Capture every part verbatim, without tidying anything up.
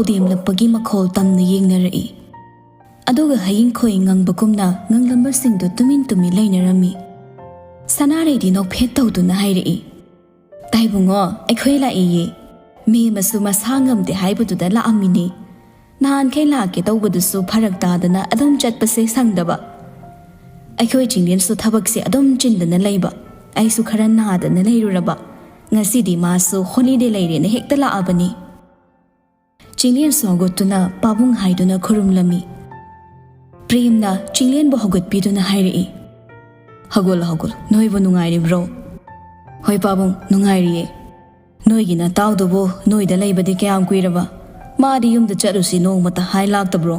ꯎꯗꯦꯝꯂꯛꯄꯒꯤ ꯃꯈꯣꯜ ꯇꯝꯅ ꯌꯦꯡꯅꯔꯛꯏ꯫ ꯑꯗꯨꯒ ꯍꯌꯤꯡꯈꯣꯏ ꯉꯪꯕꯒꯨꯝꯅ ꯉꯪꯂꯝꯕꯁꯤꯡꯗꯨ ꯇꯨꯃꯤꯟ ꯇꯨꯃꯤꯟ ꯂꯩꯅꯔꯝꯃꯤ꯫ ꯁꯅꯥꯔꯩꯗꯤ ꯅꯣꯛꯐꯦꯠ ꯇꯧꯗꯨꯅ ꯍꯥꯏꯔꯛꯏ, "ꯇꯥꯏꯕꯨꯡꯉꯣ, ꯑꯩꯈꯣꯏ ꯂꯥꯛꯏꯌꯦ꯫ ꯃꯦꯝꯃꯁꯨ ꯃꯁꯥ ꯉꯝꯗꯦ ꯍꯥꯏꯕꯗꯨꯗ ꯂꯥꯛꯑꯝꯃꯤꯅꯦ꯫ ꯅꯍꯥꯟꯈꯩ ꯂꯥꯛꯀꯦ ꯇꯧꯕꯗꯨꯁꯨ ꯐꯔꯛ ꯇꯥꯗꯅ ꯑꯗꯨꯝ ꯆꯠꯄꯁꯦ ꯁꯪꯗꯕ꯫ ꯑꯩꯈꯣꯏ ꯆꯤꯡꯂꯦꯟꯁꯨ ꯊꯕꯛꯁꯦ ꯑꯗꯨꯝ ꯆꯤꯟꯗꯅ ꯂꯩꯕ꯫ ꯑꯩꯁꯨ ꯈꯔ ꯅꯥꯗꯅ ꯂꯩꯔꯨꯔꯕ꯫ ꯉꯁꯤꯗꯤ ꯃꯥꯁꯨ ꯍꯣꯂꯤꯗꯦ ꯂꯩꯔꯦꯅ ꯍꯦꯛꯇ ꯂꯥꯛꯑꯕꯅꯤ꯫" ꯆꯤꯡꯂꯦꯟꯁꯨ ꯍꯧꯒꯠꯇꯨꯅ ꯄꯥꯕꯨꯡ ꯍꯥꯏꯗꯨꯅ ꯈꯨꯔꯨꯝꯂꯝꯃꯤ꯫ ꯄ꯭ꯔꯦꯝꯅ ꯆꯤꯡꯂꯦꯟꯕꯨ ꯍꯧꯒꯠꯄꯤꯗꯨꯅ ꯍꯥꯏꯔꯛꯏ, "ꯍꯧꯒꯠꯂꯣ, ꯍꯧꯒꯠꯂꯣ꯫ ꯅꯣꯏꯕꯨ ꯅꯨꯡꯉꯥꯏꯔꯤꯕ꯭ꯔꯣ?" "ꯍꯣꯏ ꯄꯥꯕꯨꯡ, ꯅꯨꯡꯉꯥꯏꯔꯤꯌꯦ꯫ ꯅꯣꯏꯒꯤ ꯅꯇꯥꯎꯗꯨꯕꯨ ꯅꯣꯏꯗ ꯂꯩꯕꯗꯤ ꯀꯌꯥꯝ ꯀꯨꯏꯔꯕ? ꯃꯥꯗꯤ ꯌꯨꯝꯗ ꯆꯠꯂꯨꯁꯤ ꯅꯣꯡꯃꯇ ꯍꯥꯏ ꯂꯥꯛꯇꯕ꯭ꯔꯣ?"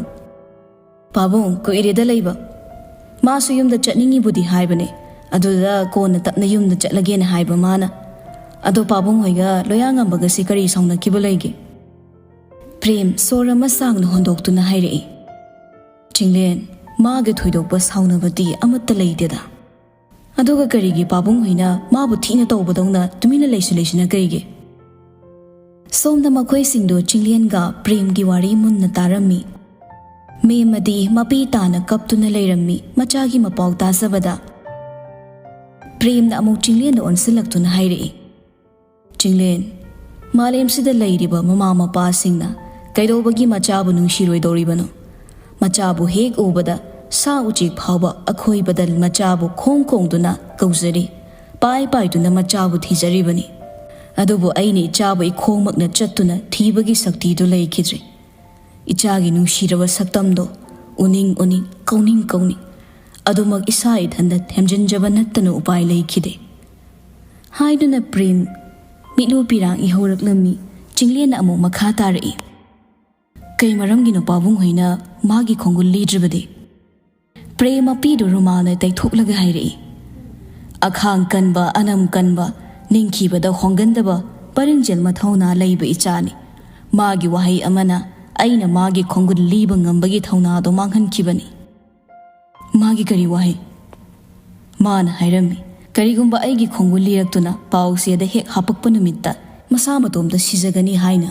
"ꯄꯥꯕꯨꯡ, ꯀꯨꯏꯔꯦꯗ ꯂꯩꯕ꯫ ꯃꯥꯁꯨ ꯌꯨꯝꯗ ꯆꯠꯅꯤꯡꯉꯤꯕꯨꯗꯤ ꯍꯥꯏꯕꯅꯦ꯫ ꯑꯗꯨꯗ ꯀꯣꯟꯅ ꯇꯞꯅ ꯌꯨꯝꯗ ꯆꯠꯂꯒꯦꯅ ꯍꯥꯏꯕ ꯃꯥꯅ꯫ ꯑꯗꯣ ꯄꯥꯕꯨꯡ ꯍꯣꯏꯒ ꯂꯣꯌꯥꯉꯝꯕꯒꯁꯤ ꯀꯔꯤ ꯁꯥꯎꯅꯈꯤꯕ ꯂꯩꯒꯦ?" ꯄ꯭ꯔꯦꯝ ꯁꯣꯔ ꯑꯃ ꯁꯥꯡꯅ ꯍꯣꯟꯗꯣꯛꯇꯨꯅ ꯍꯥꯏꯔꯛꯏ, "ꯆꯤꯡꯂꯦꯟ, ꯃꯥꯒ ꯊꯣꯏꯗꯣꯛꯄ ꯁꯥꯎꯅꯕꯗꯤ ꯑꯃꯠꯇ ꯂꯩꯇꯦꯗ꯫ ꯑꯗꯨꯒ ꯀꯔꯤꯒꯤ ꯄꯥꯕꯨꯡ ꯍꯣꯏꯅ ꯃꯥꯕꯨ ꯊꯤꯅ ꯇꯧꯕꯗꯧꯅ ꯇꯨꯃꯤꯟꯅ ꯂꯩꯁꯤꯜꯂꯤꯁꯤꯅ ꯀꯔꯤꯒꯤ?" ꯁꯣꯝꯗ ꯃꯈꯣꯏꯁꯤꯡꯗꯨ ꯆꯤꯡꯂꯦꯟꯒ ꯄ꯭ꯔꯦꯝꯒꯤ ꯋꯥꯔꯤ ꯃꯨꯟꯅ ꯇꯥꯔꯝꯃꯤ꯫ ꯃꯦꯝꯃꯗꯤ ꯃꯄꯤ ꯇꯥꯅ ꯀꯞꯇꯨꯅ ꯂꯩꯔꯝꯃꯤ꯫ ꯃꯆꯥꯒꯤ ꯃꯄꯥꯎ ꯇꯥꯖꯕꯗ ꯄ꯭ꯔꯦꯝꯅ ꯑꯃꯨꯛ ꯆꯤꯡꯂꯦꯟꯗ ꯑꯣꯟꯁꯤꯜꯂꯛꯇꯨꯅ ꯍꯥꯏꯔꯛꯏ, "ꯆꯤꯡꯂꯦꯟ, ꯃꯥꯂꯦꯝꯁꯤꯗ ꯂꯩꯔꯤꯕ ꯃꯃꯥ ꯃꯄꯥꯁꯤꯡꯅ ꯀꯩꯗꯧꯕꯒꯤ ꯃꯆꯥꯕꯨ ꯅꯨꯡꯁꯤꯔꯣꯏꯗꯧꯔꯤꯕꯅꯣ? ꯃꯆꯥꯕꯨ ꯍꯦꯛ ꯎꯕꯗ ꯁꯥ ꯎꯆꯦꯛ ꯐꯥꯎꯕ ꯑꯀꯣꯏꯕꯗ ꯃꯆꯥꯕꯨ ꯈꯣꯡ ꯈꯣꯡꯗꯨꯅ ꯀꯧꯖꯔꯤ, ꯄꯥꯏ ꯄꯥꯏꯗꯨꯅ ꯃꯆꯥꯕꯨ ꯊꯤꯖꯔꯤꯕꯅꯤ꯫ ꯑꯗꯨꯕꯨ ꯑꯩꯅ ꯏꯆꯥꯕꯨ ꯏꯈꯣꯡꯃꯛꯅ ꯆꯠꯇꯨꯅ ꯊꯤꯕꯒꯤ ꯁꯛꯇꯤꯗꯨ ꯂꯩꯈꯤꯗ꯭ꯔꯦ꯫ ꯏꯆꯥꯒꯤ ꯅꯨꯡꯁꯤꯔꯕ ꯁꯛꯇꯝꯗꯣ ꯎꯅꯤꯡ ꯎꯅꯤꯡ, ꯀꯧꯅꯤꯡ ꯀꯧꯅꯤꯡ, ꯑꯗꯨꯃꯛ ꯏꯁꯥ ꯏꯊꯟꯗ ꯊꯦꯝꯖꯤꯟꯖꯕ ꯅꯠꯇꯅ ꯎꯄꯥꯏ ꯂꯩꯈꯤꯗꯦ꯫" ꯍꯥꯏꯗꯨꯅ ꯄ꯭ꯔꯦꯝ ꯃꯤꯠꯂꯨ ꯄꯤꯔꯥꯡ ꯏꯍꯧꯔꯛꯂꯝꯃꯤ꯫ ꯆꯤꯡꯂꯦꯟꯅ ꯑꯃꯨꯛ ꯃꯈꯥ ꯇꯥꯔꯛꯏ, "ꯀꯩ ꯃꯔꯝꯒꯤꯅꯣ ꯄꯥꯕꯨꯡ ꯍꯣꯏꯅ ꯃꯥꯒꯤ ꯈꯣꯡꯒꯨꯜ ꯂꯤꯗ꯭ꯔꯤꯕꯗꯤ?" ꯄ꯭ꯔꯦꯝ ꯃꯄꯤꯗꯨ ꯔꯨꯃꯥꯜꯅ ꯇꯩꯊꯣꯛꯂꯒ ꯍꯥꯏꯔꯛꯏ, "ꯑꯈꯥꯡ ꯀꯟꯕ, ꯑꯅꯝ ꯀꯟꯕ, ꯅꯤꯡꯈꯤꯕꯗ ꯍꯣꯡꯒꯟꯗꯕ, ꯄꯔꯤꯡꯖꯦꯜ ꯃꯊꯧꯅꯥ ꯂꯩꯕ ꯏꯆꯥꯅꯤ꯫ ꯃꯥꯒꯤ ꯋꯥꯍꯩ ꯑꯃꯅ ꯑꯩꯅ ꯃꯥꯒꯤ ꯈꯣꯡꯒꯨꯜ ꯂꯤꯕ ꯉꯝꯕꯒꯤ ꯊꯧꯅꯥꯗꯣ ꯃꯥꯡꯍꯟꯈꯤꯕꯅꯤ꯫" "ꯃꯥꯒꯤ ꯀꯔꯤ ꯋꯥꯍꯩ?" "ꯃꯥꯅ ꯍꯥꯏꯔꯝꯃꯤ, ꯀꯔꯤꯒꯨꯝꯕ ꯑꯩꯒꯤ ꯈꯣꯡꯒꯨꯜ ꯂꯤꯔꯛꯇꯨꯅ ꯄꯥꯎꯆꯦꯗ ꯍꯦꯛ ꯍꯥꯄꯛꯄ ꯅꯨꯃꯤꯠꯇ ꯃꯁꯥ ꯃꯇꯣꯝꯇ ꯁꯤꯖꯒꯅꯤ ꯍꯥꯏꯅ꯫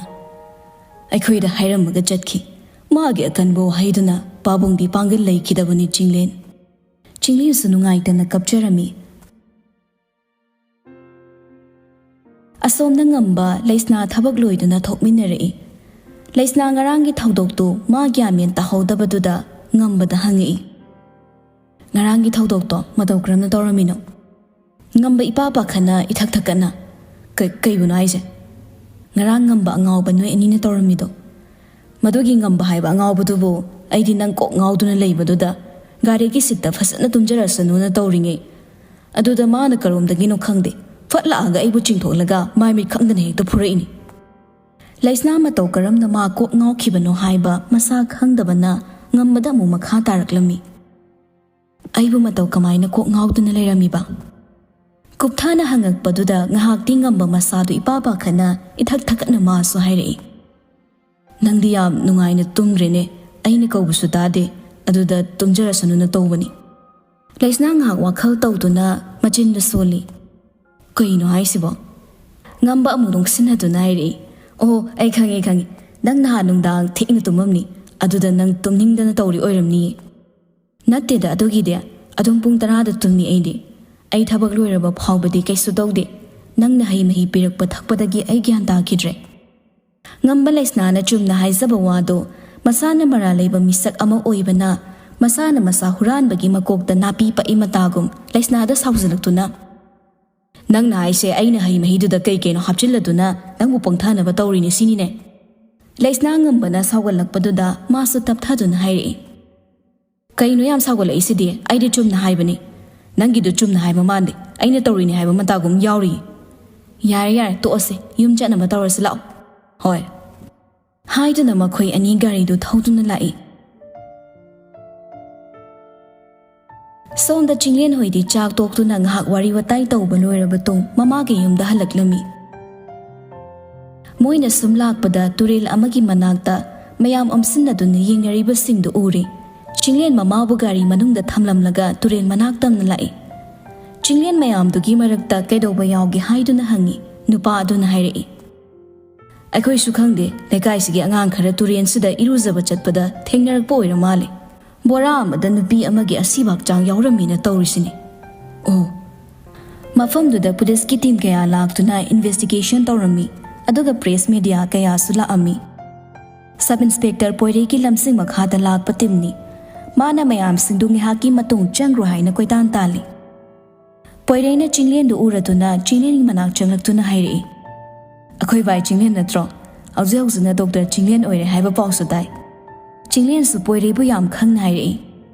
ꯑꯩꯈꯣꯏꯗ ꯍꯥꯏꯔꯝꯃꯒ ꯆꯠꯈꯤ꯫ ꯃꯥꯒꯤ ꯑꯀꯟꯕ ꯋꯥꯍꯩꯗꯨꯅ ꯄꯥꯕꯨꯡꯗꯤ ꯄꯥꯡꯒꯜ ꯂꯩꯈꯤꯗꯕꯅꯤ ꯆꯤꯡꯂꯦꯟ꯫ ꯆꯤꯡꯂꯦꯟꯁꯨ ꯅꯨꯡꯉꯥꯏꯇꯅ ꯀꯞꯆꯔꯝꯃꯤ꯫ ꯑꯁꯣꯝꯗ ꯉꯝꯕ ꯂꯩꯁꯅꯥ ꯊꯕꯛ ꯂꯣꯏꯗꯨꯅ ꯊꯣꯛꯃꯤꯟꯅꯔꯛꯏ꯫ ꯂꯩꯁꯅꯥ ꯉꯔꯥꯡꯒꯤ ꯊꯧꯗꯣꯛꯇꯨ ꯃꯥ ꯒ꯭ꯌꯥꯟ ꯃꯦꯟ ꯇꯥꯍꯧꯗꯕꯗꯨꯗ ꯉꯝꯕꯗ ꯍꯪꯉꯛꯏ, "ꯉꯔꯥꯡꯒꯤ ꯊꯧꯗꯣꯛꯇꯣ ꯃꯇꯧ ꯀꯔꯝꯅ ꯇꯧꯔꯝꯃꯤꯅꯣ?" ꯉꯝꯕ ꯏꯄꯥ ꯄꯥꯈꯠꯅ ꯏꯊꯛ ꯊꯛꯀꯠꯅ, "ꯀ-, ꯀꯩꯕꯨꯅꯣ ꯍꯥꯏꯁꯦ? ꯉꯔꯥꯡ ꯉꯝꯕ ꯑꯉꯥꯎꯕ ꯅꯣꯏ ꯑꯅꯤꯅ ꯇꯧꯔꯝꯃꯤꯗꯣ?" ꯃꯗꯨꯒꯤ ꯉꯝꯕ ꯍꯥꯏꯕ ꯑꯉꯥꯎꯕꯗꯨꯕꯨ ꯑꯩꯗꯤ ꯅꯪ ꯀꯣꯛ ꯉꯥꯎꯗꯨꯅ ꯂꯩꯕꯗꯨꯗ ꯒꯥꯔꯤꯒꯤ ꯁꯤꯠꯇ ꯐꯖꯅ ꯇꯨꯝꯖꯔꯁꯅꯨꯅ ꯇꯧꯔꯤꯉꯩ, ꯑꯗꯨꯗ ꯃꯥꯅ ꯀꯔꯣꯝꯗꯒꯤꯅꯣ ꯈꯪꯗꯦ, ꯐꯠ ꯂꯥꯛꯑꯒ ꯑꯩꯕꯨ ꯆꯤꯡꯊꯣꯛꯂꯒ ꯃꯥꯏ ꯃꯤꯠ ꯈꯪꯗꯅ ꯍꯦꯛꯇ ꯐꯨꯔꯛꯏꯅꯤ꯫ ꯂꯩꯁꯅꯥ ꯃꯇꯧ ꯀꯔꯝꯅ ꯃꯥ ꯀꯣꯛ ꯉꯥꯎꯈꯤꯕꯅꯣ ꯍꯥꯏꯕ ꯃꯁꯥ ꯈꯪꯗꯕꯅ ꯉꯝꯕꯗ ꯑꯃꯨꯛ ꯃꯈꯥ ꯇꯥꯔꯛꯂꯝꯃꯤ꯫ "ꯑꯩꯕꯨ ꯃꯇꯧ ꯀꯃꯥꯏꯅ ꯀꯣꯛ ꯉꯥꯎꯗꯨꯅ ꯂꯩꯔꯝꯃꯤꯕ?" ꯀꯨꯞꯊꯥꯅ ꯍꯪꯉꯛꯄꯗꯨꯗ ꯉꯥꯏꯍꯥꯛꯇꯤ ꯉꯝꯕ ꯃꯁꯥꯗꯨ ꯏꯄꯥ ꯄꯥꯈꯠꯅ ꯏꯊꯛ ꯊꯛꯀꯠꯅ ꯃꯥꯁꯨ ꯍꯥꯏꯔꯛꯏ, "ꯅꯪꯗꯤ ꯌꯥꯝ ꯅꯨꯡꯉꯥꯏꯅ ꯇꯨꯝꯈ꯭ꯔꯦꯅꯦ, ꯑꯩꯅ ꯀꯧꯕꯁꯨ ꯇꯥꯗꯦ, ꯑꯗꯨꯗ ꯇꯨꯝꯖꯔꯁꯅꯨꯅ ꯇꯧꯕꯅꯤ꯫" ꯂꯩꯁꯅꯥ ꯉꯥꯏꯍꯥꯛ ꯋꯥꯈꯜ ꯇꯧꯗꯨꯅ ꯃꯆꯤꯟꯗ ꯁꯣꯜꯂꯤ꯫ "ꯀꯩꯅꯣ ꯍꯥꯏꯁꯤꯕꯣ?" ꯉꯝꯕ ꯑꯃꯨꯛ ꯅꯣꯛꯁꯤꯟꯅꯗꯨꯅ ꯍꯥꯏꯔꯛꯏ, "ꯑꯣ, ꯑꯩ ꯈꯪꯉꯦ, ꯈꯪꯉꯦ꯫ ꯅꯪ ꯅꯍꯥꯟ ꯅꯨꯡꯗꯥꯡ ꯊꯦꯡꯅ ꯇꯨꯝꯃꯝꯅꯤ, ꯑꯗꯨꯗ ꯅꯪ ꯇꯨꯝꯅꯤꯡꯗꯅ ꯇꯧꯔꯤ ꯑꯣꯏꯔꯝꯅꯤꯌꯦ꯫" "ꯅꯠꯇꯦꯗ, ꯑꯗꯨꯒꯤꯗꯤ꯫ ꯑꯗꯨꯝ ꯄꯨꯡ ꯇꯔꯥꯗ ꯇꯨꯝꯃꯤ ꯑꯩꯗꯤ꯫ ꯑꯩ ꯊꯕꯛ ꯂꯣꯏꯔꯕ ꯐꯥꯎꯕꯗꯤ ꯀꯩꯁꯨ ꯇꯧꯗꯦ꯫ ꯅꯪꯅ ꯍꯩ ꯃꯍꯤ ꯄꯤꯔꯛꯄ ꯊꯛꯄꯗꯒꯤ ꯑꯩ ꯒ꯭ꯌꯥꯟ ꯇꯥꯈꯤꯗ꯭ꯔꯦ꯫" ꯉꯝꯕ ꯂꯩꯁꯅꯥꯅ ꯆꯨꯝꯅ ꯍꯥꯏꯖꯕ ꯋꯥꯗꯣ ꯃꯁꯥꯅ ꯃꯔꯥꯜ ꯂꯩꯕ ꯃꯤꯁꯛ ꯑꯃ ꯑꯣꯏꯕꯅ ꯃꯁꯥꯅ ꯃꯁꯥ ꯍꯨꯔꯥꯟꯕꯒꯤ ꯃꯀꯣꯛꯇ ꯅꯥꯄꯤ ꯄꯛꯏ ꯃꯇꯥꯒꯨꯝ ꯂꯩꯁꯅꯥꯗ ꯁꯥꯎꯖꯜꯂꯛꯇꯨꯅ, "ꯅꯪꯅ ꯍꯥꯏꯁꯦ ꯑꯩꯅ ꯍꯩ ꯃꯍꯤꯗꯨꯗ ꯀꯩ ꯀꯩꯅꯣ ꯍꯥꯞꯆꯤꯜꯂꯗꯨꯅ ꯅꯪꯕꯨ ꯄꯪꯊꯅꯕ ꯇꯧꯔꯤꯅꯦ ꯁꯤꯅꯤꯅꯦ?" ꯂꯩꯁꯅꯥ ꯉꯝꯕꯅ ꯁꯥꯎꯒꯠꯂꯛꯄꯗꯨꯗ ꯃꯥꯁꯨ ꯇꯞꯊꯗꯨꯅ ꯍꯥꯏꯔꯛꯏ, "ꯀꯩꯅꯣ ꯌꯥꯝ ꯁꯥꯎꯒꯠꯂꯛꯏꯁꯤꯗꯤ? ꯑꯩꯗꯤ ꯆꯨꯝꯅ ꯍꯥꯏꯕꯅꯤ꯫ ꯅꯪꯒꯤꯗꯨ ꯆꯨꯝꯅ ꯍꯥꯏꯕ ꯃꯥꯟꯗꯦ, ꯑꯩꯅ ꯇꯧꯔꯤꯅꯤ ꯍꯥꯏꯕ ꯃꯇꯥꯒꯨꯝ ꯌꯥꯎꯔꯤ꯫" "ꯌꯥꯔꯦ, ꯌꯥꯔꯦ, ꯇꯣꯛꯑꯁꯦ, ꯌꯨꯝ ꯆꯠꯅꯕ ꯇꯧꯔꯁꯤ ꯂꯥꯛꯑꯣ꯫" "ꯍꯣꯏ꯫" ꯍꯥꯏꯗꯨꯅ ꯃꯈꯣꯏ ꯑꯅꯤ ꯒꯥꯔꯤꯗꯨ ꯊꯧꯗꯨꯅ ꯂꯥꯛꯏ꯫ ꯁꯣꯝꯗ ꯆꯤꯡꯂꯦꯟ ꯍꯣꯏꯗꯤ ꯆꯥꯛ ꯇꯣꯛꯇꯨꯅ ꯉꯥꯏꯍꯥꯛ ꯋꯥꯔꯤ ꯋꯥꯇꯥꯏ ꯇꯧꯕ ꯂꯣꯏꯔꯕ ꯇꯨꯡ ꯃꯃꯥꯒꯤ ꯌꯨꯝꯗ ꯍꯜꯂꯛꯂꯝꯃꯤ꯫ ꯃꯣꯏꯅ ꯁꯨꯝ ꯂꯥꯛꯄꯗ ꯇꯨꯔꯦꯜ ꯑꯃꯒꯤ ꯃꯅꯥꯛꯇ ꯃꯌꯥꯝ ꯑꯣꯝꯁꯤꯟꯅꯗꯨꯅ ꯌꯦꯡꯅꯔꯤꯕꯁꯤꯡꯗꯨ ꯎꯔꯦ꯫ ꯆꯤꯡꯂꯦꯟ ꯃꯃꯥꯕꯨ ꯒꯥꯔꯤ ꯃꯅꯨꯡꯗ ꯊꯝꯂꯝꯂꯒ ꯇꯨꯔꯦꯜ ꯃꯅꯥꯛ ꯇꯝꯅ ꯂꯥꯛꯏ꯫ ꯆꯤꯡꯂꯦꯟ ꯃꯌꯥꯝꯗꯨꯒꯤ ꯃꯔꯛꯇ ꯀꯩꯗꯧꯕ ꯌꯥꯎꯒꯦ ꯍꯥꯏꯗꯨꯅ ꯍꯪꯉꯤ꯫ ꯅꯨꯄꯥ ꯑꯗꯨꯅ ꯍꯥꯏꯔꯛꯏ, ꯑꯩꯈꯣꯏꯁꯨ ꯈꯪꯗꯦ, ꯂꯩꯀꯥꯏꯁꯤꯒꯤ ꯑꯉꯥꯡ ꯈꯔ ꯇꯨꯔꯦꯟꯁꯤꯗ ꯏꯔꯨꯖꯕ ꯆꯠꯄꯗ ꯊꯦꯡꯅꯔꯛꯄ ꯑꯣꯏꯔ ꯃꯥꯜꯂꯦ꯫ ꯕꯣꯔꯥ ꯑꯃꯗ ꯅꯨꯄꯤ ꯑꯃꯒꯤ ꯑꯁꯤꯕ ꯍꯛꯆꯥꯡ ꯌꯥꯎꯔꯝꯃꯤꯅ ꯇꯧꯔꯤꯁꯤꯅꯤ꯫ ꯑꯣ, ꯃꯐꯝꯗꯨꯗ ꯄꯨꯂꯤꯁꯀꯤ ꯇꯤꯝ ꯀꯌꯥ ꯂꯥꯛꯇꯨꯅ ꯏꯟꯚꯦꯁꯇꯤꯒꯦꯁꯟ ꯇꯧꯔꯝꯃꯤ, ꯑꯗꯨꯒ ꯄ꯭ꯔꯦꯁ ꯃꯦꯗꯤꯌꯥ ꯀꯌꯥꯁꯨ ꯂꯥꯛꯑꯝꯃꯤ꯫ ꯁꯕ ꯏꯟꯁꯄꯦꯛꯇꯔ ꯄꯣꯏꯔꯩꯒꯤ ꯂꯝꯁꯤꯡ ꯃꯈꯥꯗ ꯂꯥꯛꯄ ꯇꯤꯝꯅꯤ꯫ ꯃꯥꯅ ꯃꯌꯥꯝꯁꯤꯡꯗꯨ ꯉꯥꯏꯍꯥꯛꯀꯤ ꯃꯇꯨꯡ ꯆꯪꯈ꯭ꯔꯣ ꯍꯥꯏꯅ ꯀꯣꯏꯇꯥꯟ ꯇꯥꯜꯂꯤ꯫ ꯄꯣꯏꯔꯩꯅ ꯆꯤꯡꯂꯦꯟꯗꯨ ꯎꯔꯗꯨꯅ ꯆꯤꯡꯂꯦꯟꯒꯤ ꯃꯅꯥꯛ ꯆꯪꯂꯛꯇꯨꯅ ꯍꯥꯏꯔꯛꯏ, "ꯑꯩꯈꯣꯏ ꯚꯥꯏ ꯆꯤꯡꯂꯦꯟ ꯅꯠꯇ꯭ꯔꯣ? ꯍꯧꯖꯤꯛ ꯍꯧꯖꯤꯛꯅ ꯗꯣꯛꯇꯔ ꯆꯤꯡꯂꯦꯟ ꯑꯣꯏꯔꯦ ꯍꯥꯏꯕ ꯄꯥꯎꯁꯨ ꯇꯥꯏ꯫" ꯆꯤꯡꯂꯦꯟꯁꯨ ꯄꯣꯏꯔꯩꯕꯨ ꯌꯥꯝ ꯈꯪꯅ ꯍꯥꯏꯔꯛꯏ,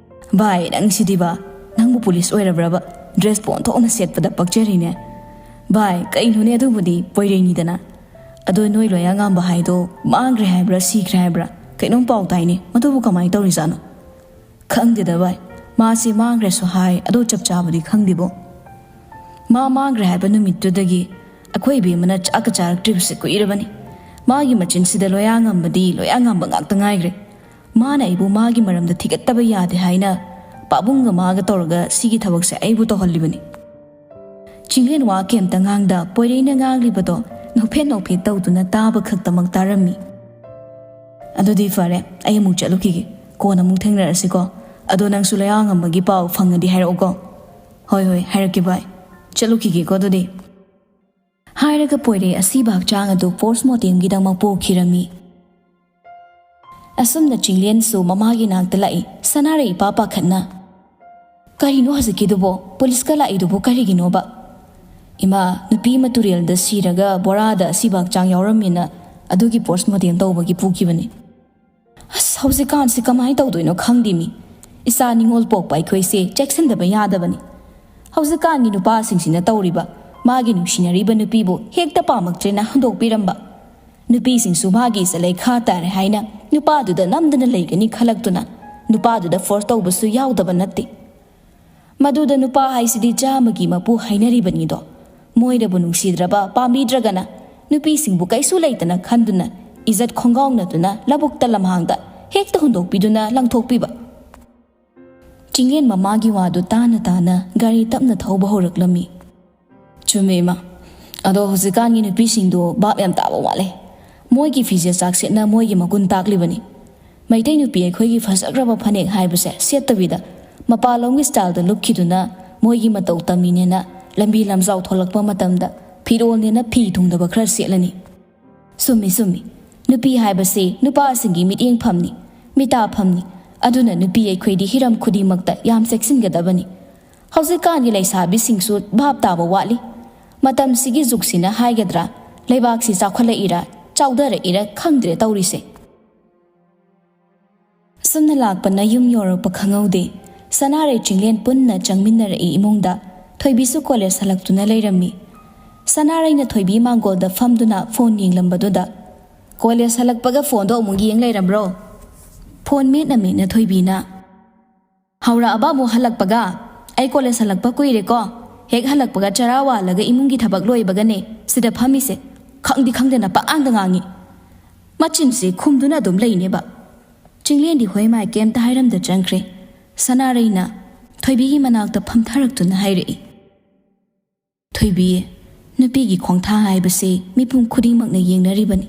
"ꯚꯥꯏ, ꯅꯪ ꯁꯤꯗꯤꯕ, ꯅꯪꯕꯨ ꯄꯨꯂꯤꯁ ꯑꯣꯏꯔꯕ꯭ꯔꯕ? ꯗ꯭ꯔꯦꯁꯄꯨ ꯑꯣꯟꯊꯣꯛꯅ ꯁꯦꯠꯄꯗ ꯄꯛꯆꯔꯤꯅꯦ꯫" "ꯚꯥꯏ, ꯀꯩꯅꯣꯅꯦ, ꯑꯗꯨꯕꯨꯗꯤ ꯄꯣꯏꯔꯩꯅꯤꯗꯅ꯫ ꯑꯗꯣ ꯅꯣꯏ ꯂꯣꯌꯥꯉꯥꯟꯕ ꯍꯥꯏꯗꯣ ꯃꯥꯡꯈ꯭ꯔꯦ ꯍꯥꯏꯕ꯭ꯔꯥ, ꯁꯤꯈ꯭ꯔꯦ ꯍꯥꯏꯕ꯭ꯔꯥ? ꯀꯩꯅꯣꯝ ꯄꯥꯎ ꯇꯥꯏꯅꯦ, ꯃꯗꯨꯕꯨ ꯀꯃꯥꯏꯅ ꯇꯧꯔꯤꯖꯥꯠꯅꯣ?" "ꯈꯪꯗꯦꯗ ꯚꯥꯏ, ꯃꯥꯁꯦ ꯃꯥꯡꯈ꯭ꯔꯦꯁꯨ ꯍꯥꯏ, ꯑꯗꯣ ꯆꯞ ꯆꯥꯕꯗꯤ ꯈꯪꯗꯦꯕꯣ꯫ ꯃꯥ ꯃꯥꯡꯈ꯭ꯔꯦ ꯍꯥꯏꯕ ꯅꯨꯃꯤꯠꯇꯨꯗꯒꯤ ꯑꯩꯈꯣꯏ ꯏꯕꯦꯝꯃꯅ ꯆꯥꯛꯀ ꯆꯥꯔꯛꯇ꯭ꯔꯤꯕꯁꯦ ꯀꯨꯏꯔꯕꯅꯤ꯫ ꯃꯥꯒꯤ ꯃꯆꯤꯟꯁꯤꯗ ꯂꯣꯌꯥꯉꯝꯕꯗꯤ ꯂꯣꯌꯥꯉꯝꯕ ꯉꯥꯛꯇ ꯉꯥꯏꯈ꯭ꯔꯦ꯫ ꯃꯥꯅ ꯑꯩꯕꯨ ꯃꯥꯒꯤ ꯃꯔꯝꯗ ꯊꯤꯒꯠꯇꯕ ꯌꯥꯗꯦ ꯍꯥꯏꯅ ꯄꯥꯕꯨꯡꯒ ꯃꯥꯒ ꯇꯧꯔꯒ ꯁꯤꯒꯤ ꯊꯕꯛꯁꯦ ꯑꯩꯕꯨ ꯇꯧꯍꯜꯂꯤꯕꯅꯤ꯫" ꯆꯤꯡꯂꯦꯟ ꯋꯥ ꯀꯩꯝꯇ ꯉꯥꯡꯗ ꯄꯣꯏꯔꯩꯅ ꯉꯥꯡꯂꯤꯕꯗꯣ ꯅꯣꯛꯐꯦꯠ ꯅꯣꯛꯐꯦꯠ ꯇꯧꯗꯨꯅ ꯇꯥꯕ ꯈꯛꯇꯃꯛ ꯇꯥꯔꯝꯃꯤ꯫ "ꯑꯗꯨꯗꯤ ꯐꯔꯦ, ꯑꯩ ꯑꯃꯨꯛ ꯆꯠꯂꯨꯈꯤꯒꯦ꯫ ꯀꯣꯟꯅ ꯑꯃꯨꯛ ꯊꯦꯡꯅꯔꯁꯤꯀꯣ꯫ ꯑꯗꯣ ꯅꯪꯁꯨ ꯂꯣꯌꯥꯉꯝꯕꯒꯤ ꯄꯥꯎ ꯐꯪꯉꯗꯤ ꯍꯥꯏꯔꯛꯎꯀꯣ꯫" "ꯍꯣꯏ, ꯍꯣꯏ, ꯍꯥꯏꯔꯛꯀꯦ ꯚꯥꯏ꯫ ꯆꯠꯂꯨꯈꯤꯒꯦꯀꯣ ꯑꯗꯨꯗꯤ꯫" ꯍꯥꯏꯔꯒ ꯄꯣꯏꯔꯩ ꯑꯁꯤꯕ ꯍꯛꯆꯥꯡ ꯑꯗꯨ ꯄꯣꯁ ꯃꯣꯔꯇꯦꯝꯒꯤꯗꯃꯛ ꯄꯨꯈꯤꯔꯝꯃꯤ꯫ ꯑꯁꯨꯝꯅ ꯆꯤꯡꯂꯦꯟꯁꯨ ꯃꯃꯥꯒꯤ ꯅꯥꯛꯇ ꯂꯥꯛꯏ, ꯁꯅꯥꯔꯩ ꯏꯄꯥ ꯄꯥꯈꯠꯅ꯫ "ꯀꯔꯤꯅꯣ ꯍꯧꯖꯤꯛꯀꯤꯗꯨꯕꯣ? ꯄꯨꯂꯤꯁꯀ ꯂꯥꯛꯏꯗꯨꯕꯨ ꯀꯔꯤꯒꯤꯅꯣꯕ?" "ꯏꯃꯥ, ꯅꯨꯄꯤ ꯑꯃ ꯇꯨꯔꯦꯜꯗ ꯁꯤꯔꯒ ꯕꯣꯔꯥꯗ ꯑꯁꯤꯕ ꯍꯛꯆꯥꯡ ꯌꯥꯎꯔꯝꯃꯦꯅ ꯑꯗꯨꯒꯤ ꯄꯣꯁ ꯃꯣꯔꯇꯦꯝ ꯇꯧꯕꯒꯤ ꯄꯨꯈꯤꯕꯅꯤ꯫" "ꯑꯁ, ꯍꯧꯖꯤꯛꯀꯥꯟꯁꯤ ꯀꯃꯥꯏꯅ ꯇꯧꯗꯣꯏꯅꯣ ꯈꯪꯗꯦꯃꯤ꯫ ꯏꯆꯥ ꯅꯤꯉꯣꯜ ꯄꯣꯛꯄ ꯑꯩꯈꯣꯏꯁꯦ ꯆꯦꯛꯁꯤꯟꯗꯕ ꯌꯥꯗꯕꯅꯤ꯫ ꯍꯧꯖꯤꯛꯀꯥꯟꯒꯤ ꯅꯨꯄꯥꯁꯤꯡꯁꯤꯅ ꯇꯧꯔꯤꯕ, ꯃꯥꯒꯤ ꯅꯨꯡꯁꯤꯅꯔꯤꯕ ꯅꯨꯄꯤꯕꯨ ꯍꯦꯛꯇ ꯄꯥꯝꯃꯛꯇ꯭ꯔꯦꯅ ꯍꯨꯟꯗꯣꯛꯄꯤꯔꯝꯕ꯫ ꯅꯨꯄꯤꯁꯤꯡꯁꯨ ꯃꯥꯒꯤ ꯏꯆꯜ ꯂꯩꯈꯥ ꯇꯥꯔꯦ ꯍꯥꯏꯅ ꯅꯨꯄꯥꯗꯨꯗ ꯅꯝꯗꯅ ꯂꯩꯒꯅꯤ ꯈꯜꯂꯛꯇꯨꯅ ꯅꯨꯄꯥꯗꯨꯗ ꯐꯣꯔꯁ ꯇꯧꯕꯁꯨ ꯌꯥꯎꯗꯕ ꯅꯠꯇꯦ꯫ ꯃꯗꯨꯗ ꯅꯨꯄꯥ ꯍꯥꯏꯁꯤꯗꯤ ꯆꯥꯝꯃꯒꯤ ꯃꯄꯨ ꯍꯥꯏꯅꯔꯤꯕꯅꯤꯗꯣ꯫ ꯃꯣꯏꯅꯕꯨ ꯅꯨꯡꯁꯤꯗ꯭ꯔꯕ, ꯄꯥꯝꯕꯤꯗ꯭ꯔꯒꯅ ꯅꯨꯄꯤꯁꯤꯡꯕꯨ ꯀꯩꯁꯨ ꯂꯩꯇꯅ ꯈꯟꯗꯨꯅ ꯏꯖꯠ ꯈꯣꯡꯒꯥꯎꯅꯗꯨꯅ ꯂꯧꯕꯨꯛꯇ ꯂꯝꯍꯥꯡꯗ ꯍꯦꯛꯇ ꯍꯨꯟꯗꯣꯛꯄꯤꯗꯨꯅ ꯂꯪꯊꯣꯛꯄꯤꯕ꯫" ꯆꯤꯡꯂꯦꯟ ꯃꯃꯥꯒꯤ ꯋꯥꯗꯨ ꯇꯥꯅ ꯇꯥꯅ ꯒꯥꯔꯤ ꯇꯞꯅ ꯊꯧꯕ ꯍꯧꯔꯛꯂꯝꯃꯤ꯫ "ꯆꯨꯝꯃꯦ, ꯏꯃꯥ꯫ ꯑꯗꯣ ꯍꯧꯖꯤꯛꯀꯥꯟꯒꯤ ꯅꯨꯄꯤꯁꯤꯡꯗꯣ ꯚꯥꯞ ꯌꯥꯝ ꯇꯥꯕ ꯋꯥꯠꯂꯦ꯫ ꯃꯣꯏꯒꯤ ꯐꯤꯖꯦꯠ ꯆꯥꯛꯁꯦꯠꯅ ꯃꯣꯏꯒꯤ ꯃꯒꯨꯟ ꯇꯥꯛꯂꯤꯕꯅꯤ꯫ ꯃꯩꯇꯩ ꯅꯨꯄꯤ ꯑꯩꯈꯣꯏꯒꯤ ꯐꯖꯈ꯭ꯔꯕ ꯐꯅꯦꯛ ꯍꯥꯏꯕꯁꯦ ꯁꯦꯠꯇꯕꯤꯗ ꯃꯄꯥꯟꯂꯣꯝꯒꯤ ꯁ꯭ꯇꯥꯏꯜꯗ ꯂꯨꯞꯈꯤꯗꯨꯅ ꯃꯣꯏꯒꯤ ꯃꯇꯧ ꯇꯝꯃꯤꯅꯦꯅ ꯂꯝꯕꯤ ꯂꯝꯖꯥꯎ ꯊꯣꯛꯂꯛꯄ ꯃꯇꯝꯗ ꯐꯤꯔꯣꯜꯅꯦꯅ ꯐꯤ ꯊꯨꯡꯗꯕ ꯈꯔ ꯁꯦꯠꯂꯅꯤ꯫ ꯆꯨꯝꯃꯤ, ꯆꯨꯝꯃꯤ꯫ ꯅꯨꯄꯤ ꯍꯥꯏꯕꯁꯤ ꯅꯨꯄꯥꯁꯤꯡꯒꯤ ꯃꯤꯠꯌꯦꯡꯐꯝꯅꯤ, ꯃꯤꯇꯥꯐꯝꯅꯤ꯫ ꯑꯗꯨꯅ ꯅꯨꯄꯤ ꯑꯩꯈꯣꯏꯗꯤ ꯍꯤꯔꯝ ꯈꯨꯗꯤꯡꯃꯛꯇ ꯌꯥꯝ ꯆꯦꯛꯁꯤꯟꯒꯗꯕꯅꯤ꯫ ꯍꯧꯖꯤꯛꯀꯥꯟꯒꯤ ꯂꯩꯁꯥꯕꯤꯁꯤꯡꯁꯨ ꯚꯥꯞ ꯇꯥꯕ ꯋꯥꯠꯂꯤ꯫ ꯃꯇꯝꯁꯤꯒꯤ ꯖꯨꯛꯁꯤꯅ ꯍꯥꯏꯒꯗ꯭ꯔꯥ, ꯂꯩꯕꯥꯛꯁꯤ ꯆꯥꯎꯈꯠꯂꯛꯏꯔꯥ, ꯆꯥꯎꯊꯔꯛꯏꯔꯥ ꯈꯪꯗ꯭ꯔꯦ ꯇꯧꯔꯤꯁꯦ꯫ ꯁꯨꯝꯅ ꯂꯥꯛꯄꯅ ꯌꯨꯝ ꯌꯧꯔꯛꯄ ꯈꯪꯍꯧꯗꯦ꯫ ꯁꯅꯥꯔꯩ ꯆꯤꯡꯂꯦꯟ ꯄꯨꯟꯅ ꯆꯪꯃꯤꯟꯅꯔꯛꯏ ꯏꯃꯨꯡꯗ꯫ ꯊꯣꯏꯕꯤꯁꯨ ꯀꯣꯂꯦꯖ ꯍꯜꯂꯛꯇꯨꯅ ꯂꯩꯔꯝꯃꯤ꯫ ꯁꯅꯥꯔꯩꯅ ꯊꯣꯏꯕꯤ ꯃꯥꯡꯒꯣꯜꯗ ꯐꯝꯗꯨꯅ ꯐꯣꯟ ꯌꯦꯡꯂꯝꯕꯗꯨꯗ, "ꯀꯣꯂꯦꯖ ꯍꯜꯂꯛꯄꯒ ꯐꯣꯟꯗꯣ ꯑꯃꯨꯛ ꯌꯦꯡ ꯂꯩꯔꯕ꯭ꯔꯣ?" ꯐꯣꯟ ꯃꯦꯠꯅ ꯃꯦꯠꯅ ꯊꯣꯏꯕꯤꯅ, "ꯍꯧꯔꯛꯑꯕ ꯑꯃꯨꯛ ꯍꯜꯂꯛꯄꯒ? ꯑꯩ ꯀꯣꯂꯦꯖ ꯍꯜꯂꯛꯄ ꯀꯨꯏꯔꯦꯀꯣ꯫ ꯍꯦꯛ ꯍꯜꯂꯛꯄꯒ ꯆꯔꯥ ꯋꯥꯜꯂꯒ ꯏꯃꯨꯡꯒꯤ ꯊꯕꯛ ꯂꯣꯏꯕꯒꯅꯦ ꯁꯤꯗ ꯐꯝꯃꯤꯁꯦ꯫ ꯈꯪꯗꯤ ꯈꯪꯗꯅ ꯄꯛꯉꯥꯡꯗ ꯉꯥꯡꯉꯤ꯫ ꯃꯆꯤꯟꯁꯦ ꯈꯨꯝꯗꯨꯅ ꯑꯗꯨꯝ ꯂꯩꯅꯦꯕ꯫" ꯆꯤꯡꯂꯦꯟꯗꯤ ꯍꯣꯏ ꯃꯥꯏ ꯀꯩꯝꯇ ꯍꯥꯏꯔꯝꯗ ꯆꯪꯈ꯭ꯔꯦ꯫ ꯁꯅꯥꯔꯩꯅ ꯊꯣꯏꯕꯤꯒꯤ ꯃꯅꯥꯛꯇ ꯐꯝꯊꯔꯛꯇꯨꯅ ꯍꯥꯏꯔꯛꯏ, "ꯊꯣꯏꯕꯤ, ꯅꯨꯄꯤꯒꯤ ꯈꯣꯡꯊꯥꯡ ꯍꯥꯏꯕꯁꯦ ꯃꯤꯄꯨꯝ ꯈꯨꯗꯤꯡꯃꯛꯅ ꯌꯦꯡꯅꯔꯤꯕꯅꯤ꯫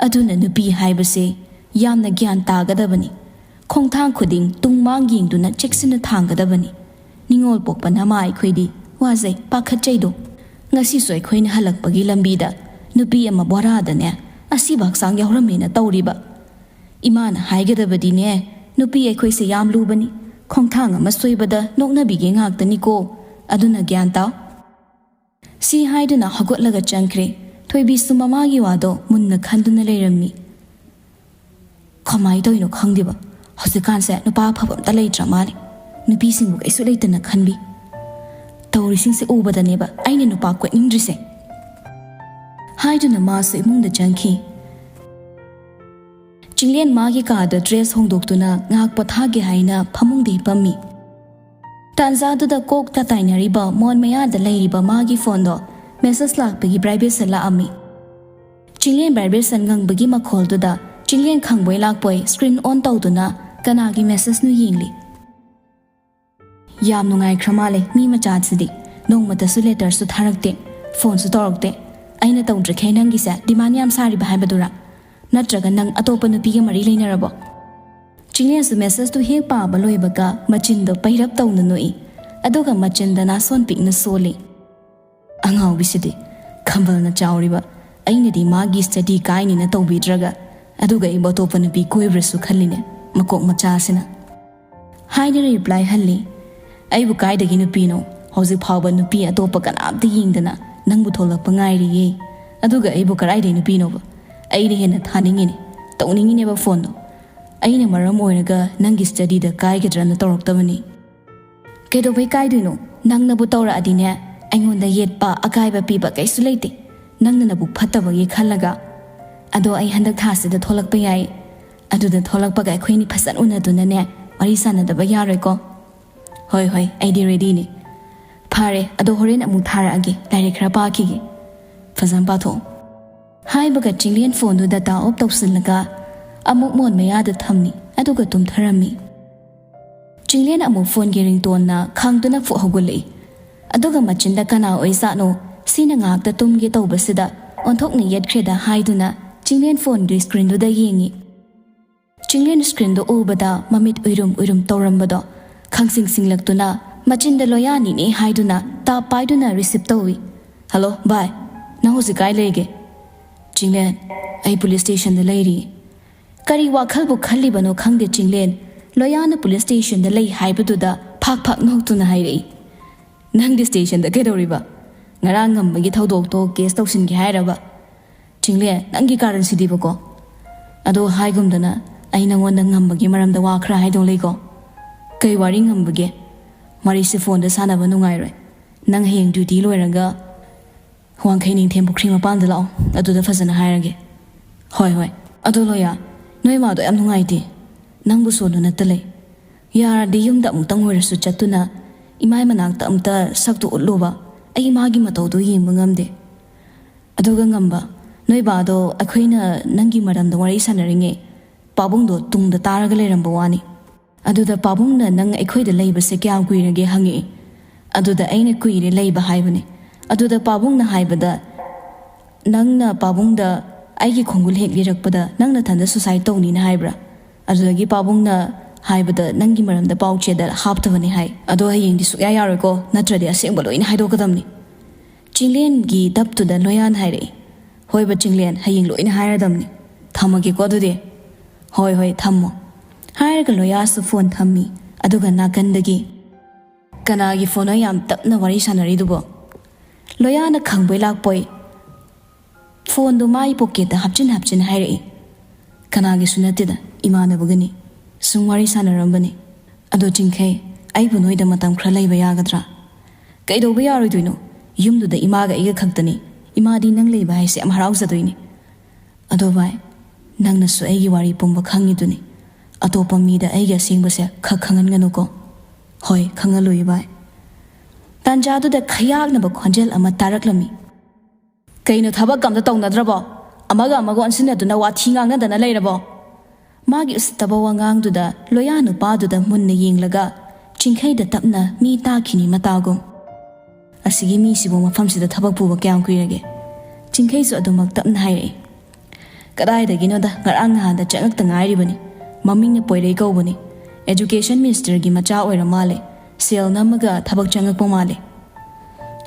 ꯑꯗꯨꯅ ꯅꯨꯄꯤ ꯍꯥꯏꯕꯁꯦ ꯌꯥꯝꯅ ꯒ꯭ꯌꯥꯟ ꯇꯥꯒꯗꯕꯅꯤ꯫ ꯈꯣꯡꯊꯥꯡ ꯈꯨꯗꯤꯡ ꯇꯨꯡ ꯃꯥꯡ ꯌꯦꯡꯗꯨꯅ ꯆꯦꯛꯁꯤꯟꯅ ꯊꯥꯡꯒꯗꯕꯅꯤ꯫ ꯅꯤꯉꯣꯜ ꯄꯣꯛꯄ ꯅꯃꯥ ꯑꯩꯈꯣꯏꯗꯤ ꯋꯥꯖꯩ, ꯄꯥꯈꯠꯆꯩꯗꯣ꯫ ꯉꯁꯤꯁꯨ ꯑꯩꯈꯣꯏꯅ ꯍꯜꯂꯛꯄꯒꯤ ꯂꯝꯕꯤꯗ ꯅꯨꯄꯤ ꯑꯃ ꯕꯣꯔꯥꯗꯅꯦ ꯑꯁꯤꯕ ꯍꯛꯆꯥꯡ ꯌꯥꯎꯔꯝꯃꯦꯅ ꯇꯧꯔꯤꯕ꯫ ꯏꯃꯥꯅ ꯍꯥꯏꯒꯗꯕꯗꯤꯅꯦ, ꯅꯨꯄꯤ ꯑꯩꯈꯣꯏꯁꯦ ꯌꯥꯝ ꯂꯨꯕꯅꯤ꯫ ꯈꯣꯡꯊꯥꯡ ꯑꯃ ꯁꯣꯏꯕꯗ ꯅꯣꯛꯅꯕꯤꯒꯦ ꯉꯥꯛꯇꯅꯤꯀꯣ꯫ ꯑꯗꯨꯅ ꯒ꯭ꯌꯥꯟ ꯇꯥꯎ꯫" ꯁꯤ ꯍꯥꯏꯗꯨꯅ ꯍꯧꯒꯠꯂꯒ ꯆꯪꯈ꯭ꯔꯦ꯫ ꯊꯣꯏꯕꯤꯁꯨ ꯃꯃꯥꯒꯤ ꯋꯥꯗꯣ ꯃꯨꯟꯅ ꯈꯟꯗꯨꯅ ꯂꯩꯔꯝꯃꯤ꯫ "ꯀꯃꯥꯏ ꯇꯧꯔꯤꯅꯣ ꯈꯪꯗꯦꯕ, ꯍꯧꯖꯤꯛꯀꯥꯟꯁꯦ ꯅꯨꯄꯥ ꯑꯐꯕ ꯑꯝꯇ ꯂꯩꯇ꯭ꯔ ꯃꯥꯜꯂꯦ꯫ ꯅꯨꯄꯤꯁꯤꯡꯕꯨ ꯀꯩꯁꯨ ꯂꯩꯇꯅ ꯈꯟꯕꯤ꯫ ꯇꯧꯔꯤꯁꯤꯡꯁꯦ ꯎꯕꯗꯅꯦꯕ ꯑꯩꯅ ꯅꯨꯄꯥ ꯀꯣꯏꯅꯤꯡꯗ꯭ꯔꯤꯁꯦ꯫" ꯍꯥꯏꯗꯨꯅ ꯃꯥꯁꯨ ꯏꯃꯨꯡꯗ ꯆꯪꯈꯤ꯫ ꯆꯤꯡꯂꯦꯟ ꯃꯥꯒꯤ ꯀꯥꯗ ꯗ꯭ꯔꯦꯁ ꯍꯣꯡꯗꯣꯛꯇꯨꯅ ꯉꯥꯏꯍꯥꯛ ꯄꯣꯊꯥꯒꯦ ꯍꯥꯏꯅ ꯐꯃꯨꯡꯗ ꯍꯤꯞꯄꯝꯃꯤ꯫ ꯇꯥꯟꯖꯥꯗꯨꯗ ꯀꯣꯛ ꯇꯥꯇꯥꯏꯅꯔꯤꯕ ꯃꯣꯟ ꯃꯌꯥꯗ ꯂꯩꯔꯤꯕ ꯃꯥꯒꯤ ꯐꯣꯟꯗꯣ ꯃꯦꯁꯦꯖ ꯂꯥꯛꯄꯒꯤ ꯚꯥꯏꯕ꯭ꯔꯦꯁꯟ ꯂꯥꯛꯑꯝꯃꯤ꯫ ꯆꯤꯡꯂꯦꯟ ꯚꯥꯏꯕ꯭ꯔꯦꯁꯟ ꯉꯪꯕꯒꯤ ꯃꯈꯣꯜꯗꯨꯗ ꯆꯤꯡꯂꯦꯟ ꯈꯪꯕꯣꯏ ꯂꯥꯛꯄꯣꯏ ꯁ꯭ꯀ꯭ꯔꯤꯟ ꯑꯣꯟ ꯇꯧꯗꯨꯅ ꯀꯅꯥꯒꯤ ꯃꯦꯁꯦꯖꯅꯣ ꯌꯦꯡꯂꯤ꯫ ꯌꯥꯝ ꯅꯨꯡꯉꯥꯏꯈ꯭ꯔ ꯃꯥꯜꯂꯦ ꯃꯤ ꯃꯆꯥꯁꯤꯗꯤ꯫ ꯅꯣꯡꯃꯇꯁꯨ ꯂꯦꯇꯔꯁꯨ ꯊꯥꯔꯛꯇꯦ, ꯐꯣꯟꯁꯨ ꯇꯧꯔꯛꯇꯦ꯫ ꯑꯩꯅ ꯇꯧꯗ꯭ꯔꯤꯈꯩ ꯅꯪꯒꯤꯁꯦ ꯗꯤꯃꯥꯟ ꯌꯥꯝ ꯁꯥꯔꯤꯕ ꯍꯥꯏꯕꯗꯨꯔꯥ? ꯅꯠꯇ꯭ꯔꯒ ꯅꯪ ꯑꯇꯣꯞꯄ ꯅꯨꯄꯤꯒ ꯃꯔꯤ ꯂꯩꯅꯔꯕꯣ? ꯆꯤꯡꯂꯦꯟꯁꯨ ꯃꯦꯁꯦꯖꯇꯨ ꯍꯦꯛ ꯄꯥꯕ ꯂꯣꯏꯕꯒ ꯃꯆꯤꯟꯗꯣ ꯄꯩꯔꯞ ꯇꯧꯅ ꯅꯣꯛꯏ꯫ ꯑꯗꯨꯒ ꯃꯆꯤꯟꯗ ꯅꯥꯁꯣꯟ ꯄꯤꯛꯅ ꯁꯣꯜꯂꯤ꯫ ꯑꯉꯥꯎꯕꯤꯁꯤꯗꯤ, ꯈꯝꯕꯜꯅ ꯆꯥꯎꯔꯤꯕ꯫ ꯑꯩꯅꯗꯤ ꯃꯥꯒꯤ ꯁ꯭ꯇꯗꯤ ꯀꯥꯏꯅꯤꯅ ꯇꯧꯕꯤꯗ꯭ꯔꯒ, ꯑꯗꯨꯒ ꯑꯩꯕꯨ ꯑꯇꯣꯞꯄ ꯅꯨꯄꯤ ꯀꯣꯏꯕ꯭ꯔꯁꯨ ꯈꯜꯂꯤꯅꯦ, ꯃꯀꯣꯛ ꯃꯆꯥꯁꯤꯅ꯫ ꯍꯥꯏꯅ ꯔꯤꯄ꯭ꯂꯥꯏ ꯍꯜꯂꯤ꯫ ꯑꯩꯕꯨ ꯀꯥꯏꯗꯒꯤ ꯅꯨꯄꯤꯅꯣ? ꯍꯧꯖꯤꯛ ꯐꯥꯎꯕ ꯅꯨꯄꯤ ꯑꯇꯣꯞꯄ ꯀꯅꯥꯝꯇ ꯌꯦꯡꯗꯅ ꯅꯪꯕꯨ ꯊꯣꯛꯂꯛꯄ ꯉꯥꯏꯔꯤꯌꯦ꯫ ꯑꯗꯨꯒ ꯑꯩꯕꯨ ꯀꯗꯥꯏꯗꯒꯤ ꯅꯨꯄꯤꯅꯣꯕ? ꯑꯩꯅ ꯍꯦꯟꯅ ꯊꯥꯅꯤꯡꯉꯤꯅꯦ, ꯇꯧꯅꯤꯡꯉꯤꯅꯦꯕ ꯐꯣꯟꯗꯣ꯫ ꯑꯩꯅ ꯃꯔꯝ ꯑꯣꯏꯔꯒ ꯅꯪꯒꯤ ꯁ꯭ꯇꯗꯤꯗ ꯀꯥꯏꯒꯗ꯭ꯔꯅ ꯇꯧꯔꯛꯇꯕꯅꯤ꯫ ꯀꯩꯗꯧꯕꯩ ꯀꯥꯏꯗꯣꯏꯅꯣ? ꯅꯪꯅꯕꯨ ꯇꯧꯔꯛꯑꯗꯤꯅꯦ, ꯑꯩꯉꯣꯟꯗ ꯌꯦꯠꯄ, ꯑꯀꯥꯏꯕ ꯄꯤꯕ ꯀꯩꯁꯨ ꯂꯩꯇꯦ, ꯅꯪꯅ ꯅꯕꯨꯛ ꯐꯠꯇꯕꯒꯤ ꯈꯜꯂꯒ꯫ ꯑꯗꯣ ꯑꯩ ꯍꯟꯗꯛ ꯊꯥꯁꯤꯗ ꯊꯣꯛꯂꯛꯄ ꯌꯥꯏ꯫ ꯑꯗꯨꯗ ꯊꯣꯛꯂꯛꯄꯒ ꯑꯩꯈꯣꯏꯅꯤ ꯐꯖꯅ ꯎꯅꯗꯨꯅꯅꯦ, ꯋꯥꯔꯤ ꯁꯥꯟꯅꯗꯕ ꯌꯥꯔꯣꯏꯀꯣ? ꯍꯣꯏ, ꯍꯣꯏ, ꯑꯩꯗꯤ ꯔꯦꯗꯤꯅꯤ꯫ ꯐꯔꯦ, ꯑꯗꯣ ꯍꯣꯔꯦꯟ ꯑꯃꯨꯛ ꯊꯥꯔꯛꯑꯒꯦ, ꯂꯥꯏꯔꯤꯛ ꯈꯔ ꯄꯥꯈꯤꯒꯦ꯫ ꯐꯖꯅ ꯄꯥꯊꯣꯛꯑꯣ꯫ ꯍꯥꯏꯕꯒ ꯆꯤꯡꯂꯦꯟ ꯐꯣꯟꯗꯨ ꯗꯇꯥ ꯑꯣꯐ ꯇꯧꯁꯤꯜꯂꯒ ꯑꯃꯨꯛ ꯃꯣꯟ ꯃꯌꯥꯗ ꯊꯝꯃꯤ, ꯑꯗꯨꯒ ꯇꯨꯝꯊꯔꯝꯃꯤ꯫ ꯆꯤꯡꯂꯦꯟ ꯑꯃꯨꯛ ꯐꯣꯟꯒꯤ ꯔꯤꯡꯇꯣꯟꯅ ꯈꯥꯡꯗꯨꯅ ꯐꯨꯛ ꯍꯧꯒꯠꯂꯛꯏ꯫ ꯑꯗꯨꯒ ꯃꯆꯤꯟꯗ ꯀꯅꯥ ꯑꯣꯏꯖꯥꯠꯅꯣ, ꯁꯤꯅ ꯉꯥꯛꯇ ꯇꯨꯝꯒꯦ ꯇꯧꯕꯁꯤꯗ ꯑꯣꯟꯊꯣꯛꯅ ꯌꯦꯠꯈ꯭ꯔꯦꯗ ꯍꯥꯏꯗꯨꯅ ꯆꯤꯡꯂꯦꯟ ꯐꯣꯟꯒꯤ ꯁ꯭ꯀ꯭ꯔꯤꯟꯗꯨꯗ ꯌꯦꯡꯉꯤ꯫ ꯆꯤꯡꯂꯦꯟ ꯁ꯭ꯀ꯭ꯔꯤꯟꯗꯣ ꯎꯕꯗ ꯃꯃꯤꯠ ꯎꯏꯔꯨꯝ ꯎꯏꯔꯨꯝ ꯇꯧꯔꯝꯕꯗꯣ ꯈꯪꯁꯤꯡ ꯁꯤꯡꯂꯛꯇꯨꯅ ꯃꯆꯤꯟꯗ ꯂꯣꯌꯥꯅꯤꯅꯦ ꯍꯥꯏꯗꯨꯅ ꯇꯥꯞ ꯄꯥꯏꯗꯨꯅ ꯔꯤꯁꯤꯞ ꯇꯧꯏ꯫ "ꯍꯜꯂꯣ ꯚꯥꯏ, ꯅꯪ ꯍꯧꯖꯤꯛ ꯀꯥꯏ ꯂꯩꯒꯦ?" "ꯆꯤꯡꯂꯦꯟ, ꯑꯩ ꯄꯨꯂꯤꯁ ꯁ꯭ꯇꯦꯁꯟꯗ ꯂꯩꯔꯤ꯫" ꯀꯔꯤ ꯋꯥꯈꯜꯕꯨ ꯈꯜꯂꯤꯕꯅꯣ ꯈꯪꯗꯦ ꯆꯤꯡꯂꯦꯟ, ꯂꯣꯌꯥꯅ ꯄꯨꯂꯤꯁ ꯁ꯭ꯇꯦꯁꯟꯗ ꯂꯩ ꯍꯥꯏꯕꯗꯨꯗ ꯐꯥꯛ ꯐꯥꯛ ꯅꯣꯛꯇꯨꯅ ꯍꯥꯏꯔꯛꯏ꯫ "ꯅꯪꯗꯤ ꯁ꯭ꯇꯦꯁꯟꯗ ꯀꯩꯗꯧꯔꯤꯕ? ꯉꯔꯥꯡ ꯉꯝꯕꯒꯤ ꯊꯧꯗꯣꯛꯇꯣ ꯀꯦꯁ ꯇꯧꯁꯤꯟꯒꯦ ꯍꯥꯏꯔꯕ?" "ꯆꯤꯡꯂꯦꯟ, ꯅꯪꯒꯤ ꯀꯥꯔꯟꯁꯤꯗꯤꯕꯀꯣ꯫ ꯑꯗꯣ ꯍꯥꯏꯒꯨꯝꯗꯅ, ꯑꯩ ꯅꯉꯣꯟꯗ ꯉꯝꯕꯒꯤ ꯃꯔꯝꯗ ꯋꯥ ꯈꯔ ꯍꯥꯏꯗꯧ ꯂꯩꯀꯣ꯫" "ꯀꯩ ꯋꯥꯔꯤ ꯉꯝꯕꯒꯦ? ꯋꯥꯔꯤꯁꯦ ꯐꯣꯟꯗ ꯁꯥꯟꯅꯕ ꯅꯨꯡꯉꯥꯏꯔꯣꯏ꯫ ꯅꯪ ꯍꯌꯦꯡ ꯗ꯭ꯌꯨꯇꯤ ꯂꯣꯏꯔꯒ ꯋꯥꯡꯈꯩ ꯅꯤꯡꯊꯦꯝ ꯄꯨꯈ꯭ꯔꯤ ꯃꯄꯥꯟꯗ ꯂꯥꯛꯑꯣ, ꯑꯗꯨꯗ ꯐꯖꯅ ꯍꯥꯏꯔꯒꯦ꯫" "ꯍꯣꯏ, ꯍꯣꯏ꯫ ꯑꯗꯣ ꯂꯣꯌꯥ, ꯅꯣꯏ ꯃꯥꯗꯣ ꯌꯥꯝ ꯅꯨꯡꯉꯥꯏꯇꯦ꯫ ꯅꯪꯕꯨ ꯁꯣꯟꯗꯨꯅꯇ ꯂꯩ꯫ ꯌꯥꯔꯗꯤ ꯌꯨꯝꯗ ꯑꯃꯨꯛꯇꯪ ꯑꯣꯏꯔꯁꯨ ꯆꯠꯇꯨꯅ ꯏꯃꯥꯏ ꯃꯅꯥꯛꯇ ꯑꯃꯨꯛꯇ ꯁꯛꯇꯨ ꯎꯠꯂꯨꯕ꯫ ꯑꯩ ꯃꯥꯒꯤ ꯃꯇꯧꯗꯣ ꯌꯦꯡꯕ ꯉꯝꯗꯦ꯫ ꯑꯗꯨꯒ ꯉꯝꯕ, ꯅꯣꯏ ꯕꯥꯗꯣ ꯑꯩꯈꯣꯏꯅ ꯅꯪꯒꯤ ꯃꯔꯝꯗ ꯋꯥꯔꯤ ꯁꯥꯟꯅꯔꯤꯉꯩ ꯄꯥꯕꯨꯡꯗꯣ ꯇꯨꯡꯗ ꯇꯥꯔꯒ ꯂꯩꯔꯝꯕ ꯋꯥꯅꯤ꯫ ꯑꯗꯨꯗ ꯄꯥꯕꯨꯡꯅ ꯅꯪ ꯑꯩꯈꯣꯏꯗ ꯂꯩꯕꯁꯦ ꯀꯌꯥꯝ ꯀꯨꯏꯔꯒꯦ ꯍꯪꯉꯛꯏ꯫ ꯑꯗꯨꯗ ꯑꯩꯅ ꯀꯨꯏꯔꯦ ꯂꯩꯕ ꯍꯥꯏꯕꯅꯤ꯫ ꯑꯗꯨꯗ ꯄꯥꯕꯨꯡꯅ ꯍꯥꯏꯕꯗ, "ꯅꯪꯅ ꯄꯥꯕꯨꯡꯗ ꯑꯩꯒꯤ ꯈꯣꯡꯒꯨꯜ ꯍꯦꯛ ꯂꯤꯔꯛꯄꯗ ꯅꯪ ꯅꯊꯟꯗ suicide ꯇꯧꯅꯤꯅ ꯍꯥꯏꯕ꯭ꯔꯥ? ꯑꯗꯨꯗꯒꯤ ꯄꯥꯕꯨꯡꯅ ꯍꯥꯏꯕꯗ ꯅꯪꯒꯤ ꯃꯔꯝꯗ ꯄꯥꯎ ꯆꯦꯗ ꯍꯥꯞꯇꯕꯅꯤ ꯍꯥꯏ꯫ ꯑꯗꯣ ꯍꯌꯦꯡꯗꯤ ꯁꯨꯛꯌꯥ ꯌꯥꯔꯣꯏꯀꯣ, ꯅꯠꯇ꯭ꯔꯗꯤ ꯑꯁꯦꯡꯕ ꯂꯣꯏꯅ ꯍꯥꯏꯗꯣꯛꯀꯗꯕꯅꯤ꯫" ꯆꯤꯡꯂꯦꯟꯒꯤ ꯗꯞꯇꯨꯗ ꯂꯣꯌꯥꯅ ꯍꯥꯏꯔꯛꯏ, "ꯍꯣꯏꯕ ꯆꯤꯡꯂꯦꯟ, ꯍꯌꯦꯡ ꯂꯣꯏꯅ ꯍꯥꯏꯔꯗꯕꯅꯤ꯫ ꯊꯝꯃꯒꯦꯀꯣ ꯑꯗꯨꯗꯤ꯫" "ꯍꯣꯏ ꯍꯣꯏ, ꯊꯝꯃꯣ꯫" ꯍꯥꯏꯔꯒ ꯂꯣꯌꯥꯁꯨ ꯐꯣꯟ ꯊꯝꯃꯤ꯫ ꯑꯗꯨꯒ ꯅꯥꯀꯟꯗꯒꯤ, "ꯀꯅꯥꯒꯤ ꯐꯣꯟꯅꯣ ꯌꯥꯝ ꯇꯞꯅ ꯋꯥꯔꯤ ꯁꯥꯟꯅꯔꯤꯗꯨꯕꯣ?" ꯂꯣꯌꯥꯅ ꯈꯪꯕꯣꯏ ꯂꯥꯛꯄꯣꯏ ꯐꯣꯟꯗꯨ ꯃꯥꯏ ꯄꯣꯀꯦꯠꯇ ꯍꯥꯞꯆꯤꯟ ꯍꯥꯞꯆꯤꯟ ꯍꯥꯏꯔꯛꯏ꯫ "ꯀꯅꯥꯒꯤꯁꯨ ꯅꯠꯇꯦꯗ, ꯏꯃꯥꯟꯅꯕꯒꯅꯤ꯫ ꯁꯨꯝ ꯋꯥꯔꯤ ꯁꯥꯟꯅꯔꯝꯕꯅꯤ꯫ ꯑꯗꯣ ꯆꯤꯡꯈꯩ, ꯑꯩꯕꯨ ꯅꯣꯏꯗ ꯃꯇꯝ ꯈꯔ ꯂꯩꯕ ꯌꯥꯒꯗ꯭ꯔꯥ?" "ꯀꯩꯗꯧꯕ ꯌꯥꯔꯣꯏꯗꯣꯏꯅꯣ? ꯌꯨꯝꯗꯨꯗ ꯏꯃꯥꯒ ꯑꯩꯒ ꯈꯛꯇꯅꯤ꯫ ꯏꯃꯥꯗꯤ ꯅꯪ ꯂꯩꯕ ꯍꯥꯏꯁꯦ ꯌꯥꯝ ꯍꯔꯥꯎꯖꯗꯣꯏꯅꯤ꯫ ꯑꯗꯣ ꯚꯥꯏ, ꯅꯪꯅꯁꯨ ꯑꯩꯒꯤ ꯋꯥꯔꯤ ꯄꯨꯝꯕ ꯈꯪꯉꯤꯗꯨꯅꯤ꯫ ꯑꯇꯣꯞꯄ ꯃꯤꯗ ꯑꯩꯒꯤ ꯑꯁꯦꯡꯕꯁꯦ ꯈꯛ ꯈꯪꯍꯟꯒꯅꯨꯀꯣ꯫" "ꯍꯣꯏ, ꯈꯪꯍꯜꯂꯣꯏ ꯚꯥꯏ꯫" ꯇꯥꯟꯖꯥꯗꯨꯗ ꯈꯌꯥꯛꯅꯕ ꯈꯣꯟꯖꯦꯜ ꯑꯃ ꯇꯥꯔꯛꯂꯝꯃꯤ꯫ "ꯀꯩꯅꯣ, ꯊꯕꯛ ꯑꯝꯇ ꯇꯧꯅꯗ꯭ꯔꯕꯣ? ꯑꯃꯒ ꯑꯃꯒ ꯑꯣꯟꯁꯤꯟꯅꯗꯨꯅ ꯋꯥꯊꯤ ꯉꯥꯡꯅꯗꯅ ꯂꯩꯔꯕꯣ?" ꯃꯥꯒꯤ ꯎꯁꯤꯠꯇꯕ ꯋꯥꯉꯥꯡꯗꯨꯗ ꯂꯣꯌꯥ ꯅꯨꯄꯥꯗꯨꯗ ꯃꯨꯟꯅ ꯌꯦꯡꯂꯒ ꯆꯤꯡꯈꯩꯗ ꯇꯞꯅ ꯃꯤ ꯇꯥꯈꯤꯅꯤ ꯃꯇꯥꯒꯨꯝ꯫ "ꯑꯁꯤꯒꯤ ꯃꯤꯁꯤꯕꯨ ꯃꯐꯝꯁꯤꯗ ꯊꯕꯛ ꯄꯨꯕ ꯀꯌꯥꯝ ꯀꯨꯏꯔꯒꯦ?" ꯆꯤꯡꯈꯩꯁꯨ ꯑꯗꯨꯃꯛ ꯇꯞꯅ ꯍꯥꯏꯔꯛꯏ꯫ "ꯀꯗꯥꯏꯗꯒꯤꯅꯣꯗ, ꯉꯔꯥꯡ ꯅꯍꯥꯟꯗ ꯆꯪꯉꯛꯇ ꯉꯥꯏꯔꯤꯕꯅꯤ꯫ ꯃꯃꯤꯡꯅ ꯄꯣꯏꯔꯩ ꯀꯧꯕꯅꯤ꯫ Education ministerꯒꯤ ꯃꯆꯥ ꯑꯣꯏꯔ ꯃꯥꯜꯂꯦ꯫ ꯁꯦꯜ ꯅꯝꯃꯒ ꯊꯕꯛ ꯆꯪꯉꯛꯄ ꯃꯥꯜꯂꯦ꯫"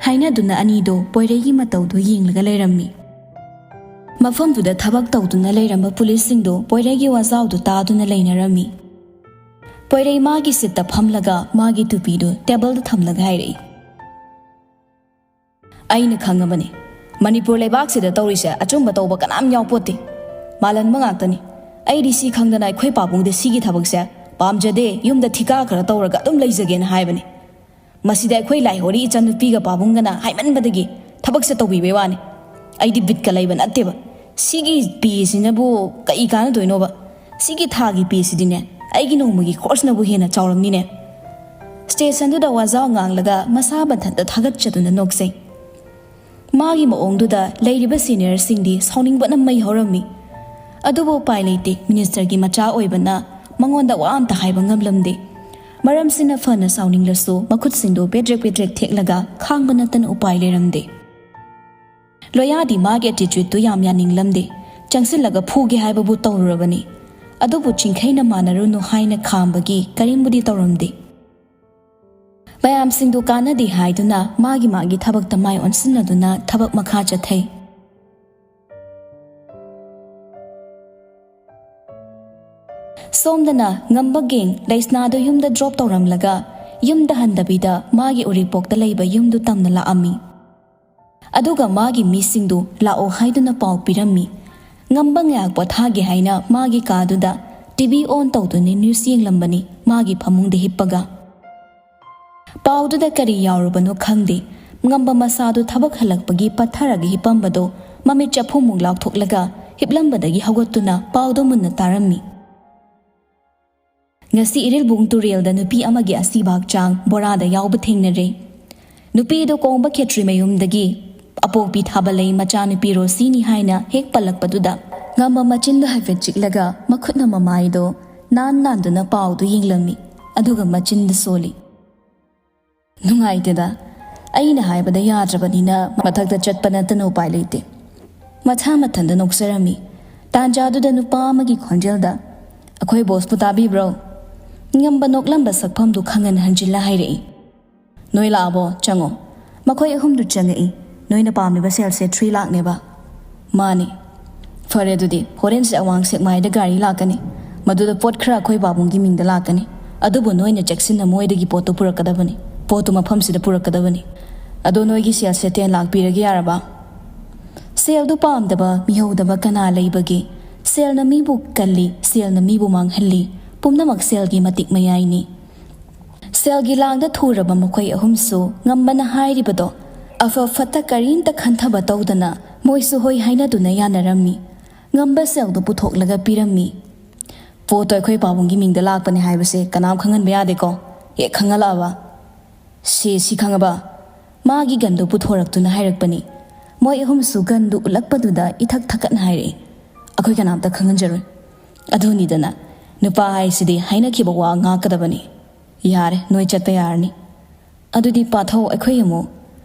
ꯍꯥꯏꯅꯗꯨꯅ ꯑꯅꯤꯗꯣ ꯄꯣꯏꯔꯩꯒꯤ ꯃꯇꯧꯗꯨ ꯌꯦꯡꯂꯒ ꯂꯩꯔꯝꯃꯤ꯫ ꯃꯐꯝꯗꯨꯗ ꯊꯕꯛ ꯇꯧꯗꯨꯅ ꯂꯩꯔꯝꯕ ꯄꯨꯂꯤꯁꯁꯤꯡꯗꯣ ꯄꯣꯏꯔꯩꯒꯤ ꯋꯥꯖꯥꯎꯗꯨ ꯇꯥꯗꯨꯅ ꯂꯩꯅꯔꯝꯃꯤ꯫ ꯄꯣꯏꯔꯩ ꯃꯥꯒꯤ ꯁꯤꯠꯇ ꯐꯝꯂꯒ ꯃꯥꯒꯤ ꯇꯨꯄꯤꯗꯨ ꯇꯦꯕꯜꯗ ꯊꯝꯂꯒ ꯍꯥꯏꯔꯛꯏ, "ꯑꯩꯅ ꯈꯪꯉꯕꯅꯤ, ꯃꯅꯤꯄꯨꯔ ꯂꯩꯕꯥꯛꯁꯤꯗ ꯇꯧꯔꯤꯁꯦ ꯑꯆꯨꯝꯕ ꯇꯧꯕ ꯀꯅꯥꯝ ꯌꯥꯎꯄꯣꯠꯇꯦ꯫ ꯃꯥꯜꯍꯟꯕ ꯉꯥꯛꯇꯅꯤ꯫ ꯑꯩꯗꯤ ꯁꯤ ꯈꯪꯗꯅ ꯑꯩꯈꯣꯏ ꯄꯥꯕꯨꯡꯗ ꯁꯤꯒꯤ ꯊꯕꯛꯁꯦ ꯄꯥꯝꯖꯗꯦ, ꯌꯨꯝꯗ ꯊꯤꯀꯥ ꯈꯔ ꯇꯧꯔꯒ ꯑꯗꯨꯝ ꯂꯩꯖꯒꯦꯅ ꯍꯥꯏꯕꯅꯤ꯫ ꯃꯁꯤꯗ ꯑꯩꯈꯣꯏ ꯂꯥꯏꯍꯣꯔꯤ ꯏꯆꯟꯅꯨꯄꯤꯒ ꯄꯥꯕꯨꯡꯒꯅ ꯍꯥꯏꯃꯟꯕꯗꯒꯤ ꯊꯕꯛꯁꯦ ꯇꯧꯕꯤꯕꯩ ꯋꯥꯅꯤ꯫ ꯑꯩꯗꯤ ꯕꯤꯠꯀ ꯂꯩꯕ ꯅꯠꯇꯦꯕ꯫ ꯁꯤꯒꯤ ꯄꯦꯁꯤꯅꯕꯨ ꯀꯩ ꯀꯥꯟꯅꯗꯣꯏꯅꯣꯕ? ꯁꯤꯒꯤ ꯊꯥꯒꯤ ꯄꯦꯁꯤꯗꯤꯅꯦ, ꯑꯩꯒꯤ ꯅꯣꯡꯃꯒꯤ ꯈꯣꯔꯁꯅꯕꯨ ꯍꯦꯟꯅ ꯆꯥꯎꯔꯝꯅꯤꯅꯦ꯫" ꯁ꯭ꯇꯦꯁꯟꯗꯨꯗ ꯋꯥꯖꯥꯎ ꯉꯥꯡꯂꯒ ꯃꯁꯥ ꯃꯊꯟꯇ ꯊꯥꯒꯠꯆꯗꯨꯅ ꯅꯣꯛꯆꯩ꯫ ꯃꯥꯒꯤ ꯃꯑꯣꯡꯗꯨꯗ ꯂꯩꯔꯤꯕ ꯁꯤꯅꯤꯌꯔꯁꯤꯡꯗꯤ ꯁꯥꯎꯅꯤꯡꯕꯅ ꯃꯩ ꯍꯧꯔꯝꯃꯤ꯫ ꯑꯗꯨꯕꯨ ꯎꯄꯥꯏ ꯂꯩꯇꯦ, ꯃꯤꯅꯤꯁꯇꯔꯒꯤ ꯃꯆꯥ ꯑꯣꯏꯕꯅ ꯃꯉꯣꯟꯗ ꯋꯥ ꯑꯝꯇ ꯍꯥꯏꯕ ꯉꯝꯂꯝꯗꯦ꯫ ꯃꯔꯝꯁꯤꯅ ꯐꯅ ꯁꯥꯎꯅꯤꯡꯂꯁꯨ ꯃꯈꯨꯠꯁꯤꯡꯗꯨ ꯄꯦꯗ꯭ꯔꯦꯛ ꯄꯦꯗ꯭ꯔꯦꯛ ꯊꯦꯛꯂꯒ ꯈꯥꯡꯕ ꯅꯠꯇꯅ ꯎꯄꯥꯏ ꯂꯩꯔꯝꯗꯦ꯫ ꯂꯣꯌꯥꯗꯤ ꯃꯥꯒꯤ ꯑꯦꯇꯤꯆ꯭ꯌꯨꯠꯇꯨ ꯌꯥꯝ ꯌꯥꯅꯤꯡꯂꯝꯗꯦ꯫ ꯆꯪꯁꯤꯜꯂꯒ ꯐꯨꯒꯦ ꯍꯥꯏꯕꯕꯨ ꯇꯧꯔꯨꯔꯕꯅꯤ꯫ ꯑꯗꯨꯕꯨ ꯆꯤꯡꯈꯩꯅ ꯃꯥꯟꯅꯔꯨꯅꯨ ꯍꯥꯏꯅ ꯈꯥꯝꯕꯒꯤ ꯀꯔꯤꯝꯕꯨꯗꯤ ꯇꯧꯔꯝꯗꯦ꯫ ꯃꯌꯥꯝꯁꯤꯡꯗꯨ ꯀꯥꯟꯅꯗꯦ ꯍꯥꯏꯗꯨꯅ ꯃꯥꯒꯤ ꯃꯥꯒꯤ ꯊꯕꯛꯇ ꯃꯥꯏ ꯑꯣꯟꯁꯤꯟꯅꯗꯨꯅ ꯊꯕꯛ ꯃꯈꯥ ꯆꯠꯊꯩ꯫ ꯁꯣꯝꯗꯅ ꯉꯝꯕ ꯒꯦꯡ ꯂꯩꯁꯅꯥꯗꯨ ꯌꯨꯝꯗ ꯗ꯭ꯔꯣꯞ ꯇꯧꯔꯝꯂꯒ ꯌꯨꯝꯗ ꯍꯟꯗꯕꯤꯗ ꯃꯥꯒꯤ ꯎꯔꯤꯄꯣꯛꯇ ꯂꯩꯕ ꯌꯨꯝꯗꯨ ꯇꯝꯅ ꯂꯥꯛꯑꯝꯃꯤ꯫ ꯑꯗꯨꯒ ꯃꯥꯒꯤ ꯃꯤꯁꯤꯡꯗꯨ ꯂꯥꯛꯑꯣ ꯍꯥꯏꯗꯨꯅ ꯄꯥꯎ ꯄꯤꯔꯝꯃꯤ꯫ ꯉꯝꯕ ꯉꯥꯏꯍꯥꯛ ꯄꯣꯊꯥꯒꯦ ꯍꯥꯏꯅ ꯃꯥꯒꯤ ꯀꯥꯗꯨꯗ ꯇꯤ ꯚꯤ ꯑꯣꯟ ꯇꯧꯗꯨꯅ ꯅ꯭ꯌꯨꯁ ꯌꯦꯡꯂꯝꯕꯅꯤ ꯃꯥꯒꯤ ꯐꯃꯨꯡꯗ ꯍꯤꯞꯄꯒ꯫ ꯄꯥꯎꯗꯨꯗ ꯀꯔꯤ ꯌꯥꯎꯔꯨꯕꯅꯣ ꯈꯪꯗꯦ꯫ ꯉꯝꯕ ꯃꯁꯥꯗꯨ ꯊꯕꯛ ꯍꯜꯂꯛꯄꯒꯤ ꯄꯠꯊꯔꯒ ꯍꯤꯞꯄꯝꯕꯗꯣ ꯃꯃꯤꯠ ꯆꯐꯨꯃꯨꯛ ꯂꯥꯎꯊꯣꯛꯂꯒ ꯍꯤꯞꯂꯝꯕꯗꯒꯤ ꯍꯧꯒꯠꯇꯨꯅ ꯄꯥꯎꯗꯨ ꯃꯨꯟꯅ ꯇꯥꯔꯝꯃꯤ꯫ ꯉꯁꯤ ꯏꯔꯤꯜꯕꯨꯡ ꯇꯨꯔꯦꯜꯗ ꯅꯨꯄꯤ ꯑꯃꯒꯤ ꯑꯁꯤꯕ ꯍꯛꯆꯥꯡ ꯕꯣꯔꯥꯗ ꯌꯥꯎꯕ ꯊꯦꯡꯅꯔꯦ꯫ ꯅꯨꯄꯤꯗꯨ ꯀꯣꯡꯕ ꯈꯦꯇ꯭ꯔꯤ ꯃꯌꯨꯝꯗꯒꯤ ꯑꯄꯣꯛꯄꯤ ꯊꯥꯕꯂꯩ ꯃꯆꯥꯅꯨꯄꯤ ꯔꯣꯁꯤꯅꯤ ꯍꯥꯏꯅ ꯍꯦꯛ ꯄꯜꯂꯛꯄꯗꯨꯗ ꯉꯝꯕ ꯃꯆꯤꯟꯗꯨ ꯍꯥꯏꯐꯦꯠ ꯆꯤꯛꯂꯒ ꯃꯈꯨꯠꯅ ꯃꯃꯥꯏꯗꯣ ꯅꯥꯟ ꯅꯥꯟꯗꯨꯅ ꯄꯥꯎꯗꯨ ꯌꯦꯡꯂꯝꯃꯤ꯫ ꯑꯗꯨꯒ ꯃꯆꯤꯟꯗ ꯁꯣꯜꯂꯤ꯫ "ꯅꯨꯡꯉꯥꯏꯇꯦꯗ꯫ ꯑꯩꯅ ꯍꯥꯏꯕꯗ ꯌꯥꯗ꯭ꯔꯕꯅꯤꯅ ꯃꯊꯛꯇ ꯆꯠꯄ ꯅꯠꯇꯅ ꯎꯄꯥꯏ ꯂꯩꯇꯦ꯫" ꯃꯊꯥ ꯃꯊꯟꯇ ꯅꯣꯛꯆꯔꯝꯃꯤ꯫ ꯇꯥꯟꯖꯥꯗꯨꯗ ꯅꯨꯄꯥ ꯑꯃꯒꯤ ꯈꯣꯟꯖꯦꯜꯗ, "ꯑꯩꯈꯣꯏ ꯕꯣꯁꯄꯨ ꯇꯥꯕꯤꯕ꯭ꯔꯣ?" ꯉꯝꯕ ꯅꯣꯛꯂꯝꯕ ꯁꯛꯐꯝꯗꯨ ꯈꯪꯍꯟ ꯍꯟꯖꯤꯜꯂ ꯍꯥꯏꯔꯛꯏ꯫ "ꯅꯣꯏ ꯂꯥꯛꯑꯕꯣ? ꯆꯪꯉꯣ꯫" ꯃꯈꯣꯏ ꯑꯍꯨꯝꯗꯨ ꯆꯪꯉꯛꯏ꯫ "ꯅꯣꯏꯅ ꯄꯥꯝꯂꯤꯕ ꯁꯦꯜꯁꯦ ꯊ꯭ꯔꯤ ꯂꯥꯛꯅꯦꯕ?" "ꯃꯥꯅꯤ꯫" "ꯐꯔꯦ ꯑꯗꯨꯗꯤ, ꯍꯣꯔꯦꯟꯁꯦ ꯑꯋꯥꯡ ꯁꯦꯛꯃꯥꯏꯗ ꯒꯥꯔꯤ ꯂꯥꯛꯀꯅꯤ꯫ ꯃꯗꯨꯗ ꯄꯣꯠ ꯈꯔ ꯑꯩꯈꯣꯏ ꯄꯥꯕꯨꯡꯒꯤ ꯃꯤꯡꯗ ꯂꯥꯛꯀꯅꯤ꯫ ꯑꯗꯨꯕꯨ ꯅꯣꯏꯅ ꯆꯦꯛꯁꯤꯟꯅ ꯃꯣꯏꯗꯒꯤ ꯄꯣꯠꯇꯨ ꯄꯨꯔꯛꯀꯗꯕꯅꯤ꯫ ꯄꯣꯠꯇꯨ ꯃꯐꯝꯁꯤꯗ ꯄꯨꯔꯛꯀꯗꯕꯅꯤ꯫ ꯑꯗꯣ ꯅꯣꯏꯒꯤ ꯁꯦꯜꯁꯦ ꯇꯦꯟ ꯂꯥꯛ ꯄꯤꯔꯒꯦ ꯌꯥꯔꯕ?" ꯁꯦꯜꯗꯨ ꯄꯥꯝꯗꯕ, ꯃꯤꯍꯧꯗꯕ ꯀꯅꯥ ꯂꯩꯕꯒꯦ? ꯁꯦꯜꯅ ꯃꯤꯕꯨ ꯀꯜꯂꯤ, ꯁꯦꯜꯅ ꯃꯤꯕꯨ ꯃꯥꯡꯍꯜꯂꯤ꯫ ꯄꯨꯝꯅꯃꯛ ꯁꯦꯜꯒꯤ ꯃꯇꯤꯛ ꯃꯌꯥꯏꯅꯤ꯫ ꯁꯦꯜꯒꯤ ꯂꯥꯡꯗ ꯊꯨꯔꯕ ꯃꯈꯣꯏ ꯑꯍꯨꯝꯁꯨ ꯉꯝꯕꯅ ꯍꯥꯏꯔꯤꯕꯗꯣ ꯑꯐ ꯐꯠꯇ ꯀꯔꯤꯝꯇ ꯈꯟꯊꯕ ꯇꯧꯗꯅ ꯃꯣꯏꯁꯨ ꯍꯣꯏ ꯍꯥꯏꯅꯗꯨꯅ ꯌꯥꯅꯔꯝꯃꯤ꯫ ꯉꯝꯕ ꯁꯦꯜꯗꯨ ꯄꯨꯊꯣꯛꯂꯒ ꯄꯤꯔꯝꯃꯤ꯫ "ꯄꯣꯠꯇꯣ ꯑꯩꯈꯣꯏ ꯄꯥꯕꯨꯡꯒꯤ ꯃꯤꯡꯗ ꯂꯥꯛꯄꯅꯦ ꯍꯥꯏꯕꯁꯦ ꯀꯅꯥꯝ ꯈꯪꯍꯟꯕ ꯌꯥꯗꯦꯀꯣ꯫ ꯍꯦꯛ ꯈꯪꯍꯜꯂꯛꯑꯕ꯫" "ꯁꯦ, ꯁꯤ ꯈꯪꯉꯕ?" ꯃꯥꯒꯤ ꯒꯟꯗꯨ ꯄꯨꯊꯣꯔꯛꯇꯨꯅ ꯍꯥꯏꯔꯛꯄꯅꯤ꯫ ꯃꯣꯏ ꯑꯍꯨꯝꯁꯨ ꯒꯟꯗꯨ ꯎꯠꯂꯛꯄꯗꯨꯗ ꯏꯊꯛ ꯊꯛꯀꯠꯅ ꯍꯥꯏꯔꯛꯏ, "ꯑꯩꯈꯣꯏ ꯀꯅꯥꯝꯇ ꯈꯪꯍꯟꯖꯔꯣꯏ꯫" "ꯑꯗꯨꯅꯤꯗꯅ, ꯅꯨꯄꯥ ꯍꯥꯏꯁꯤꯗꯤ ꯍꯥꯏꯅꯈꯤꯕ ꯋꯥ ꯉꯥꯛꯀꯗꯕꯅꯤ꯫ ꯌꯥꯔꯦ, ꯅꯣꯏ ꯆꯠꯄ ꯌꯥꯔꯅꯤ꯫ ꯑꯗꯨꯗꯤ ꯄꯥꯊꯧ, ꯑꯩꯈꯣꯏ ꯑꯃꯨꯛ꯫"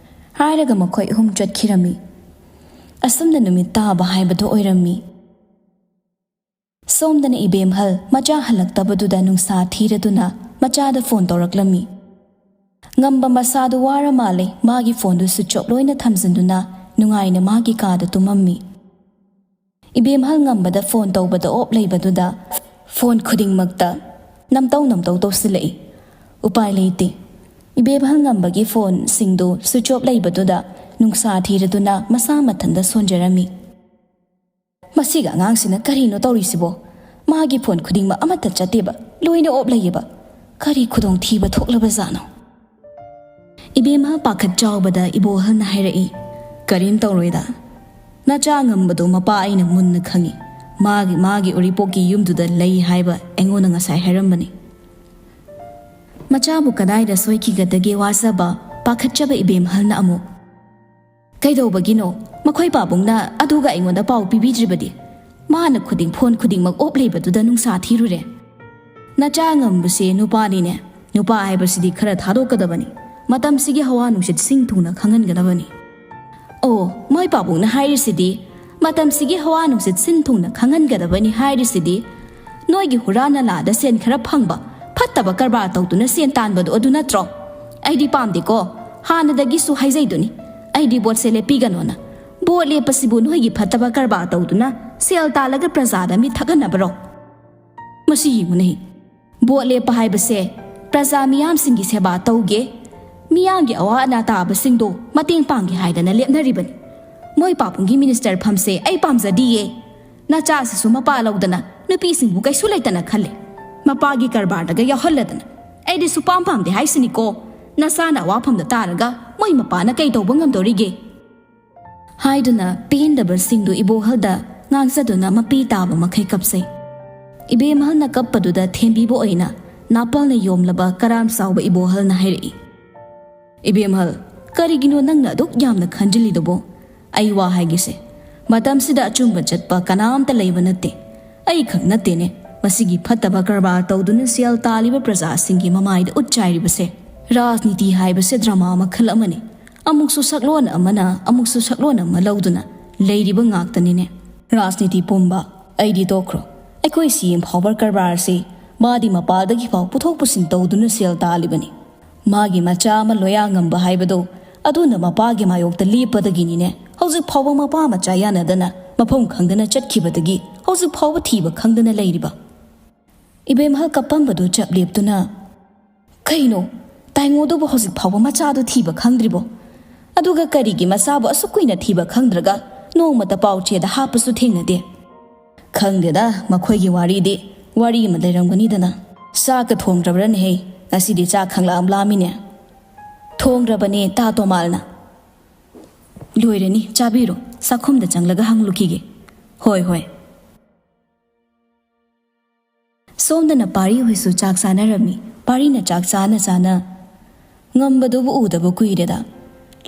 ꯍꯥꯏꯔꯒ ꯃꯈꯣꯏ ꯑꯍꯨꯝ ꯆꯠꯈꯤꯔꯝꯃꯤ꯫ ꯑꯁꯨꯝꯅ ꯅꯨꯃꯤꯠ ꯇꯥꯕ ꯍꯥꯏꯕꯗꯨ ꯑꯣꯏꯔꯝꯃꯤ꯫ ꯁꯣꯝꯗꯅ ꯏꯕꯦꯝꯍꯜ ꯃꯆꯥ ꯍꯜꯂꯛꯇꯕꯗꯨꯗ ꯅꯨꯡꯁꯥ ꯊꯤꯔꯗꯨꯅ ꯃꯆꯥꯗ ꯐꯣꯟ ꯇꯧꯔꯛꯂꯝꯃꯤ꯫ ꯉꯝꯕ ꯃꯁꯥꯗꯨ ꯋꯥꯔ ꯃꯥꯜꯂꯦ, ꯃꯥꯒꯤ ꯐꯣꯟꯗꯨ switch off ꯂꯣꯏꯅ ꯊꯝꯖꯤꯟꯗꯨꯅ ꯅꯨꯡꯉꯥꯏꯅ ꯃꯥꯒꯤ ꯀꯥꯗ ꯇꯨꯝꯃꯝꯃꯤ꯫ ꯏꯕꯦꯝꯍꯜ ꯉꯝꯕꯗ ꯐꯣꯟ ꯇꯧꯕꯗ off ꯂꯩꯕꯗꯨꯗ ꯐꯣꯟ ꯈꯨꯗꯤꯡꯃꯛꯇ ꯅꯝꯇꯧ ꯅꯝꯇꯧ ꯇꯧꯁꯤꯜꯂꯛꯏ꯫ ꯎꯄꯥꯏ ꯂꯩꯇꯦ꯫ ꯏꯕꯦꯝꯍꯜ ꯉꯝꯕꯒꯤ ꯐꯣꯟꯁꯤꯡꯗꯨ switch off ꯂꯩꯕꯗꯨꯗ ꯅꯨꯡꯁꯥ ꯊꯤꯔꯗꯨꯅ ꯃꯁꯥ ꯃꯊꯟꯇ ꯁꯣꯟꯖꯔꯝꯃꯤ꯫ "ꯃꯁꯤꯒ ꯑꯉꯥꯡꯁꯤꯅ ꯀꯔꯤꯅꯣ ꯇꯧꯔꯤꯁꯤꯕꯣ? ꯃꯥꯒꯤ ꯐꯣꯟ ꯈꯨꯗꯤꯡꯃꯛ ꯑꯃꯠꯇ ꯆꯠꯇꯦꯕ, ꯂꯣꯏꯅ off ꯂꯩꯌꯦꯕ꯫ ꯀꯔꯤ ꯈꯨꯗꯣꯡꯊꯤꯕ ꯊꯣꯛꯂꯕꯖꯥꯠꯅꯣ?" ꯏꯕꯦꯝꯃ ꯄꯥꯈꯠ ꯆꯥꯎꯕꯗ ꯏꯕꯣꯍꯜꯅ ꯍꯥꯏꯔꯛꯏ, "ꯀꯔꯤꯝ ꯇꯧꯔꯣꯏꯗ꯫ ꯅꯆꯥ ꯉꯝꯕꯗꯣ ꯃꯄꯥ ꯑꯩꯅ ꯃꯨꯟꯅ ꯈꯪꯏ꯫ ꯃꯥꯒꯤ, ꯃꯥꯒꯤ ꯎꯔꯤꯄꯣꯛꯀꯤ ꯌꯨꯝꯗꯨꯗ ꯂꯩ ꯍꯥꯏꯕ ꯑꯩꯉꯣꯟꯗ ꯉꯁꯥꯏ ꯍꯥꯏꯔꯝꯕꯅꯤ꯫" ꯃꯆꯥꯕꯨ ꯀꯗꯥꯏꯗ ꯁꯣꯏꯈꯤꯒꯗꯒꯦ ꯋꯥꯖꯕ, ꯄꯥꯈꯠꯆꯕ ꯏꯕꯦꯝꯍꯜꯅ ꯑꯃꯨꯛ, "ꯀꯩꯗꯧꯕꯒꯤꯅꯣ? ꯃꯈꯣꯏ ꯄꯥꯕꯨꯡꯅ ꯑꯗꯨꯒ ꯑꯩꯉꯣꯟꯗ ꯄꯥꯎ ꯄꯤꯕꯤꯗ꯭ꯔꯤꯕꯗꯤ? ꯃꯥꯅ ꯈꯨꯗꯤꯡ, ꯐꯣꯟ ꯈꯨꯗꯤꯡꯃꯛ off ꯂꯩꯕꯗꯨꯗ ꯅꯨꯡꯁꯥ ꯊꯤꯔꯨꯔꯦ꯫ ꯅꯆꯥ ꯉꯝꯕꯁꯦ ꯅꯨꯄꯥꯅꯤꯅꯦ꯫ ꯅꯨꯄꯥ ꯍꯥꯏꯕꯁꯤꯗꯤ ꯈꯔ ꯊꯥꯗꯣꯛꯀꯗꯕꯅꯤ꯫ ꯃꯇꯝꯁꯤꯒꯤ ꯍꯋꯥ ꯅꯨꯡꯁꯤꯠ ꯁꯤꯟ ꯊꯨꯡꯅ ꯈꯪꯍꯟꯒꯗꯕꯅꯤ꯫" "ꯑꯣ, ꯃꯣꯏ ꯄꯥꯕꯨꯡꯅ ꯍꯥꯏꯔꯤꯁꯤꯗꯤ, ꯃꯇꯝꯁꯤꯒꯤ ꯍꯋꯥ ꯅꯨꯡꯁꯤꯠ ꯁꯤꯟ ꯊꯨꯡꯅ ꯈꯪꯍꯟꯒꯗꯕꯅꯤ ꯍꯥꯏꯔꯤꯁꯤꯗꯤ, ꯅꯣꯏꯒꯤ ꯍꯨꯔꯥ ꯅꯂꯥꯗ ꯁꯦꯟ ꯈꯔ ꯐꯪꯕ, ꯐꯠꯇꯕ ꯀꯔꯕꯥꯔ ꯇꯧꯗꯨꯅ ꯁꯦꯟ ꯇꯥꯟꯕꯗꯣ ꯑꯗꯨ ꯅꯠꯇ꯭ꯔꯣ? ꯑꯩꯗꯤ ꯄꯥꯝꯗꯦꯀꯣ꯫ ꯍꯥꯟꯅꯗꯒꯤꯁꯨ ꯍꯥꯏꯖꯩꯗꯨꯅꯤ, ꯑꯩꯗꯤ ꯚꯣꯠꯁꯦ ꯂꯦꯞꯄꯤꯒꯅꯣꯅ꯫ ꯚꯣꯠ ꯂꯦꯞꯄꯁꯤꯕꯨ ꯅꯣꯏꯒꯤ ꯐꯠꯇꯕ ꯀꯔꯕꯥꯔ ꯇꯧꯗꯨꯅ ꯁꯦꯜ ꯇꯥꯜꯂꯒ ꯄ꯭ꯔꯖꯥꯗ ꯃꯤꯠ ꯊꯛꯍꯟꯅꯕꯔꯣ? ꯃꯁꯤ ꯌꯦꯡꯉꯨꯅꯦ꯫ ꯚꯣꯠ ꯂꯦꯞꯄ ꯍꯥꯏꯕꯁꯦ ꯄ꯭ꯔꯖꯥ ꯃꯤꯌꯥꯝꯁꯤꯡꯒꯤ ꯁꯦꯕꯥ ꯇꯧꯒꯦ, ꯃꯤꯌꯥꯝꯒꯤ ꯑꯋꯥ ꯑꯅꯥ ꯇꯥꯕꯁꯤꯡꯗꯣ ꯃꯇꯦꯡ ꯄꯥꯡꯒꯦ ꯍꯥꯏꯗꯅ ꯂꯦꯞꯅꯔꯤꯕꯅꯤ꯫ ꯃꯣꯏ ꯄꯥꯕꯨꯡꯒꯤ ꯃꯤꯅꯤꯁꯇꯔ ꯐꯝꯁꯦ ꯑꯩ ꯄꯥꯝꯖꯗꯤꯌꯦ꯫ ꯅꯆꯥꯁꯤꯁꯨ ꯃꯄꯥ ꯂꯧꯗꯅ ꯅꯨꯄꯤꯁꯤꯡꯕꯨ ꯀꯩꯁꯨ ꯂꯩꯇꯅ ꯈꯜꯂꯦ꯫ ꯃꯄꯥꯒꯤ ꯀꯔꯕꯥꯔꯗꯒ ꯌꯥꯎꯍꯜꯂꯗꯅ꯫ ꯑꯩꯗꯤ ꯁꯨꯄꯥꯝ ꯄꯥꯝꯗꯦ ꯍꯥꯏꯁꯤꯅꯤꯀꯣ꯫ ꯅꯆꯥꯅ ꯑꯋꯥꯐꯝꯗ ꯇꯥꯔꯒ ꯃꯣꯏ ꯃꯄꯥꯅ ꯀꯩ ꯇꯧꯕ ꯉꯝꯗꯧꯔꯤꯒꯦ?" ꯍꯥꯏꯗꯨꯅ ꯄꯦꯟꯗꯕꯁꯤꯡꯗꯨ ꯏꯕꯣꯍꯜꯗ ꯉꯥꯡꯖꯗꯨꯅ ꯃꯄꯤ ꯇꯥꯕ ꯃꯈꯩ ꯀꯞꯆꯩ꯫ ꯏꯕꯦꯝꯍꯜꯅ ꯀꯞꯄꯗꯨꯗ ꯊꯦꯝꯕꯤꯕ ꯑꯣꯏꯅ ꯅꯥꯄꯜꯅ ꯌꯣꯝꯂꯕ ꯀꯔꯥꯝ ꯆꯥꯎꯕ ꯏꯕꯣꯍꯜꯅ ꯍꯥꯏꯔꯛꯏ, "ꯏꯕꯦꯝꯍꯜ, ꯀꯔꯤꯒꯤꯅꯣ ꯅꯪꯅ ꯑꯗꯨꯛ ꯌꯥꯝꯅ ꯈꯟꯖꯤꯜꯂꯤꯗꯨꯕꯣ? ꯑꯩ ꯋꯥ ꯍꯥꯏꯒꯦꯁꯦ, ꯃꯇꯝꯁꯤꯗ ꯑꯆꯨꯝꯕ ꯆꯠꯄ ꯀꯅꯥꯝꯇ ꯂꯩꯕ ꯅꯠꯇꯦ꯫ ꯑꯩ ꯈꯛ ꯅꯠꯇꯦꯅꯦ, ꯃꯁꯤꯒꯤ ꯐꯠꯇꯕ ꯀꯔꯕꯥꯔ ꯇꯧꯗꯨꯅ ꯁꯦꯜ ꯇꯥꯜꯂꯤꯕ ꯄ꯭ꯔꯖꯥꯁꯤꯡꯒꯤ ꯃꯃꯥꯏꯗ ꯎꯠ ꯆꯥꯏꯔꯤꯕꯁꯦ꯫ ꯔꯥꯖꯅꯤꯇꯤ ꯍꯥꯏꯕꯁꯦ ꯗ꯭ꯔꯃꯥ ꯃꯈꯜ ꯑꯃꯅꯤ꯫ ꯑꯃꯨꯛꯁꯨ ꯁꯛꯂꯣꯟ ꯑꯃꯅ ꯑꯃꯨꯛꯁꯨ ꯁꯛꯂꯣꯟ ꯑꯃ ꯂꯧꯗꯨꯅ ꯂꯩꯔꯤꯕ ꯉꯥꯛꯇꯅꯤꯅꯦ꯫ ꯔꯥꯖꯅꯤꯇꯤ ꯄꯨꯝꯕ ꯑꯩꯗꯤ ꯇꯣꯛꯈ꯭ꯔꯣ꯫ ꯑꯩꯈꯣꯏ ꯁꯤ ꯑꯦꯝ ꯐꯥꯎꯕꯔ ꯀꯔꯕꯥꯔꯁꯤ ꯃꯥꯗꯤ ꯃꯄꯥꯜꯗꯒꯤ ꯐꯥꯎ ꯄꯨꯊꯣꯛ ꯄꯨꯁꯤꯟ ꯇꯧꯗꯨꯅ ꯁꯦꯜ ꯇꯥꯜꯂꯤꯕꯅꯤ꯫ ꯃꯥꯒꯤ ꯃꯆꯥ ꯑꯃ ꯂꯣꯌꯥ ꯉꯝꯕ ꯍꯥꯏꯕꯗꯣ ꯑꯗꯨꯅ ꯃꯄꯥꯒꯤ ꯃꯥꯌꯣꯛꯇ ꯂꯦꯞꯄꯗꯒꯤꯅꯤꯅꯦ꯫ ꯍꯧꯖꯤꯛ ꯐꯥꯎꯕ ꯃꯄꯥ ꯃꯆꯥ ꯌꯥꯅꯗꯅ ꯃꯐꯝ ꯈꯪꯗꯅ ꯆꯠꯈꯤꯕꯗꯒꯤ ꯍꯧꯖꯤꯛ ꯐꯥꯎꯕ ꯊꯤꯕ ꯈꯪꯗꯅ ꯂꯩꯔꯤꯕ꯫ ꯏꯕꯦꯝꯍꯜ ꯀꯞꯄꯝꯕꯗꯨ ꯆꯞ ꯂꯦꯞꯇꯨꯅ, "ꯀꯩꯅꯣ? ꯇꯥꯏꯉꯣꯗꯨꯕꯨ ꯍꯧꯖꯤꯛ ꯐꯥꯎꯕ ꯃꯆꯥꯗꯨ ꯊꯤꯕ ꯈꯪꯗ꯭ꯔꯤꯕꯣ? ꯑꯗꯨꯒ ꯀꯔꯤꯒꯤ ꯃꯆꯥꯕꯨ ꯑꯁꯨꯛ ꯀꯨꯏꯅ ꯊꯤꯕ ꯈꯪꯗ꯭ꯔꯒ ꯅꯣꯡꯃꯇ ꯄꯥꯎ ꯆꯦꯗ ꯍꯥꯞꯄꯁꯨ ꯊꯦꯡꯅꯗꯦ?" "ꯈꯪꯗꯦꯗ, ꯃꯈꯣꯏꯒꯤ ꯋꯥꯔꯤꯗꯤ꯫ ꯋꯥꯔꯤ ꯑꯃ ꯂꯩꯔꯝꯒꯅꯤꯗꯅ꯫ ꯆꯥꯛꯀ ꯊꯣꯡꯗ꯭ꯔꯕ꯭ꯔꯅꯦꯍꯦ? ꯉꯁꯤꯗꯤ ꯆꯥꯛ ꯈꯪꯂꯥꯝ ꯂꯥꯝꯃꯤꯅꯦ꯫" "ꯊꯣꯡꯗ꯭ꯔꯕꯅꯦ, ꯇꯥ ꯇꯣꯃꯥꯜꯅ꯫" "ꯂꯣꯏꯔꯅꯤ, ꯆꯥꯕꯤꯔꯣ꯫ ꯆꯥꯛꯈꯨꯝꯗ ꯆꯪꯂꯒ ꯍꯪꯂꯨꯈꯤꯒꯦ꯫" "ꯍꯣꯏ, ꯍꯣꯏ꯫" ꯁꯣꯝꯗꯅ ꯄꯥꯔꯤ ꯍꯣꯏꯁꯨ ꯆꯥꯛ ꯆꯥꯅꯔꯝꯃꯤ꯫ ꯄꯥꯔꯤꯅ ꯆꯥꯛ ꯆꯥꯅ ꯆꯥꯅ, "ꯉꯝꯕꯗꯨꯕꯨ ꯎꯗꯕ ꯀꯨꯏꯔꯦꯗ꯫"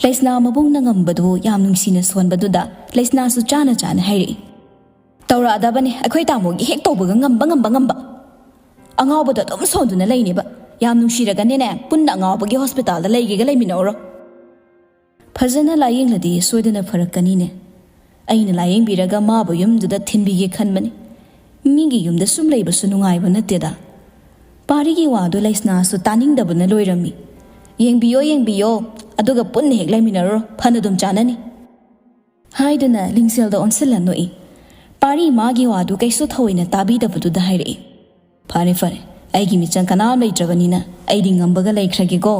ꯂꯩꯁꯅꯥ ꯃꯕꯨꯡꯅ ꯉꯝꯕꯗꯨꯕꯨ ꯌꯥꯝ ꯅꯨꯡꯁꯤꯅ ꯁꯣꯟꯕꯗꯨꯗ ꯂꯩꯁꯅꯥꯁꯨ ꯆꯥꯅ ꯆꯥꯅ ꯍꯥꯏꯔꯛꯏ, "ꯇꯧꯔꯛꯑꯗꯕꯅꯦ, ꯑꯩꯈꯣꯏ ꯇꯥꯃꯣꯒꯤ ꯍꯦꯛ ꯇꯧꯕꯒ ꯉꯝꯕ, ꯉꯝꯕ, ꯉꯝꯕ꯫ ꯑꯉꯥꯎꯕꯗ ꯑꯗꯨꯝ ꯁꯣꯟꯗꯨꯅ ꯂꯩꯅꯦꯕ꯫ ꯌꯥꯝ ꯅꯨꯡꯁꯤꯔꯒꯅꯦꯅꯦ, ꯄꯨꯟꯅ ꯑꯉꯥꯎꯕꯒꯤ ꯍꯣꯁꯄꯤꯇꯥꯜꯗ ꯂꯩꯒꯦꯒ ꯂꯩꯃꯤꯟꯅꯧꯔꯣ꯫ ꯐꯖꯅ ꯂꯥꯌꯦꯡꯂꯗꯤ ꯁꯣꯏꯗꯅ ꯐꯔꯛꯀꯅꯤꯅꯦ꯫ ꯑꯩꯅ ꯂꯥꯌꯦꯡꯕꯤꯔꯒ ꯃꯥꯕꯨ ꯌꯨꯝꯗꯨꯗ ꯊꯤꯟꯕꯤꯒꯦ ꯈꯟꯕꯅꯤ꯫ ꯃꯤꯒꯤ ꯌꯨꯝꯗ ꯁꯨꯝ ꯂꯩꯕꯁꯨ ꯅꯨꯡꯉꯥꯏꯕ ꯅꯠꯇꯦꯗ꯫" ꯄꯥꯔꯤꯒꯤ ꯋꯥꯗꯨ ꯂꯩꯁꯅꯥꯁꯨ ꯇꯥꯅꯤꯡꯗꯕꯅ ꯂꯣꯏꯔꯝꯃꯤ꯫ "ꯌꯦꯡꯕꯤꯌꯣ, ꯌꯦꯡꯕꯤꯌꯣ, ꯑꯗꯨꯒ ꯄꯨꯟꯅ ꯍꯦꯛ ꯂꯩꯃꯤꯟꯅꯔꯨꯔꯣ, ꯐꯅ ꯑꯗꯨꯝ ꯆꯥꯅꯅꯤ꯫" ꯍꯥꯏꯗꯨꯅ ꯂꯤꯡꯖꯦꯜꯗ ꯑꯣꯟꯁꯤꯜꯂ ꯅꯣꯛꯏ꯫ ꯄꯥꯔꯤ ꯃꯥꯒꯤ ꯋꯥꯗꯨ ꯀꯩꯁꯨ ꯊꯑꯣꯏꯅ ꯇꯥꯕꯤꯗꯕꯗꯨꯗ ꯍꯥꯏꯔꯛꯏ, "ꯐꯔꯦ, ꯐꯔꯦ, ꯑꯩꯒꯤ ꯃꯤꯆꯪ ꯀꯅꯥꯝ ꯂꯩꯇ꯭ꯔꯕꯅꯤꯅ ꯑꯩꯗꯤ ꯉꯝꯕꯒ ꯂꯩꯈ꯭ꯔꯒꯦꯀꯣ꯫"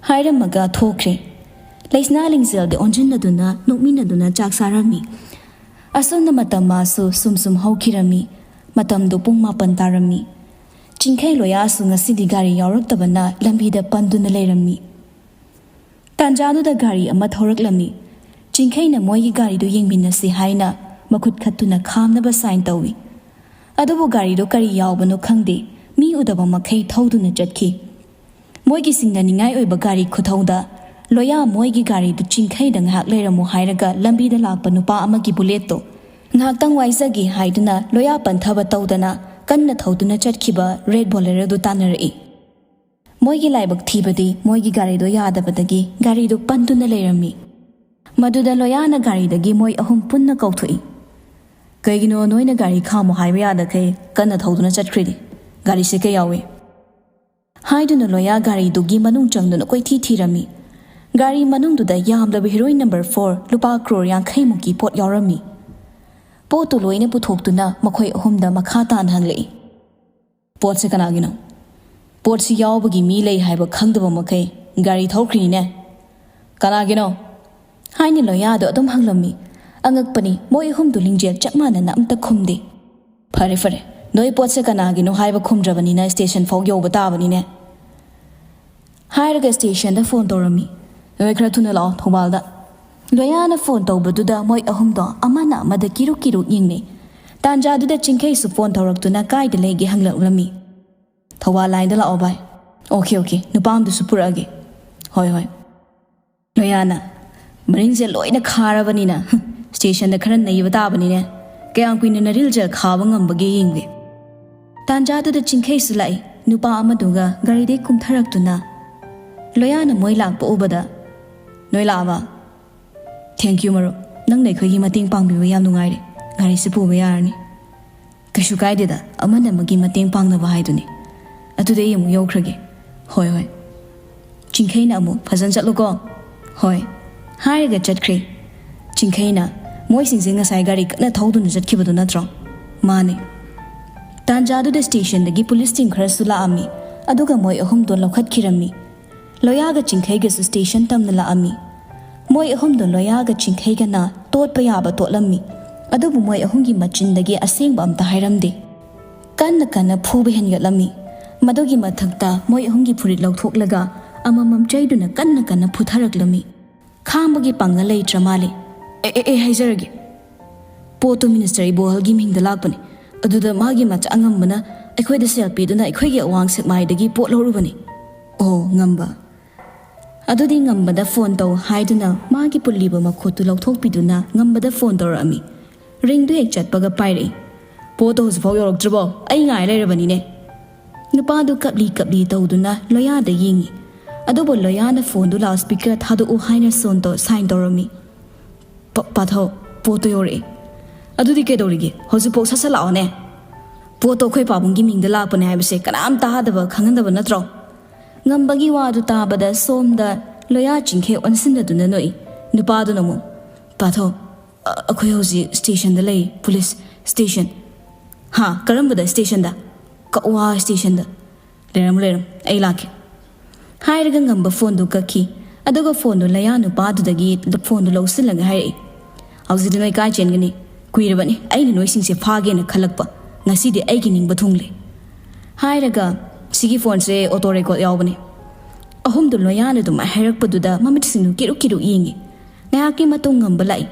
ꯍꯥꯏꯔꯝꯃꯒ ꯊꯣꯛꯈ꯭ꯔꯦ꯫ ꯂꯩꯁꯅꯥ ꯂꯤꯡꯖꯦꯜꯗ ꯑꯣꯟꯁꯤꯟꯅꯗꯨꯅ ꯅꯣꯛꯃꯤꯟꯅꯗꯨꯅ ꯆꯥꯛ ꯆꯥꯔꯝꯃꯤ꯫ ꯑꯁꯨꯝꯅ ꯃꯇꯝ ꯃꯥꯁꯨ ꯁꯨꯝ ꯁꯨꯝ ꯍꯧꯈꯤꯔꯝꯃꯤ꯫ ꯃꯇꯝꯗꯨ ꯄꯨꯡ ꯃꯥꯄꯟ ꯇꯥꯔꯝꯃꯤ꯫ ꯆꯤꯡꯈꯩ ꯂꯣꯌꯥꯁꯨ ꯉꯁꯤꯗꯤ ꯒꯥꯔꯤ ꯌꯥꯎꯔꯛꯇꯕꯅ ꯂꯝꯕꯤꯗ ꯄꯟꯗꯨꯅ ꯂꯩꯔꯝꯃꯤ꯫ ꯇꯥꯟꯖꯥꯗꯨꯗ ꯒꯥꯔꯤ ꯑꯃ ꯊꯧꯔꯛꯂꯝꯃꯤ꯫ ꯆꯤꯡꯈꯩꯅ ꯃꯣꯏꯒꯤ ꯒꯥꯔꯤꯗꯨ ꯌꯦꯡꯃꯤꯟꯅꯁꯤ ꯍꯥꯏꯅ ꯃꯈꯨꯠ ꯈꯠꯇꯨꯅ ꯈꯥꯝꯅꯕ ꯁꯥꯏꯟ ꯇꯧꯏ꯫ ꯑꯗꯨꯕꯨ ꯒꯥꯔꯤꯗꯨ ꯀꯔꯤ ꯌꯥꯎꯕꯅꯣ ꯈꯪꯗꯦ, ꯃꯤ ꯎꯗꯕ ꯃꯈꯩ ꯊꯧꯗꯨꯅ ꯆꯠꯈꯤ꯫ ꯃꯣꯏꯒꯤ ꯁꯤꯡꯅꯅꯤꯡꯉꯥꯏ ꯑꯣꯏꯕ ꯒꯥꯔꯤ ꯈꯨꯊꯧꯗ ꯂꯣꯌꯥ ꯃꯣꯏꯒꯤ ꯒꯥꯔꯤꯗꯨ ꯆꯤꯡꯈꯩꯗ ꯉꯥꯏꯍꯥꯛ ꯂꯩꯔꯝꯃꯨ ꯍꯥꯏꯔꯒ ꯂꯝꯕꯤꯗ ꯂꯥꯛꯄ ꯅꯨꯄꯥ ꯑꯃꯒꯤ ꯕꯨꯂꯦꯠꯇꯣ ꯉꯥꯏꯍꯥꯛꯇꯪ ꯋꯥꯏꯖꯒꯦ ꯍꯥꯏꯗꯨꯅ ꯂꯣꯌꯥ ꯄꯟꯊꯕ ꯇꯧꯗꯅ ꯀꯟꯅ ꯊꯧꯗꯨꯅ ꯆꯠꯈꯤꯕ ꯔꯦꯗ ꯕꯣꯂꯦꯔꯣꯗꯨ ꯇꯥꯟꯅꯔꯛꯏ꯫ ꯃꯣꯏꯒꯤ ꯂꯥꯏꯕꯛ ꯊꯤꯕꯗꯤ ꯃꯣꯏꯒꯤ ꯒꯥꯔꯤꯗꯣ ꯌꯥꯗꯕꯗꯒꯤ ꯒꯥꯔꯤꯗꯣ ꯄꯟꯗꯨꯅ ꯂꯩꯔꯝꯃꯤ꯫ ꯃꯗꯨꯗ ꯂꯣꯌꯥꯅ ꯒꯥꯔꯤꯗꯒꯤ ꯃꯣꯏ ꯑꯍꯨꯝ ꯄꯨꯟꯅ ꯀꯧꯊꯣꯛꯏ꯫ "ꯀꯩꯒꯤꯅꯣ ꯅꯣꯏꯅ ꯒꯥꯔꯤ ꯈꯥꯝꯃꯣ ꯍꯥꯏꯕ ꯌꯥꯗꯈꯩ ꯀꯟꯅ ꯊꯧꯗꯨꯅ ꯆꯠꯈ꯭ꯔꯤꯗꯤ? ꯒꯥꯔꯤꯁꯦ ꯀꯩ ꯌꯥꯎꯏ?" ꯍꯥꯏꯗꯨꯅ ꯂꯣꯌꯥ ꯒꯥꯔꯤꯗꯨꯒꯤ ꯃꯅꯨꯡ ꯆꯪꯗꯨꯅ ꯀꯣꯏꯊꯤ ꯊꯤꯔꯝꯃꯤ꯫ ꯒꯥꯔꯤ ꯃꯅꯨꯡꯗꯨꯗ ꯌꯥꯝꯂꯕ heroin number four ꯂꯨꯄꯥ ꯀ꯭ꯔꯣꯔ ꯌꯥꯡꯈꯩ ꯃꯨꯛꯀꯤ ꯄꯣꯠ ꯌꯥꯎꯔꯝꯃꯤ꯫ ꯄꯣꯠꯇꯨ ꯂꯣꯏꯅ ꯄꯨꯊꯣꯛꯇꯨꯅ ꯃꯈꯣꯏ ꯑꯍꯨꯝꯗ ꯃꯈꯥ ꯇꯥꯅ ꯍꯪꯂꯛꯏ꯫ "ꯄꯣꯠꯁꯦ ꯀꯅꯥꯒꯤꯅꯣ? ꯄꯣꯠꯁꯤ ꯌꯥꯎꯕꯒꯤ ꯃꯤ ꯂꯩ ꯍꯥꯏꯕ ꯈꯪꯗꯕ ꯃꯈꯩ ꯒꯥꯔꯤ ꯊꯧꯈ꯭ꯔꯤꯅꯤꯅꯦ꯫ ꯀꯅꯥꯒꯤꯅꯣ?" ꯍꯥꯏꯅ ꯂꯣꯌꯥꯗꯣ ꯑꯗꯨꯝ ꯍꯪꯂꯝꯃꯤ꯫ ꯑꯉꯛꯄꯅꯤ, ꯃꯣꯏ ꯑꯍꯨꯝꯗꯨ ꯂꯤꯡꯖꯦꯜ ꯆꯞ ꯃꯥꯟꯅꯅ ꯑꯝꯇ ꯈꯨꯝꯗꯦ꯫ "ꯐꯔꯦ ꯐꯔꯦ, ꯅꯣꯏ ꯄꯣꯠꯁꯦ ꯀꯅꯥꯒꯤꯅꯣ ꯍꯥꯏꯕ ꯈꯨꯝꯗ꯭ꯔꯕꯅꯤꯅ station ꯐꯥꯎ ꯌꯧꯕ ꯇꯥꯕꯅꯤꯅꯦ" ꯍꯥꯏꯔꯒ stationꯗ phone ꯇꯧꯔꯝꯃꯤ꯫ "ꯅꯣꯏ ꯈꯔ ꯊꯨꯅ ꯂꯥꯛꯑꯣ ꯊꯧꯕꯥꯜꯗ"꯫ ꯂꯣꯌꯥꯅ phone ꯇꯧꯕꯗꯨꯗ ꯃꯣꯏ ꯑꯍꯨꯝꯗꯣ ꯑꯃꯅ ꯑꯃꯗ ꯀꯤꯔꯨꯛ ꯀꯤꯔꯨꯛ ꯌꯦꯡꯅꯩ꯫ ꯇꯥꯟꯖꯥꯗꯨꯗ ꯆꯤꯡꯈꯩꯁꯨ phone ꯇꯧꯔꯛꯇꯨꯅ ꯀꯥꯏꯗ ꯂꯩꯒꯦ ꯍꯪꯂꯛꯂꯝꯃꯤ꯫ "ꯊꯧꯕꯥꯜ lineꯗ ꯂꯥꯛꯑꯣ ꯚꯥꯏ"꯫ "Okay okay, ꯅꯨꯄꯥ ꯑꯃꯗꯨꯁꯨ ꯄꯨꯔꯛꯑꯒꯦ"꯫ "ꯍꯣꯏ ꯍꯣꯏ"꯫ ꯂꯣꯌꯥꯅ, "ꯃꯔꯤꯟꯁꯦ ꯂꯣꯏꯅ ꯈꯥꯔꯕꯅꯤꯅ stationꯗ ꯈꯔ ꯅꯩꯕ ꯇꯥꯕꯅꯤꯅꯦ꯫ ꯀꯌꯥꯝ ꯀꯨꯏꯅ ꯅꯔꯤꯜꯁꯦ ꯈꯥꯕ ꯉꯝꯕꯒꯦ ꯌꯦꯡꯒꯦ"꯫ ꯇꯥꯟꯖꯥꯗꯨꯗ ꯆꯤꯡꯈꯩꯁꯨ ꯂꯥꯛꯏ꯫ ꯅꯨꯄꯥ ꯑꯃꯗꯨꯒ ꯒꯥꯔꯤꯗꯩ ꯀꯨꯝꯊꯔꯛꯇꯨꯅ ꯂꯣꯌꯥꯅ ꯃꯣꯏ ꯂꯥꯛꯄ ꯎꯕꯗ, "ꯅꯣꯏ ꯂꯥꯛꯑꯕ? Thank you ꯃꯔꯨꯞ, ꯅꯪꯅ ꯑꯩꯈꯣꯏꯒꯤ ꯃꯇꯦꯡ ꯄꯥꯡꯕꯤꯕ ꯌꯥꯝ ꯅꯨꯡꯉꯥꯏꯔꯦ꯫ ꯒꯥꯔꯤꯁꯦ ꯄꯨꯕ ꯌꯥꯔꯅꯤ"꯫ "ꯀꯩꯁꯨ ꯀꯥꯏꯗꯦꯗ, ꯑꯃꯅ ꯑꯃꯒꯤ ꯃꯇꯦꯡ ꯄꯥꯡꯅꯕ ꯍꯥꯏꯗꯨꯅꯤ꯫ ꯑꯗꯨꯗꯤ ꯑꯩ ꯑꯃꯨꯛ ꯌꯧꯈ꯭ꯔꯒꯦ"꯫ "ꯍꯣꯏ ꯍꯣꯏ"꯫ ꯆꯤꯡꯈꯩꯅ ꯑꯃꯨꯛ, "ꯐꯖꯅ ꯆꯠꯂꯨꯀꯣ"꯫ "ꯍꯣꯏ" ꯍꯥꯏꯔꯒ ꯆꯠꯈ꯭ꯔꯦ꯫ ꯆꯤꯡꯈꯩꯅ, "ꯃꯣꯏꯁꯤꯡꯁꯦ ꯉꯁꯥꯏ ꯒꯥꯔꯤ ꯀꯟꯅ ꯊꯧꯗꯨꯅ ꯆꯠꯈꯤꯕꯗꯨ ꯅꯠꯇ꯭ꯔꯣ?" "ꯃꯥꯅꯦ"꯫ ꯇꯥꯟꯖꯥꯗꯨꯗ stationꯗꯒꯤ police team ꯈꯔꯁꯨ ꯂꯥꯛꯑꯝꯃꯤ꯫ ꯑꯗꯨꯒ ꯃꯣꯏ ꯑꯍꯨꯝꯗꯣ ꯂꯧꯈꯠꯈꯤꯔꯝꯃꯤ꯫ ꯂꯣꯌꯥꯒ ꯆꯤꯡꯈꯩꯒꯁꯨ station ꯇꯝꯅ ꯂꯥꯛꯑꯝꯃꯤ꯫ ꯃꯣꯏ ꯑꯍꯨꯝꯗꯣ ꯂꯣꯌꯥꯒ ꯆꯤꯡꯈꯩꯒꯅ ꯇꯣꯠꯄ ꯌꯥꯕ ꯇꯣꯠꯂꯝꯃꯤ꯫ ꯑꯗꯨꯕꯨ ꯃꯣꯏ ꯑꯍꯨꯝꯒꯤ ꯃꯆꯤꯟꯗꯒꯤ ꯑꯁꯦꯡꯕ ꯑꯝꯇ ꯍꯥꯏꯔꯝꯗꯦ꯫ ꯀꯟꯅ ꯀꯟꯅ ꯐꯨꯕ ꯍꯦꯟꯒꯠꯂꯝꯃꯤ꯫ ꯃꯗꯨꯒꯤ ꯃꯊꯛꯇ ꯃꯣꯏ ꯑꯍꯨꯝꯒꯤ ꯐꯨꯔꯤꯠ ꯂꯧꯊꯣꯛꯂꯒ ꯑꯃꯃꯝ ꯆꯩꯗꯨꯅ ꯀꯟꯅ ꯀꯟꯅ ꯐꯨꯊꯔꯛꯂꯝꯃꯤ꯫ ꯈꯥꯡꯕꯒꯤ ꯄꯥꯡꯒꯜ ꯂꯩꯇ꯭ꯔ ꯃꯥꯜꯂꯦ꯫ "ꯑꯦ, ꯑꯦ, ꯑꯩ ꯍꯥꯏꯖꯔꯒꯦ꯫ ꯄꯣꯠꯇꯣ Minister ꯏꯕꯣꯍꯜꯒꯤ ꯃꯤꯡꯗ ꯂꯥꯛꯄꯅꯦ꯫ ꯑꯗꯨꯗ ꯃꯥꯒꯤ ꯃꯆꯥ ꯉꯝꯕꯅ ꯑꯩꯈꯣꯏꯗ ꯁꯦꯜ ꯄꯤꯗꯨꯅ ꯑꯩꯈꯣꯏꯒꯤ ꯑꯋꯥꯡ ꯁꯦꯛꯃꯥꯏꯗꯒꯤ ꯄꯣꯠ ꯂꯧꯔꯨꯕꯅꯦ"꯫ "ꯑꯣ, ꯉꯝꯕ"꯫ ꯑꯗꯨꯗꯤ ꯉꯝꯕꯗ phone ꯇꯧ ꯍꯥꯏꯗꯨꯅ ꯃꯥꯒꯤ ꯄꯨꯜꯂꯤꯕ ꯃꯈꯨꯠꯇꯨ ꯂꯧꯊꯣꯛꯄꯤꯗꯨꯅ ꯉꯝꯕꯗ phone ꯇꯧꯔꯛꯑꯝꯃꯤ꯫ Ringꯗꯨ ꯍꯦꯛ ꯆꯠꯄꯒ ꯄꯥꯏꯔꯛꯏ꯫ "ꯄꯣꯠꯇꯣ ꯍꯧꯖꯤꯛꯐꯥꯎ ꯌꯧꯔꯛꯇ꯭ꯔꯤꯕꯣ? ꯑꯩ ꯉꯥꯏ ꯂꯩꯔꯕꯅꯤꯅꯦ"꯫ ꯅꯨꯄꯥꯗꯨ ꯀꯞꯂꯤ ꯀꯞꯂꯤ ꯇꯧꯗꯨꯅ ꯂꯣꯌꯥꯗ ꯌꯦꯡꯉꯤ꯫ ꯑꯗꯨꯕꯨ ꯂꯣꯌꯥꯅ phoneꯗꯨ loudspeaker ꯊꯥꯗꯣꯛꯎ ꯍꯥꯏꯅ ꯁꯣꯟꯇꯣ sign ꯇꯧꯔꯝꯃꯤ꯫ ꯄꯥꯊꯧ, ꯄꯣꯠꯇꯣ ꯌꯧꯔꯛꯑꯦ꯫ ꯑꯗꯨꯗꯤ ꯀꯩꯗꯧꯔꯤꯒꯦ? ꯍꯧꯖꯤꯛꯐꯥꯎ ꯁꯠ ꯁꯠ ꯂꯥꯛꯑꯣꯅꯦ꯫ ꯄꯣꯠꯇꯣ ꯑꯩꯈꯣꯏ ꯄꯥꯕꯨꯡꯒꯤ ꯃꯤꯡꯗ ꯂꯥꯛꯄꯅꯦ ꯍꯥꯏꯕꯁꯦ ꯀꯅꯥꯝ ꯇꯥꯗꯕ, ꯈꯪꯍꯟꯗꯕ ꯅꯠꯇ꯭ꯔꯣ? ꯉꯝꯕꯒꯤ ꯋꯥꯗꯨ ꯇꯥꯕꯗ ꯁꯣꯝꯗ ꯂꯣꯌꯥ ꯆꯤꯡꯈꯩ ꯑꯣꯟꯁꯤꯟꯅꯗꯨꯅ ꯅꯣꯛꯏ꯫ ꯅꯨꯄꯥꯗꯨꯅ ꯑꯃꯨꯛ, "ꯄꯥꯊꯧ, ꯑ-, ꯑꯩꯈꯣꯏ ꯍꯧꯖꯤꯛ ꯁ꯭ꯇꯦꯁꯟꯗ ꯂꯩ, ꯄꯨꯂꯤꯁ ꯁ꯭ꯇꯦꯁꯟ꯫" "ꯍꯥ? ꯀꯔꯝꯕꯗ ꯁ꯭ꯇꯦꯁꯟꯗ?" "ꯀꯛꯋꯥ ꯁ꯭ꯇꯦꯁꯟꯗ꯫" "ꯂꯩꯔꯝꯃꯨ, ꯂꯩꯔꯝꯃꯨ, ꯑꯩ ꯂꯥꯛꯀꯦ꯫" ꯍꯥꯏꯔꯒ ꯉꯝꯕ ꯐꯣꯟꯗꯨ ꯀꯛꯈꯤ꯫ ꯑꯗꯨꯒ ꯐꯣꯟꯗꯨ ꯂꯣꯌꯥ ꯅꯨꯄꯥꯗꯨꯗꯒꯤ ꯐꯣꯟꯗꯨ ꯂꯧꯁꯤꯜꯂꯒ ꯍꯥꯏꯔꯛꯏ, "ꯍꯧꯖꯤꯛꯇꯤ ꯅꯣꯏ ꯀꯥꯏ ꯆꯦꯟꯒꯅꯤ? ꯀꯨꯏꯔꯕꯅꯤ ꯑꯩꯅ ꯅꯣꯏꯁꯤꯡꯁꯦ ꯐꯥꯒꯦꯅ ꯈꯜꯂꯛꯄ꯫ ꯉꯁꯤꯗꯤ ꯑꯩꯒꯤ ꯅꯤꯡꯕ ꯊꯨꯡꯂꯦ꯫" ꯍꯥꯏꯔꯒ, "ꯁꯤꯒꯤ ꯐꯣꯟꯁꯦ ꯑꯣꯇꯣ ꯔꯦꯀꯣꯔꯗ ꯌꯥꯎꯕꯅꯤ꯫" ꯑꯍꯨꯝꯗꯨ ꯂꯣꯌꯥꯅ ꯑꯗꯨꯃꯥꯏꯅ ꯍꯥꯏꯔꯛꯄꯗꯨꯗ ꯃꯃꯤꯠꯁꯤꯡꯗꯨ ꯀꯤꯔꯨꯛ ꯀꯤꯔꯨꯛ ꯌꯦꯡꯉꯤ꯫ ꯉꯥꯏꯍꯥꯛꯀꯤ ꯃꯇꯨꯡ ꯉꯝꯕ ꯂꯥꯛꯏ꯫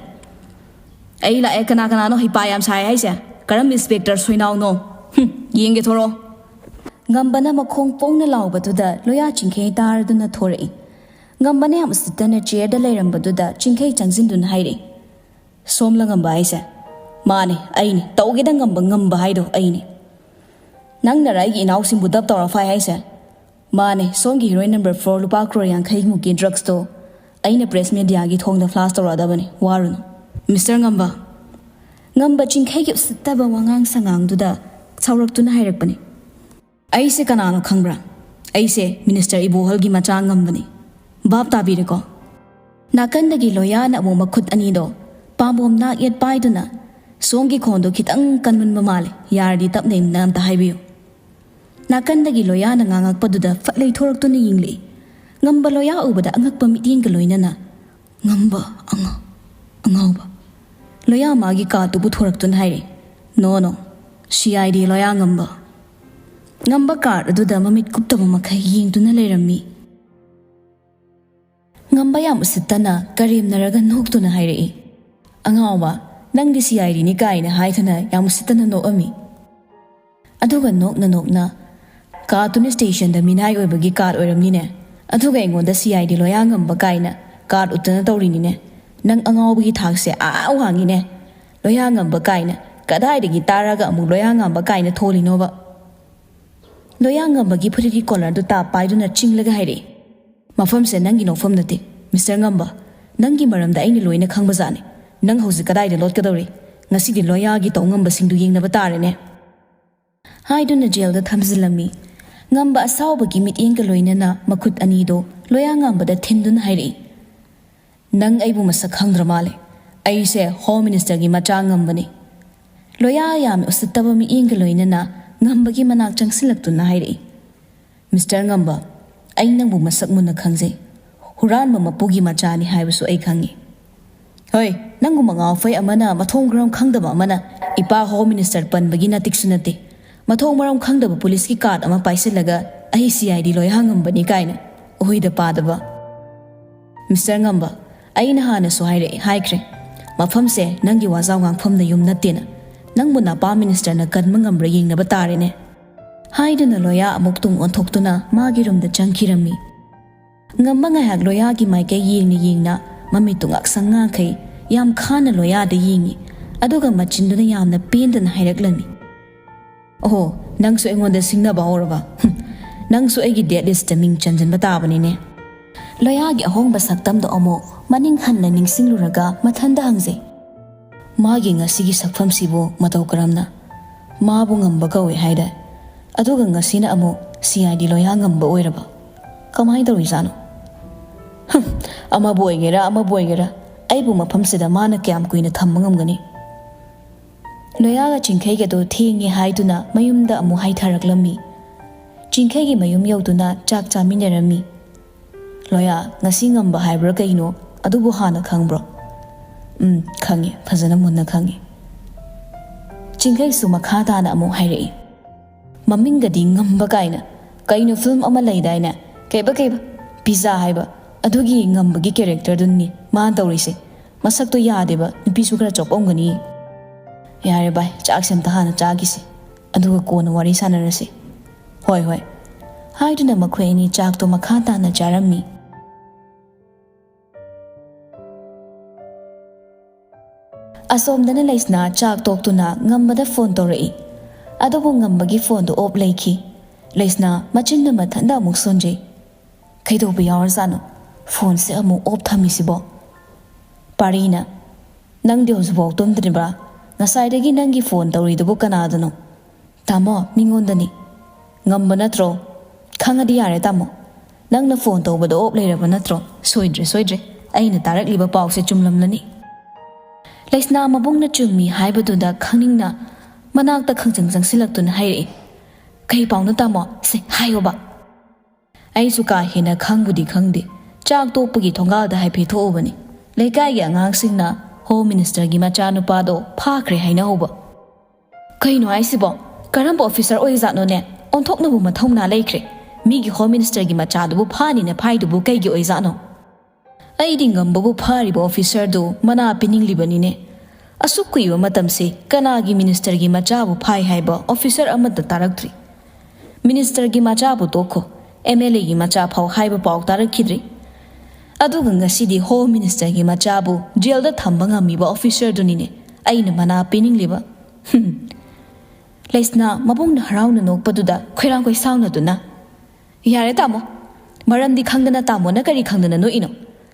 "ꯑꯩ ꯂꯥꯛꯑꯦ, ꯀꯅꯥ ꯀꯅꯥꯅꯣ ꯍꯩꯄꯥ ꯌꯥꯝ ꯁꯥꯏ ꯍꯥꯏꯁꯦ? ꯀꯔꯝꯕ ꯏꯟꯁꯄꯦꯛꯇꯔ ꯁꯣꯏꯅꯥꯎꯅꯣ? ꯍꯨꯝ, ꯌꯦꯡꯒꯦ, ꯊꯣꯔꯛꯑꯣ꯫" ꯉꯝꯕꯅ ꯃꯈꯣꯡ ꯄꯣꯡꯅ ꯂꯥꯎꯕꯗꯨꯗ ꯂꯣꯌꯥ ꯆꯤꯡꯈꯩ ꯇꯥꯔꯗꯨꯅ ꯊꯣꯔꯛꯏ꯫ ꯉꯝꯕꯅ ꯌꯥꯝ ꯎꯁꯤꯠꯇꯅ ꯆꯤꯌꯔꯗ ꯂꯩꯔꯝꯕꯗꯨꯗ ꯆꯤꯡꯈꯩ ꯆꯪꯁꯤꯟꯗꯨꯅ ꯍꯥꯏꯔꯛꯏ, "ꯁꯣꯝꯂ ꯉꯝꯕ ꯍꯥꯏꯁꯦ?" "ꯃꯥꯅꯦ, ꯑꯩꯅꯦ꯫ ꯇꯧꯒꯦꯗ ꯉꯝꯕ, ꯉꯝꯕ ꯍꯥꯏꯗꯣ ꯑꯩꯅꯦ꯫" "ꯅꯪꯅꯔ ꯑꯩꯒꯤ ꯏꯅꯥꯎꯁꯤꯡꯕꯨ ꯗꯞ ꯇꯧꯔ ꯐꯥꯏ ꯍꯥꯏꯁꯦ?" "ꯃꯥꯅꯦ, ꯁꯣꯝꯒꯤ ꯍꯤꯔꯣꯏꯟ ꯅꯝꯕꯔ ꯐꯣꯔ ꯂꯨꯄꯥ ꯀ꯭ꯔꯣꯔ ꯌꯥꯡꯈꯩ ꯃꯨꯛꯀꯤ ꯗ꯭ꯔꯛꯁꯇꯣ ꯑꯩꯅ ꯄ꯭ꯔꯦꯁ ꯃꯦꯗꯤꯌꯥꯒꯤ ꯊꯣꯡꯗ ꯐ꯭ꯂꯥꯁ ꯇꯧꯔꯛꯑꯗꯕꯅꯤ, ꯋꯥꯔꯨꯅꯨ꯫" "ꯃꯤꯁꯇꯔ ꯉꯝꯕ꯫" ꯉꯝꯕ ꯆꯤꯡꯈꯩꯒꯤ ꯎꯁꯤꯠꯇꯕ ꯋꯥꯉꯥꯡ ꯁꯉꯥꯡꯗꯨꯗ ꯁꯥꯎꯔꯛꯇꯨꯅ ꯍꯥꯏꯔꯛꯄꯅꯤ, "ꯑꯩꯁꯦ ꯀꯅꯥꯅꯣ ꯈꯪꯕ꯭ꯔꯥ? ꯑꯩꯁꯦ ꯃꯤꯅꯤꯁꯇꯔ ꯏꯕꯣꯍꯜꯒꯤ ꯃꯆꯥ ꯉꯝꯕꯅꯤ꯫ ꯚꯥꯞ ꯇꯥꯕꯤꯔꯦꯀꯣ?" ꯅꯥꯀꯟꯗꯒꯤ ꯂꯣꯌꯥꯅ ꯑꯃꯨꯛ ꯃꯈꯨꯠ ꯑꯅꯤꯗꯣ ꯄꯥꯝꯕꯣꯝ ꯅꯥꯛ ꯌꯦꯠ ꯄꯥꯏꯗꯨꯅ, "ꯁꯣꯝꯒꯤ ꯈꯣꯟꯗꯣ ꯈꯤꯇꯪ ꯀꯟꯃꯟꯕ ꯃꯥꯜꯂꯦ, ꯌꯥꯔꯗꯤ ꯇꯞꯅ ꯏꯪꯅ ꯑꯝꯇ ꯍꯥꯏꯕꯤꯌꯨ꯫" ꯅꯥꯀꯟꯗꯒꯤ ꯂꯣꯌꯥꯅ ꯉꯥꯡꯉꯛꯄꯗꯨꯗ ꯐꯠ ꯂꯩꯊꯣꯔꯛꯇꯨꯅ ꯌꯦꯡꯂꯛꯏ꯫ ꯉꯝꯕ ꯂꯣꯌꯥ ꯎꯕꯗ ꯑꯉꯛꯄ ꯃꯤꯠꯌꯦꯡꯒ ꯂꯣꯏꯅꯅ, "ꯉꯝꯕ ꯑꯉ-, ꯑꯉꯥꯎꯕ꯫" ꯂꯣꯌꯥ ꯃꯥꯒꯤ ꯀꯥꯔꯠꯇꯨ ꯄꯨꯊꯣꯔꯛꯇꯨꯅ ꯍꯥꯏꯔꯦ, "ꯅꯣ, ꯅꯣ, ꯁꯤ ꯑꯥꯏ ꯗꯤ ꯂꯣꯌꯥ ꯉꯝꯕ꯫" ꯉꯝꯕ ꯀꯥꯔꯠ ꯑꯗꯨꯗ ꯃꯃꯤꯠ ꯀꯨꯞꯇꯕ ꯃꯈꯩ ꯌꯦꯡꯗꯨꯅ ꯂꯩꯔꯝꯃꯤ꯫ ꯉꯝꯕ ꯌꯥꯝ ꯎꯁꯤꯠꯇꯅ ꯀꯔꯦꯝꯅꯔꯒ ꯅꯣꯛꯇꯨꯅ ꯍꯥꯏꯔꯛꯏ, "ꯑꯉꯥꯎꯕ, ꯅꯪꯗꯤ ꯁꯤ ꯑꯥꯏ ꯗꯤꯅꯤ ꯀꯥꯏꯅ ꯍꯥꯏꯗꯨꯅ ꯌꯥꯝ ꯎꯁꯤꯠꯇꯅ ꯅꯣꯛꯑꯝꯃꯤ꯫" ꯑꯗꯨꯒ ꯅꯣꯛꯅ ꯅꯣꯛꯅ, "ꯀꯥꯔꯠꯇꯨꯅ ꯁ꯭ꯇꯦꯁꯟꯗ ꯃꯤꯅꯥꯏ ꯑꯣꯏꯕꯒꯤ ꯀꯥꯔꯠ ꯑꯣꯏꯔꯝꯅꯤꯅꯦ꯫ ꯑꯗꯨꯒ ꯑꯩꯉꯣꯟꯗ ꯁꯤ ꯑꯥꯏ ꯗꯤ ꯂꯣꯌꯥ ꯉꯝꯕ ꯀꯥꯏꯅ ꯀꯥꯔꯠ ꯎꯠꯇꯅ ꯇꯧꯔꯤꯅꯤꯅꯦ꯫ ꯅꯪ ꯑꯉꯥꯎꯕꯒꯤ ꯊꯥꯛꯁꯦ ꯑꯥ ꯋꯥꯡꯉꯤꯅꯦ꯫ ꯂꯣꯌꯥ ꯉꯝꯕ ꯀꯥꯏꯅ, ꯀꯗꯥꯏꯗꯒꯤ ꯇꯥꯔꯒ ꯑꯃꯨꯛ ꯂꯣꯌꯥ ꯉꯝꯕ ꯀꯥꯏꯅ ꯊꯣꯜꯂꯤꯅꯣꯕ?" ꯂꯣꯌꯥ ꯉꯝꯕꯒꯤ ꯐꯨꯔꯤꯠꯀꯤ ꯀꯣꯂꯔꯗꯨ ꯇꯥꯞ ꯄꯥꯏꯗꯨꯅ ꯆꯤꯡꯂꯒ ꯍꯥꯏꯔꯛꯏ, "ꯃꯐꯝꯁꯦ ꯅꯪꯒꯤ ꯅꯣꯛꯐꯝ ꯅꯠꯇꯦ, ꯃꯤꯁꯇꯔ ꯉꯝꯕ꯫ ꯅꯪꯒꯤ ꯃꯔꯝꯗ ꯑꯩꯅ ꯂꯣꯏꯅ ꯈꯪꯕꯖꯥꯠꯅꯤ꯫ "ꯅꯪ ꯍꯧꯖꯤꯛ ꯀꯗꯥꯏꯗ ꯂꯣꯠꯀꯗꯧꯔꯤ? ꯉꯁꯤꯗꯤ ꯂꯣꯌꯥꯒꯤ ꯇꯧ ꯉꯝꯕꯁꯤꯡꯗꯨ ꯌꯦꯡꯅꯕ ꯇꯥꯔꯦꯅꯦ," ꯍꯥꯏꯗꯨꯅ ꯖꯦꯜꯗ ꯊꯝꯖꯤꯜꯂꯝꯃꯤ꯫ ꯉꯝꯕ ꯑꯁꯥꯎꯕꯒꯤ ꯃꯤꯠꯌꯦꯡꯒ ꯂꯣꯏꯅꯅ ꯃꯈꯨꯠ ꯑꯅꯤꯗꯣ ꯂꯣꯌꯥ ꯉꯝꯕꯗ ꯊꯤꯟꯗꯨꯅ ꯍꯥꯏꯔꯛꯏ, "ꯅꯪ ꯑꯩꯕꯨ ꯃꯁꯛ ꯈꯪꯗ꯭ꯔ ꯃꯥꯜꯂꯦ꯫ ꯑꯩꯁꯦ ꯍꯣꯝ ꯃꯤꯅꯤꯁꯇꯔꯒꯤ ꯃꯆꯥ ꯉꯝꯕꯅꯤ꯫" ꯂꯣꯌꯥ ꯌꯥꯝ ꯎꯁꯤꯠꯇꯕ ꯃꯤꯠꯌꯦꯡꯒ ꯂꯣꯏꯅꯅ ꯉꯝꯕꯒꯤ ꯃꯅꯥꯛ ꯆꯪꯁꯤꯜꯂꯛꯇꯨꯅ ꯍꯥꯏꯔꯛꯏ, "ꯃꯤꯁꯇꯔ ꯉꯝꯕ, ꯑꯩ ꯅꯪꯕꯨ ꯃꯁꯛ ꯃꯨꯟꯅ ꯈꯪꯖꯩ꯫ ꯍꯨꯔꯥꯟꯕ ꯃꯄꯨꯒꯤ ꯃꯆꯥꯅꯤ ꯍꯥꯏꯕꯁꯨ ꯑꯩ ꯈꯪꯏ꯫" "ꯍꯣꯏ, ꯅꯪꯒꯨꯝꯕ ꯉꯥꯎꯐꯩ ꯑꯃꯅ, ꯃꯊꯣꯡ ꯃꯔꯝ ꯈꯪꯗꯕ ꯑꯃꯅ ꯏꯄꯥ ꯍꯣꯝ ꯃꯤꯅꯤꯁꯇꯔ ꯄꯟꯕꯒꯤ ꯅꯇꯤꯛꯁꯨ ꯅꯠꯇꯦ꯫ ꯃꯊꯣꯡ ꯃꯔꯝ ꯈꯪꯗꯕ ꯄꯨꯂꯤꯁꯀꯤ ꯀꯥꯔꯗ ꯑꯃ ꯄꯥꯏꯁꯤꯜꯂꯒ ꯑꯩ ꯁꯤ ꯑꯥꯏ ꯗꯤ ꯂꯣꯌꯥ ꯉꯝꯕꯅꯤ ꯀꯥꯏꯅ ꯎꯍꯨꯏꯗ ꯄꯥꯗꯕ꯫ ꯃꯤꯁꯇꯔ ꯉꯝꯕ, ꯑꯩꯅ ꯍꯥꯟꯅꯁꯨ ꯍꯥꯏꯔꯛꯑꯦ, ꯍꯥꯏꯈ꯭ꯔꯦ, ꯃꯐꯝꯁꯦ ꯅꯪꯒꯤ ꯋꯥꯖꯥꯎ ꯉꯥꯡꯐꯝꯗ ꯌꯨꯝ ꯅꯠꯇꯦꯅ꯫ ꯅꯪꯕꯨ ꯅꯄꯥ ꯃꯤꯅꯤꯁꯇꯔꯅ ꯀꯟꯕ ꯉꯝꯕ꯭ꯔꯥ ꯌꯦꯡꯅꯕ ꯇꯥꯔꯦꯅꯦ," ꯍꯥꯏꯗꯨꯅ ꯂꯣꯌꯥ ꯑꯃꯨꯛ ꯇꯨꯡ ꯑꯣꯟꯊꯣꯛꯇꯨꯅ ꯃꯥꯒꯤ ꯔꯨꯝꯗ ꯆꯪꯈꯤꯔꯝꯃꯤ꯫ ꯉꯝꯕ ꯉꯥꯏꯍꯥꯛ ꯂꯣꯌꯥꯒꯤ ꯃꯥꯏꯀꯩ ꯌꯦꯡꯅ ꯌꯦꯡꯅ ꯃꯃꯤꯠꯇꯨ ꯉꯥꯛꯁꯪ ꯉꯥꯡꯈꯩ ꯌꯥꯝ ꯈꯥꯅ ꯂꯣꯌꯥꯗ ꯌꯦꯡꯉꯤ꯫ ꯑꯗꯨꯒ ꯃꯆꯤꯟꯗꯨꯅ ꯌꯥꯝꯅ ꯄꯦꯟꯗꯅ ꯍꯥꯏꯔꯛꯂꯝꯃꯤ, "ꯑꯣꯍꯣ, ꯅꯪꯁꯨ ꯑꯩꯉꯣꯟꯗ ꯁꯤꯡꯅꯕ ꯍꯧꯔꯕ? ꯍꯨꯝ, ꯅꯪꯁꯨ ꯑꯩꯒꯤ ꯗꯦꯠ ꯂꯤꯁꯇ ꯃꯤꯡ ꯆꯟꯁꯤꯟꯕ ꯇꯥꯕꯅꯤꯅꯦ꯫" ꯂꯣꯌꯥꯒꯤ ꯑꯍꯣꯡꯕ ꯁꯛꯇꯝꯗꯣ ꯑꯃꯨꯛ ꯃꯅꯤꯡ ꯍꯟꯅ ꯅꯤꯡꯁꯤꯡꯂꯨꯔꯒ ꯃꯊꯟꯗ ꯍꯪꯖꯩ, "ꯃꯥꯒꯤ ꯉꯁꯤꯒꯤ ꯁꯛꯐꯝꯁꯤꯕꯨ ꯃꯇꯧ ꯀꯔꯝꯅ? ꯃꯥꯕꯨ ꯉꯝꯕ ꯀꯧꯏ ꯍꯥꯏꯗꯥꯏ? ꯑꯗꯨꯒ ꯉꯁꯤꯅ ꯑꯃꯨꯛ ꯁꯤ ꯑꯥꯏ ꯗꯤ ꯂꯣꯌꯥ ꯉꯝꯕ ꯑꯣꯏꯔꯕ? ꯀꯃꯥꯏꯅ ꯇꯧꯔꯤꯖꯥꯠꯅꯣ?" "ꯍꯨꯝ, ꯑꯃꯕꯨ ꯑꯣꯏꯒꯦꯔꯥ ꯑꯃꯕꯨ ꯑꯣꯏꯒꯦꯔꯥ, ꯑꯩꯕꯨ ꯃꯐꯝꯁꯤꯗ ꯃꯥꯅ ꯀꯌꯥꯝ ꯀꯨꯏꯅ ꯊꯝꯕ ꯉꯝꯒꯅꯤ?" ꯂꯣꯌꯥꯒ ꯆꯤꯡꯈꯩꯒꯗꯣ ꯊꯦꯡꯉꯦ ꯍꯥꯏꯗꯨꯅ ꯃꯌꯨꯝꯗ ꯑꯃꯨꯛ ꯍꯥꯏꯊꯔꯛꯂꯝꯃꯤ꯫ ꯆꯤꯡꯈꯩꯒꯤ ꯃꯌꯨꯝ ꯌꯧꯗꯨꯅ ꯆꯥꯛ ꯆꯥꯃꯤꯟꯅꯔꯝꯃꯤ꯫ "ꯂꯣꯌꯥ, ꯉꯁꯤ ꯉꯝꯕ ꯍꯥꯏꯕ꯭ꯔꯥ ꯀꯩꯅꯣ, ꯑꯗꯨꯕꯨ ꯍꯥꯟꯅ ꯈꯪꯕ꯭ꯔꯣ?" "ꯎꯝ, ꯈꯪꯉꯤ, ꯐꯖꯅ ꯃꯨꯟꯅ ꯈꯪꯉꯤ꯫" ꯆꯤꯡꯈꯩꯁꯨ ꯃꯈꯥ ꯇꯥꯅ ꯑꯃꯨꯛ ꯍꯥꯏꯔꯛꯏ, "ꯃꯃꯤꯡꯒꯗꯤ ꯉꯝꯕ ꯀꯥꯏꯅ꯫ ꯀꯩꯅꯣ, ꯐꯤꯂꯝ ꯑꯃ ꯂꯩꯗꯥꯏꯅꯦ? ꯀꯩꯕ, ꯀꯩꯕ? ꯄꯤꯖꯥ ꯍꯥꯏꯕ꯫ ꯑꯗꯨꯒꯤ ꯉꯝꯕꯒꯤ ꯀꯦꯔꯦꯛꯇꯔꯗꯨꯅꯤ ꯃꯥꯅ ꯇꯧꯔꯤꯁꯦ꯫ ꯃꯁꯛꯇꯣ ꯌꯥꯗꯦꯕ, ꯅꯨꯄꯤꯁꯨ ꯈꯔ ꯆꯣꯞꯄꯝꯒꯅꯤ꯫" "ꯌꯥꯔꯦ ꯚꯥꯏ, ꯆꯥꯛꯁꯦ ꯑꯝꯇ ꯍꯥꯟꯅ ꯆꯥꯈꯤꯁꯤ, ꯑꯗꯨꯒ ꯀꯣꯟꯅ ꯋꯥꯔꯤ ꯁꯥꯟꯅꯔꯁꯤ꯫" "ꯍꯣꯏ, ꯍꯣꯏ꯫" ꯍꯥꯏꯗꯨꯅ ꯃꯈꯣꯏ ꯑꯅꯤ ꯆꯥꯛꯇꯣ ꯃꯈꯥ ꯇꯥꯅ ꯆꯥꯔꯝꯃꯤ꯫ ꯑꯁꯣꯝꯗꯅ ꯂꯩꯁꯅꯥ ꯆꯥꯛ ꯇꯣꯛꯇꯨꯅ ꯉꯝꯕꯗ ꯐꯣꯟ ꯇꯧꯔꯛꯏ꯫ ꯑꯗꯨꯕꯨ ꯉꯝꯕꯒꯤ ꯐꯣꯟꯗꯨ ꯑꯣꯞ ꯂꯩꯈꯤ꯫ ꯂꯩꯁꯅꯥ ꯃꯆꯤꯟꯗꯨ ꯃꯊꯟꯇ ꯑꯃꯨꯛ ꯁꯣꯟꯖꯩ꯫ "ꯀꯩꯗꯧꯕ ꯌꯥꯎꯔꯖꯥꯠꯅꯣ? ꯐꯣꯟꯁꯦ ꯑꯃꯨꯛ ꯑꯣꯞ ꯊꯝꯃꯤꯁꯤꯕꯣ?" ꯄꯥꯔꯤꯅ, "ꯅꯪꯗꯤ ꯍꯧꯖꯤꯛꯐꯥꯎ ꯇꯨꯝꯗ꯭ꯔꯤꯕ꯭ꯔꯥ? ꯉꯁꯥꯏꯗꯒꯤ ꯅꯪꯒꯤ ꯐꯣꯟ ꯇꯧꯔꯤꯗꯨꯕꯨ ꯀꯅꯥꯗꯅꯣ?" "ꯇꯥꯃꯣ, ꯃꯤꯉꯣꯟꯗꯅꯤ꯫" "ꯉꯝꯕ ꯅꯠꯇ꯭ꯔꯣ? ꯈꯪꯉꯗꯤ ꯌꯥꯔꯦ ꯇꯥꯃꯣ꯫ ꯅꯪꯅ ꯐꯣꯟ ꯇꯧꯕꯗ ꯑꯣꯞ ꯂꯩꯔꯕ ꯅꯠꯇ꯭ꯔꯣ? ꯁꯣꯏꯗ꯭ꯔꯦ, ꯁꯣꯏꯗ꯭ꯔꯦ꯫ ꯑꯩꯅ ꯇꯥꯔꯛꯂꯤꯕ ꯄꯥꯎꯁꯦ ꯆꯨꯝꯂꯝꯂꯅꯤ꯫" ꯂꯩꯁꯅꯥ ꯃꯕꯨꯡꯅ ꯆꯨꯝꯃꯤ ꯍꯥꯏꯕꯗꯨꯗ ꯈꯪꯅꯤꯡꯅ ꯃꯅꯥꯛꯇ ꯈꯪꯆꯪ ꯆꯪꯁꯤꯜꯂꯛꯇꯨꯅ ꯍꯥꯏꯔꯛꯏ꯫ "ꯀꯩ ꯄꯥꯎꯅꯣ ꯇꯥꯃꯣ? ꯁꯦ, ꯍꯥꯏꯌꯣꯕ꯫" ꯑꯩꯁꯨ ꯀꯥ ꯍꯦꯟꯅ ꯈꯪꯕꯨꯗꯤ ꯈꯪꯗꯦ꯫ ꯆꯥꯛ ꯇꯣꯛꯄꯒꯤ ꯊꯣꯡꯒꯥꯜꯗ ꯍꯥꯏꯐꯦꯠ ꯊꯣꯛꯎꯕꯅꯤ꯫ ꯂꯩꯀꯥꯏꯒꯤ ꯑꯉꯥꯡꯁꯤꯡꯅ ꯍꯣꯝ ꯃꯤꯅꯤꯁꯇꯔꯒꯤ ꯃꯆꯥꯅꯨꯄꯥꯗꯣ ꯐꯥꯈ꯭ꯔꯦ ꯍꯥꯏꯅꯍꯧꯕ꯫ "ꯀꯩꯅꯣ ꯍꯥꯏꯁꯤꯕꯣ? ꯀꯔꯝꯕ ꯑꯣꯐꯤꯁꯔ ꯑꯣꯏꯖꯥꯠꯅꯣꯅꯦ? ꯑꯣꯟꯊꯣꯛꯅꯕꯨ ꯃꯊꯧꯅꯥ ꯂꯩꯈ꯭ꯔꯦ꯫ ꯃꯤꯒꯤ ꯍꯣꯝ ꯃꯤꯅꯤꯁꯇꯔꯒꯤ ꯃꯆꯥꯗꯨꯕꯨ ꯐꯥꯅꯤꯅ ꯐꯥꯏꯗꯨꯕꯨ ꯀꯩꯒꯤ ꯑꯣꯏꯖꯥꯠꯅꯣ?" ꯑꯩꯗꯤ ꯉꯝꯕꯕꯨ ꯐꯥꯔꯤꯕ ꯑꯣꯐꯤꯁꯔꯗꯨ ꯃꯅꯥ ꯄꯤꯅꯤꯡꯂꯤꯕꯅꯤꯅꯦ꯫ ꯑꯁꯨꯛ ꯀꯨꯏꯕ ꯃꯇꯝꯁꯤ ꯀꯅꯥꯒꯤ ꯃꯤꯅꯤꯁꯇꯔꯒꯤ ꯃꯆꯥꯕꯨ ꯐꯥꯏ ꯍꯥꯏꯕ ꯑꯣꯐꯤꯁꯔ ꯑꯃꯠꯇ ꯇꯥꯔꯛꯇ꯭ꯔꯤ꯫ ꯃꯤꯅꯤꯁꯇꯔꯒꯤ ꯃꯆꯥꯕꯨ ꯇꯣꯛꯈꯣ, ꯑꯦꯝ ꯑꯦꯜ ꯑꯦꯒꯤ ꯃꯆꯥ ꯐꯥꯎ ꯍꯥꯏꯕ ꯄꯥꯎ ꯇꯥꯔꯛꯈꯤꯗ꯭ꯔꯤ꯫ ꯑꯗꯨꯒ ꯉꯁꯤꯗꯤ ꯍꯣꯝ ꯃꯤꯅꯤꯁꯇꯔꯒꯤ ꯃꯆꯥꯕꯨ ꯖꯦꯜꯗ ꯊꯝꯕ ꯉꯝꯃꯤꯕ ꯑꯣꯐꯤꯁꯔꯗꯨꯅꯤꯅꯦ ꯑꯩꯅ ꯃꯅꯥ ꯄꯤꯅꯤꯡꯂꯤꯕ꯫ ꯍꯨꯝ꯫ ꯂꯩꯁꯅꯥ ꯃꯕꯨꯡꯅ ꯍꯔꯥꯎꯅ ꯅꯣꯛꯄꯗꯨꯗ ꯈꯣꯏꯔꯥꯡ ꯈꯣꯏꯁꯥꯎꯅꯗꯨꯅ, "ꯌꯥꯔꯦ ꯇꯥꯃꯣ, ꯃꯔꯝꯗꯤ ꯈꯪꯗꯅ ꯇꯥꯃꯣꯅ ꯀꯔꯤ ꯈꯪꯗꯅ ꯅꯣꯛꯏꯅꯣ?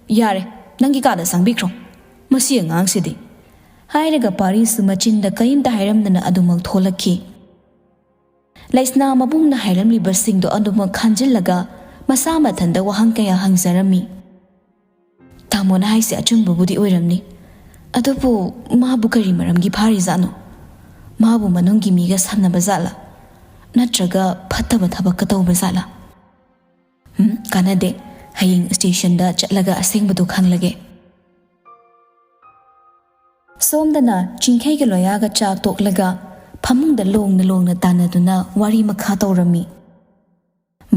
ꯌꯥꯔꯦ, ꯅꯪꯒꯤ ꯀꯥꯗ ꯆꯪꯕꯤꯈ꯭ꯔꯣ, ꯃꯁꯤ ꯑꯉꯥꯡꯁꯤꯗꯤ꯫" ꯍꯥꯏꯔꯒ ꯄꯥꯔꯤꯁꯨ ꯃꯆꯤꯟꯗ ꯀꯔꯤꯝꯇ ꯍꯥꯏꯔꯝꯗꯅ ꯑꯗꯨꯃꯛ ꯊꯣꯛꯂꯛꯈꯤ꯫ ꯂꯩꯁꯅꯥ ꯃꯕꯨꯡꯅ ꯍꯥꯏꯔꯝꯂꯤꯕꯁꯤꯡꯗꯣ ꯑꯗꯨꯃꯛ ꯈꯟꯖꯤꯜꯂꯒ ꯃꯁꯥ ꯃꯊꯟꯇ ꯋꯥꯍꯪ ꯀꯌꯥ ꯍꯪꯖꯔꯝꯃꯤ꯫ "ꯇꯥꯃꯣꯅ ꯍꯥꯏꯁꯦ ꯑꯆꯨꯝꯕꯕꯨꯗꯤ ꯑꯣꯏꯔꯝꯅꯤ, ꯑꯗꯨꯕꯨ ꯃꯥꯕꯨ ꯀꯔꯤ ꯃꯔꯝꯒꯤ ꯐꯥꯔꯤꯖꯥꯠꯅꯣ? ꯃꯥꯕꯨ ꯃꯅꯨꯡꯒꯤ ꯃꯤꯒ ꯁꯝꯅꯕ ꯖꯥꯠꯂꯥ? ꯅꯠꯇ꯭ꯔꯒ ꯐꯠꯇꯕ ꯊꯕꯛꯀ ꯇꯧꯕ ꯖꯥꯠꯂꯥ?" "ꯎꯝ, ꯀꯥꯟꯅꯗꯦ꯫ ꯍꯌꯦꯡ ꯁ꯭ꯇꯦꯁꯟꯗ ꯆꯠꯂꯒ ꯑꯁꯦꯡꯕꯗꯣ ꯈꯪꯂꯒꯦ꯫" ꯁꯣꯝꯗꯅ ꯆꯤꯡꯈꯩꯒ ꯂꯣꯌꯥꯒ ꯆꯥꯛ ꯇꯣꯛꯂꯒ ꯐꯃꯨꯡꯗ ꯂꯣꯡꯅ ꯂꯣꯡꯅ ꯇꯥꯟꯅꯗꯨꯅ ꯋꯥꯔꯤ ꯃꯈꯥ ꯇꯧꯔꯝꯃꯤ꯫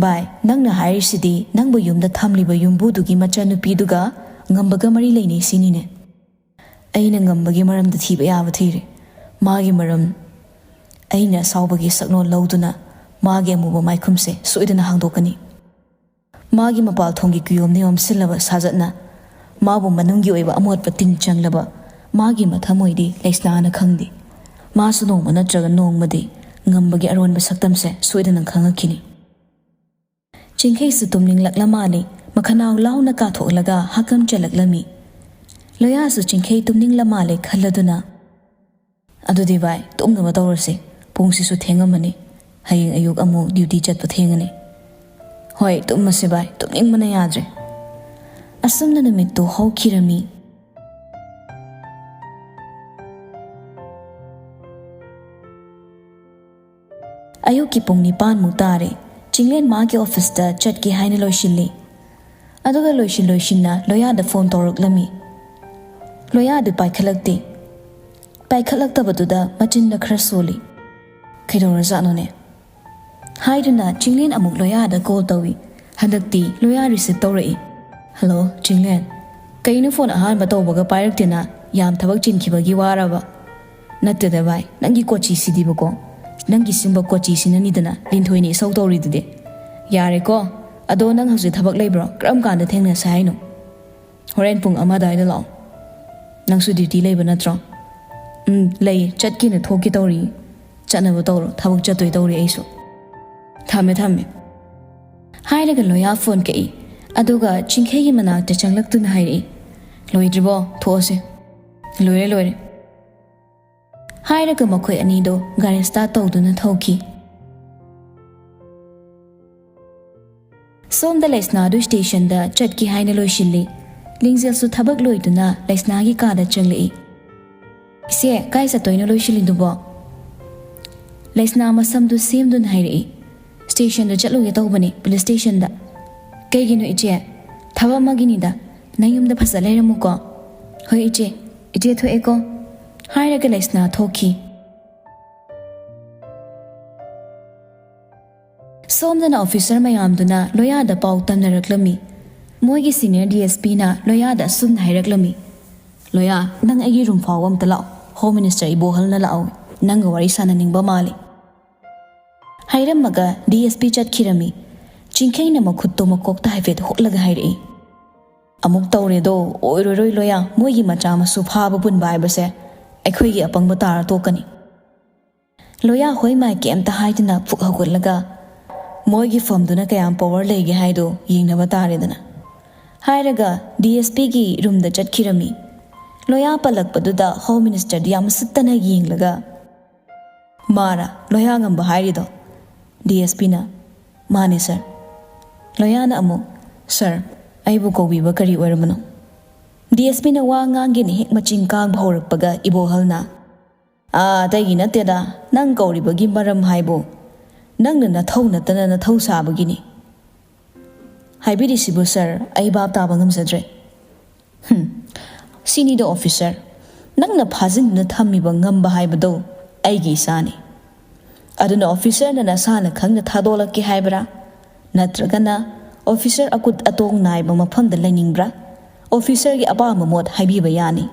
"ꯚꯥꯏ, ꯅꯪꯅ ꯍꯥꯏꯔꯤꯁꯤꯗꯤ ꯅꯪꯕꯨ ꯌꯨꯝꯗ ꯊꯝꯂꯤꯕ ꯌꯨꯝꯕꯨꯗꯨꯒꯤ ꯃꯆꯥꯅꯨꯄꯤꯗꯨꯒ ꯉꯝꯕꯒ ꯃꯔꯤ ꯂꯩꯅꯩ ꯁꯤꯅꯤꯅꯦ?" ꯑꯩꯅ ꯉꯝꯕꯒꯤ ꯃꯔꯝꯗ ꯊꯤꯕ ꯌꯥꯕ ꯊꯤꯔꯦ꯫ ꯃꯥꯒꯤ ꯃꯔꯝ ꯑꯩꯅ ꯑꯁꯥꯎꯕꯒꯤ ꯁꯛꯂꯣꯟ ꯂꯧꯗꯨꯅ ꯃꯥꯒꯤ ꯑꯃꯨꯕ ꯃꯥꯏꯈꯨꯝꯁꯦ ꯁꯣꯏꯗꯅ ꯍꯥꯡꯗꯣꯛꯀꯅꯤ꯫ ꯃꯥꯒꯤ ꯃꯄꯥꯜ ꯊꯣꯡꯒꯤ ꯀꯨꯌꯣꯝꯅ ꯌꯣꯝꯁꯤꯜꯂꯕ ꯁꯥꯖꯠꯅ ꯃꯥꯕꯨ ꯃꯅꯨꯡꯒꯤ ꯑꯣꯏꯕ ꯑꯃꯣꯠꯄ ꯇꯤꯟ ꯆꯪꯂꯕ ꯃꯥꯒꯤ ꯃꯊꯃꯣꯏꯗꯤ ꯂꯩꯁꯅꯥꯅ ꯈꯪꯗꯦ꯫ ꯃꯥꯁꯨ ꯅꯣꯡꯃ ꯅꯠꯇ꯭ꯔꯒ ꯅꯣꯡꯃꯗꯤ ꯉꯝꯕꯒꯤ ꯑꯔꯣꯟꯕ ꯁꯛꯇꯝꯁꯦ ꯁꯣꯏꯗꯅ ꯈꯪꯉꯛꯈꯤꯅꯤ꯫ ꯆꯤꯡꯈꯩꯁꯨ ꯇꯨꯝꯅꯤꯡꯂꯛꯂ ꯃꯥꯜꯂꯤ꯫ ꯃꯈꯅꯥꯎ ꯂꯥꯎꯅ ꯀꯥꯊꯣꯛꯂꯒ ꯍꯥꯀꯝ ꯆꯜꯂꯛꯂꯝꯃꯤ꯫ ꯂꯣꯌꯥꯁꯨ ꯆꯤꯡꯈꯩ ꯇꯨꯝꯅꯤꯡꯂ ꯃꯥꯜꯂꯦ ꯈꯜꯂꯗꯨꯅ, "ꯑꯗꯨꯗꯤ ꯚꯥꯏ, ꯇꯨꯝꯅꯕ ꯇꯧꯔꯁꯤ, ꯄꯨꯡꯁꯤꯁꯨ ꯊꯦꯡꯉꯝꯃꯅꯤ, ꯍꯌꯦꯡ ꯑꯌꯨꯛ ꯑꯃꯨꯛ ꯗ꯭ꯌꯨꯇꯤ ꯆꯠꯄ ꯊꯦꯡꯉꯅꯤ꯫ ꯍꯣꯏ, ꯇꯨꯝꯃꯁꯤ ꯚꯥꯏ, ꯇꯨꯝꯅꯤꯡꯕꯅ ꯌꯥꯗ꯭ꯔꯦ"꯫ ꯑꯁꯨꯝꯅ ꯅꯨꯃꯤꯠꯇꯨ ꯍꯧꯈꯤꯔꯝꯃꯤ꯫ ꯑꯌꯨꯛꯀꯤ ꯄꯨꯡ ꯅꯤꯄꯥꯟꯃꯨꯛ ꯇꯥꯔꯦ꯫ ꯆꯤꯡꯂꯦꯟ ꯃꯥꯒꯤ ꯑꯣꯐꯤꯁꯇ ꯆꯠꯀꯦ ꯍꯥꯏꯅ ꯂꯣꯏꯁꯤꯜꯂꯤ꯫ ꯑꯗꯨꯒ ꯂꯣꯏꯁꯤꯟ ꯂꯣꯏꯁꯤꯟꯅ ꯂꯣꯌꯥꯗ ꯐꯣꯟ ꯇꯧꯔꯛꯂꯝꯃꯤ꯫ ꯂꯣꯌꯥꯗꯨ ꯄꯥꯏꯈꯠꯂꯛꯇꯦ꯫ ꯄꯥꯏꯈꯠꯂꯛꯇꯕꯗꯨꯗ ꯃꯆꯤꯟꯗ ꯈꯔ ꯁꯣꯜꯂꯤ꯫ "ꯀꯩꯗꯧꯔꯖꯥꯠꯅꯣꯅꯦ?" ꯍꯥꯏꯗꯨꯅ ꯆꯤꯡꯂꯦꯟ ꯑꯃꯨꯛ ꯂꯣꯌꯥꯗ ꯀꯣꯜ ꯇꯧꯏ꯫ ꯍꯟꯗꯛꯇꯤ ꯂꯣꯌꯥ ꯔꯤꯁꯤꯞ ꯇꯧꯔꯛꯏ꯫ "ꯍꯜꯂꯣ, ꯆꯤꯡꯂꯦꯟ꯫ ꯀꯩꯅꯣ ꯐꯣꯟ ꯑꯍꯥꯟꯕ ꯇꯧꯕꯒ ꯄꯥꯏꯔꯛꯇꯦꯅ? ꯌꯥꯝ ꯊꯕꯛ ꯆꯤꯟꯈꯤꯕꯒꯤ ꯋꯥꯔꯕ?" "ꯅꯠꯇꯦꯗ ꯚꯥꯏ, ꯅꯪꯒꯤ ꯀꯣꯆꯤꯁꯤꯗꯤꯕꯀꯣ, ꯅꯪꯒꯤ ꯁꯤꯝꯕ ꯀꯣꯆꯤꯁꯤꯅꯅꯤꯗꯅ ꯂꯤꯟꯊꯣꯏꯅ ꯏꯁꯧ ꯇꯧꯔꯤꯗꯨꯗꯤ꯫ ꯌꯥꯔꯦꯀꯣ, ꯑꯗꯣ ꯅꯪ ꯍꯧꯖꯤꯛ ꯊꯕꯛ ꯂꯩꯕ꯭ꯔꯣ? ꯀꯔꯝ ꯀꯥꯟꯗ ꯊꯦꯡꯅꯁꯦ ꯍꯥꯏꯅꯣ?" "ꯍꯣꯔꯦꯟ ꯄꯨꯡ ꯑꯃ ꯑꯗꯨꯋꯥꯏꯗ ꯂꯥꯛꯑꯣ꯫ ꯅꯪꯁꯨ ꯗ꯭ꯌꯨꯇꯤ ꯂꯩꯕ ꯅꯠꯇ꯭ꯔꯣ?" "ꯎꯝ, ꯂꯩ꯫ ꯆꯠꯀꯦꯅ ꯊꯣꯛꯀꯦ ꯇꯧꯔꯤ꯫" "ꯆꯠꯅꯕ ꯇꯧꯔꯣ, ꯊꯕꯛ ꯆꯠꯇꯣꯏ ꯇꯧꯔꯤ ꯑꯩꯁꯨ꯫ ꯊꯝꯃꯦ, ꯊꯝꯃꯦ"꯫ ꯍꯥꯏꯔꯒ ꯂꯣꯌꯥ ꯐꯣꯟ ꯀꯛꯏ꯫ ꯑꯗꯨꯒ ꯆꯤꯡꯈꯩꯒꯤ ꯃꯅꯥꯛꯇ ꯆꯪꯂꯛꯇꯨꯅ ꯍꯥꯏꯔꯛꯏ, "ꯂꯣꯏꯗ꯭ꯔꯤꯕꯣ? ꯊꯣꯛꯑꯁꯦ"꯫ "ꯂꯣꯏꯔꯦ, ꯂꯣꯏꯔꯦ"꯫ ꯍꯥꯏꯔꯒ ꯃꯈꯣꯏ ꯑꯅꯤꯗꯣ ꯒꯥꯔꯤ ꯁ꯭ꯇꯥꯔꯠ ꯇꯧꯗꯨꯅ ꯊꯧꯈꯤ꯫ ꯁꯣꯝꯗ ꯂꯩꯁꯅꯥꯗꯨ ꯁ꯭ꯇꯦꯁꯟꯗ ꯆꯠꯀꯦ ꯍꯥꯏꯅ ꯂꯣꯏꯁꯤꯜꯂꯤ꯫ ꯂꯤꯡꯖꯦꯜꯁꯨ ꯊꯕꯛ ꯂꯣꯏꯗꯨꯅ ꯂꯩꯁꯅꯥꯒꯤ ꯀꯥꯗ ꯆꯪꯂꯛꯏ꯫ "ꯏꯆꯦ, ꯀꯥꯏ ꯆꯠꯇꯣꯏꯅꯣ ꯂꯣꯏꯁꯤꯜꯂꯤꯗꯨꯕꯣ?" ꯂꯩꯁꯅꯥ ꯃꯁꯝꯗꯨ ꯁꯦꯝꯗꯨꯅ ꯍꯥꯏꯔꯛꯏ꯫ "ꯁ꯭ꯇꯦꯁꯟꯗ ꯆꯠꯂꯨꯒꯦ ꯇꯧꯕꯅꯤ, ꯄꯨꯂꯤꯁ ꯁ꯭ꯇꯦꯁꯟꯗ"꯫ "ꯀꯩꯒꯤꯅꯣ ꯏꯆꯦ?" "ꯊꯕꯛ ꯑꯃꯒꯤꯅꯤꯗ꯫ ꯅꯪ ꯌꯨꯝꯗ ꯐꯖ ꯂꯩꯔꯝꯃꯨꯀꯣ"꯫ "ꯍꯣꯏ ꯏꯆꯦ꯫ ꯏꯆꯦ, ꯊꯣꯛꯑꯦꯀꯣ"꯫ ꯍꯥꯏꯔꯒ ꯂꯩꯁꯅꯥ ꯊꯣꯛꯈꯤ꯫ ꯁꯣꯝꯗꯅ ꯑꯣꯐꯤꯁꯔ ꯃꯌꯥꯝꯗꯨꯅ ꯂꯣꯌꯥꯗ ꯄꯥꯎ ꯇꯝꯅꯔꯛꯂꯝꯃꯤ꯫ ꯃꯣꯏꯒꯤ ꯁꯤꯅꯤꯌꯔ ꯗꯤ ꯑꯦꯁ ꯄꯤꯅ ꯂꯣꯌꯥꯗ ꯑꯁꯨꯝꯅ ꯍꯥꯏꯔꯛꯂꯝꯃꯤ, "ꯂꯣꯌꯥ, ꯅꯪ ꯑꯩꯒꯤ ꯔꯨꯝ ꯐꯥꯎꯕ ꯑꯝꯇ ꯂꯥꯛꯑꯣ꯫ ꯍꯣꯝ ꯃꯤꯅꯤꯁꯇꯔ ꯏꯕꯣꯍꯜꯅ ꯂꯥꯛꯍꯧꯏ, ꯅꯪꯒ ꯋꯥꯔꯤ ꯁꯥꯟꯅꯅꯤꯡꯕ ꯃꯥꯜꯂꯤ"꯫ ꯍꯥꯏꯔꯝꯃꯒ ꯗꯤ ꯑꯦꯁ ꯄꯤ ꯆꯠꯈꯤꯔꯝꯃꯤ꯫ ꯆꯤꯡꯈꯩꯅ ꯃꯈꯨꯠꯇꯣ ꯃꯀꯣꯛꯇ ꯍꯥꯏꯐꯦꯠ ꯍꯨꯠꯂꯒ ꯍꯥꯏꯔꯛꯏ, "ꯑꯃꯨꯛ ꯇꯧꯔꯦꯗꯣ, ꯑꯣꯏꯔꯣꯏꯔꯣꯏ ꯂꯣꯌꯥ, ꯃꯣꯏꯒꯤ ꯃꯆꯥ ꯃꯁꯨ ꯐꯥꯕ ꯄꯨꯟꯕ ꯍꯥꯏꯕꯁꯦ ꯑꯩꯈꯣꯏꯒꯤ ꯑꯄꯪꯕ ꯇꯥꯔ ꯇꯣꯛꯀꯅꯤ"꯫ ꯂꯣꯌꯥ ꯍꯣꯏ ꯃꯥꯏ ꯀꯩꯝꯇ ꯍꯥꯏꯗꯅ ꯐꯨꯛ ꯍꯧꯒꯠꯂꯒ, "ꯃꯣꯏꯒꯤ ꯐꯝꯗꯨꯅ ꯀꯌꯥꯝ ꯄꯋꯥꯔ ꯂꯩꯒꯦ ꯍꯥꯏꯗꯣ ꯌꯦꯡꯅꯕ ꯇꯥꯔꯦꯗꯅ"꯫ ꯍꯥꯏꯔꯒ ꯗꯤ ꯑꯦꯁ ꯄꯤꯒꯤ ꯔꯨꯝꯗ ꯆꯠꯈꯤꯔꯝꯃꯤ꯫ ꯂꯣꯌꯥ ꯄꯜꯂꯛꯄꯗꯨꯗ ꯍꯣꯝ ꯃꯤꯅꯤꯁꯇꯔꯗꯤ ꯌꯥꯝ ꯎꯁꯤꯠꯇꯅ ꯌꯦꯡꯂꯒ, "ꯃꯥꯔ ꯂꯣꯌꯥ ꯉꯝꯕ ꯍꯥꯏꯔꯤꯗꯣ?" ꯗꯤ ꯑꯦꯁ ꯄꯤꯅ, "ꯃꯥꯅꯦ ꯁꯥꯔ꯫" ꯂꯣꯌꯥꯅ ꯑꯃꯨꯛ, "ꯁꯥꯔ, ꯑꯩꯕꯨ ꯀꯧꯕꯤꯕ ꯀꯔꯤ ꯑꯣꯏꯔꯕꯅꯣ?" ꯗꯤ ꯑꯦꯁ ꯄꯤꯅ ꯋꯥ ꯉꯥꯡꯒꯦꯅ ꯍꯦꯛ ꯃꯆꯤꯡ ꯀꯥꯡꯕ ꯍꯧꯔꯛꯄꯒ ꯏꯕꯣꯍꯜꯅ, "ꯑꯥ, ꯑꯇꯩꯒꯤ ꯅꯠꯇꯦꯗ, ꯅꯪ ꯀꯧꯔꯤꯕꯒꯤ ꯃꯔꯝ ꯍꯥꯏꯕꯨ ꯅꯪꯅ ꯅꯊꯧ ꯅꯠꯇꯅ ꯅꯊꯧ ꯁꯥꯕꯒꯤꯅꯤ꯫" "ꯍꯥꯏꯕꯤꯔꯤꯁꯤꯕꯨ ꯁꯥꯔ, ꯑꯩ ꯚꯥꯞ ꯇꯥꯕ ꯉꯝꯖꯗ꯭ꯔꯦ꯫" "ꯍꯝ, ꯁꯤꯅꯤꯗ ꯑꯣꯐꯤꯁꯔ, ꯅꯪꯅ ꯐꯥꯖꯤꯟꯗꯨꯅ ꯊꯝꯃꯤꯕ ꯉꯝꯕ ꯍꯥꯏꯕꯗꯣ ꯑꯩꯒꯤ ꯏꯆꯥꯅꯤ꯫ ꯑꯗꯨꯅ ꯑꯣꯐꯤꯁꯔꯅ ꯅꯁꯥꯅ ꯈꯪꯅ ꯊꯥꯗꯣꯛꯂꯛꯀꯦ ꯍꯥꯏꯕ꯭ꯔꯥ? ꯅꯠꯇ꯭ꯔꯒꯅ ꯑꯣꯐꯤꯁꯔ ꯑꯀꯨꯠ ꯑꯇꯣꯡ ꯅꯥꯏꯕ ꯃꯐꯝꯗ ꯂꯩꯅꯤꯡꯕ꯭ꯔꯥ? ꯑꯣꯐꯤꯁꯔꯒꯤ ꯑꯄꯥꯝꯕ ꯃꯣꯠ ꯍꯥꯏꯕꯤꯕ ꯌꯥꯅꯤ꯫"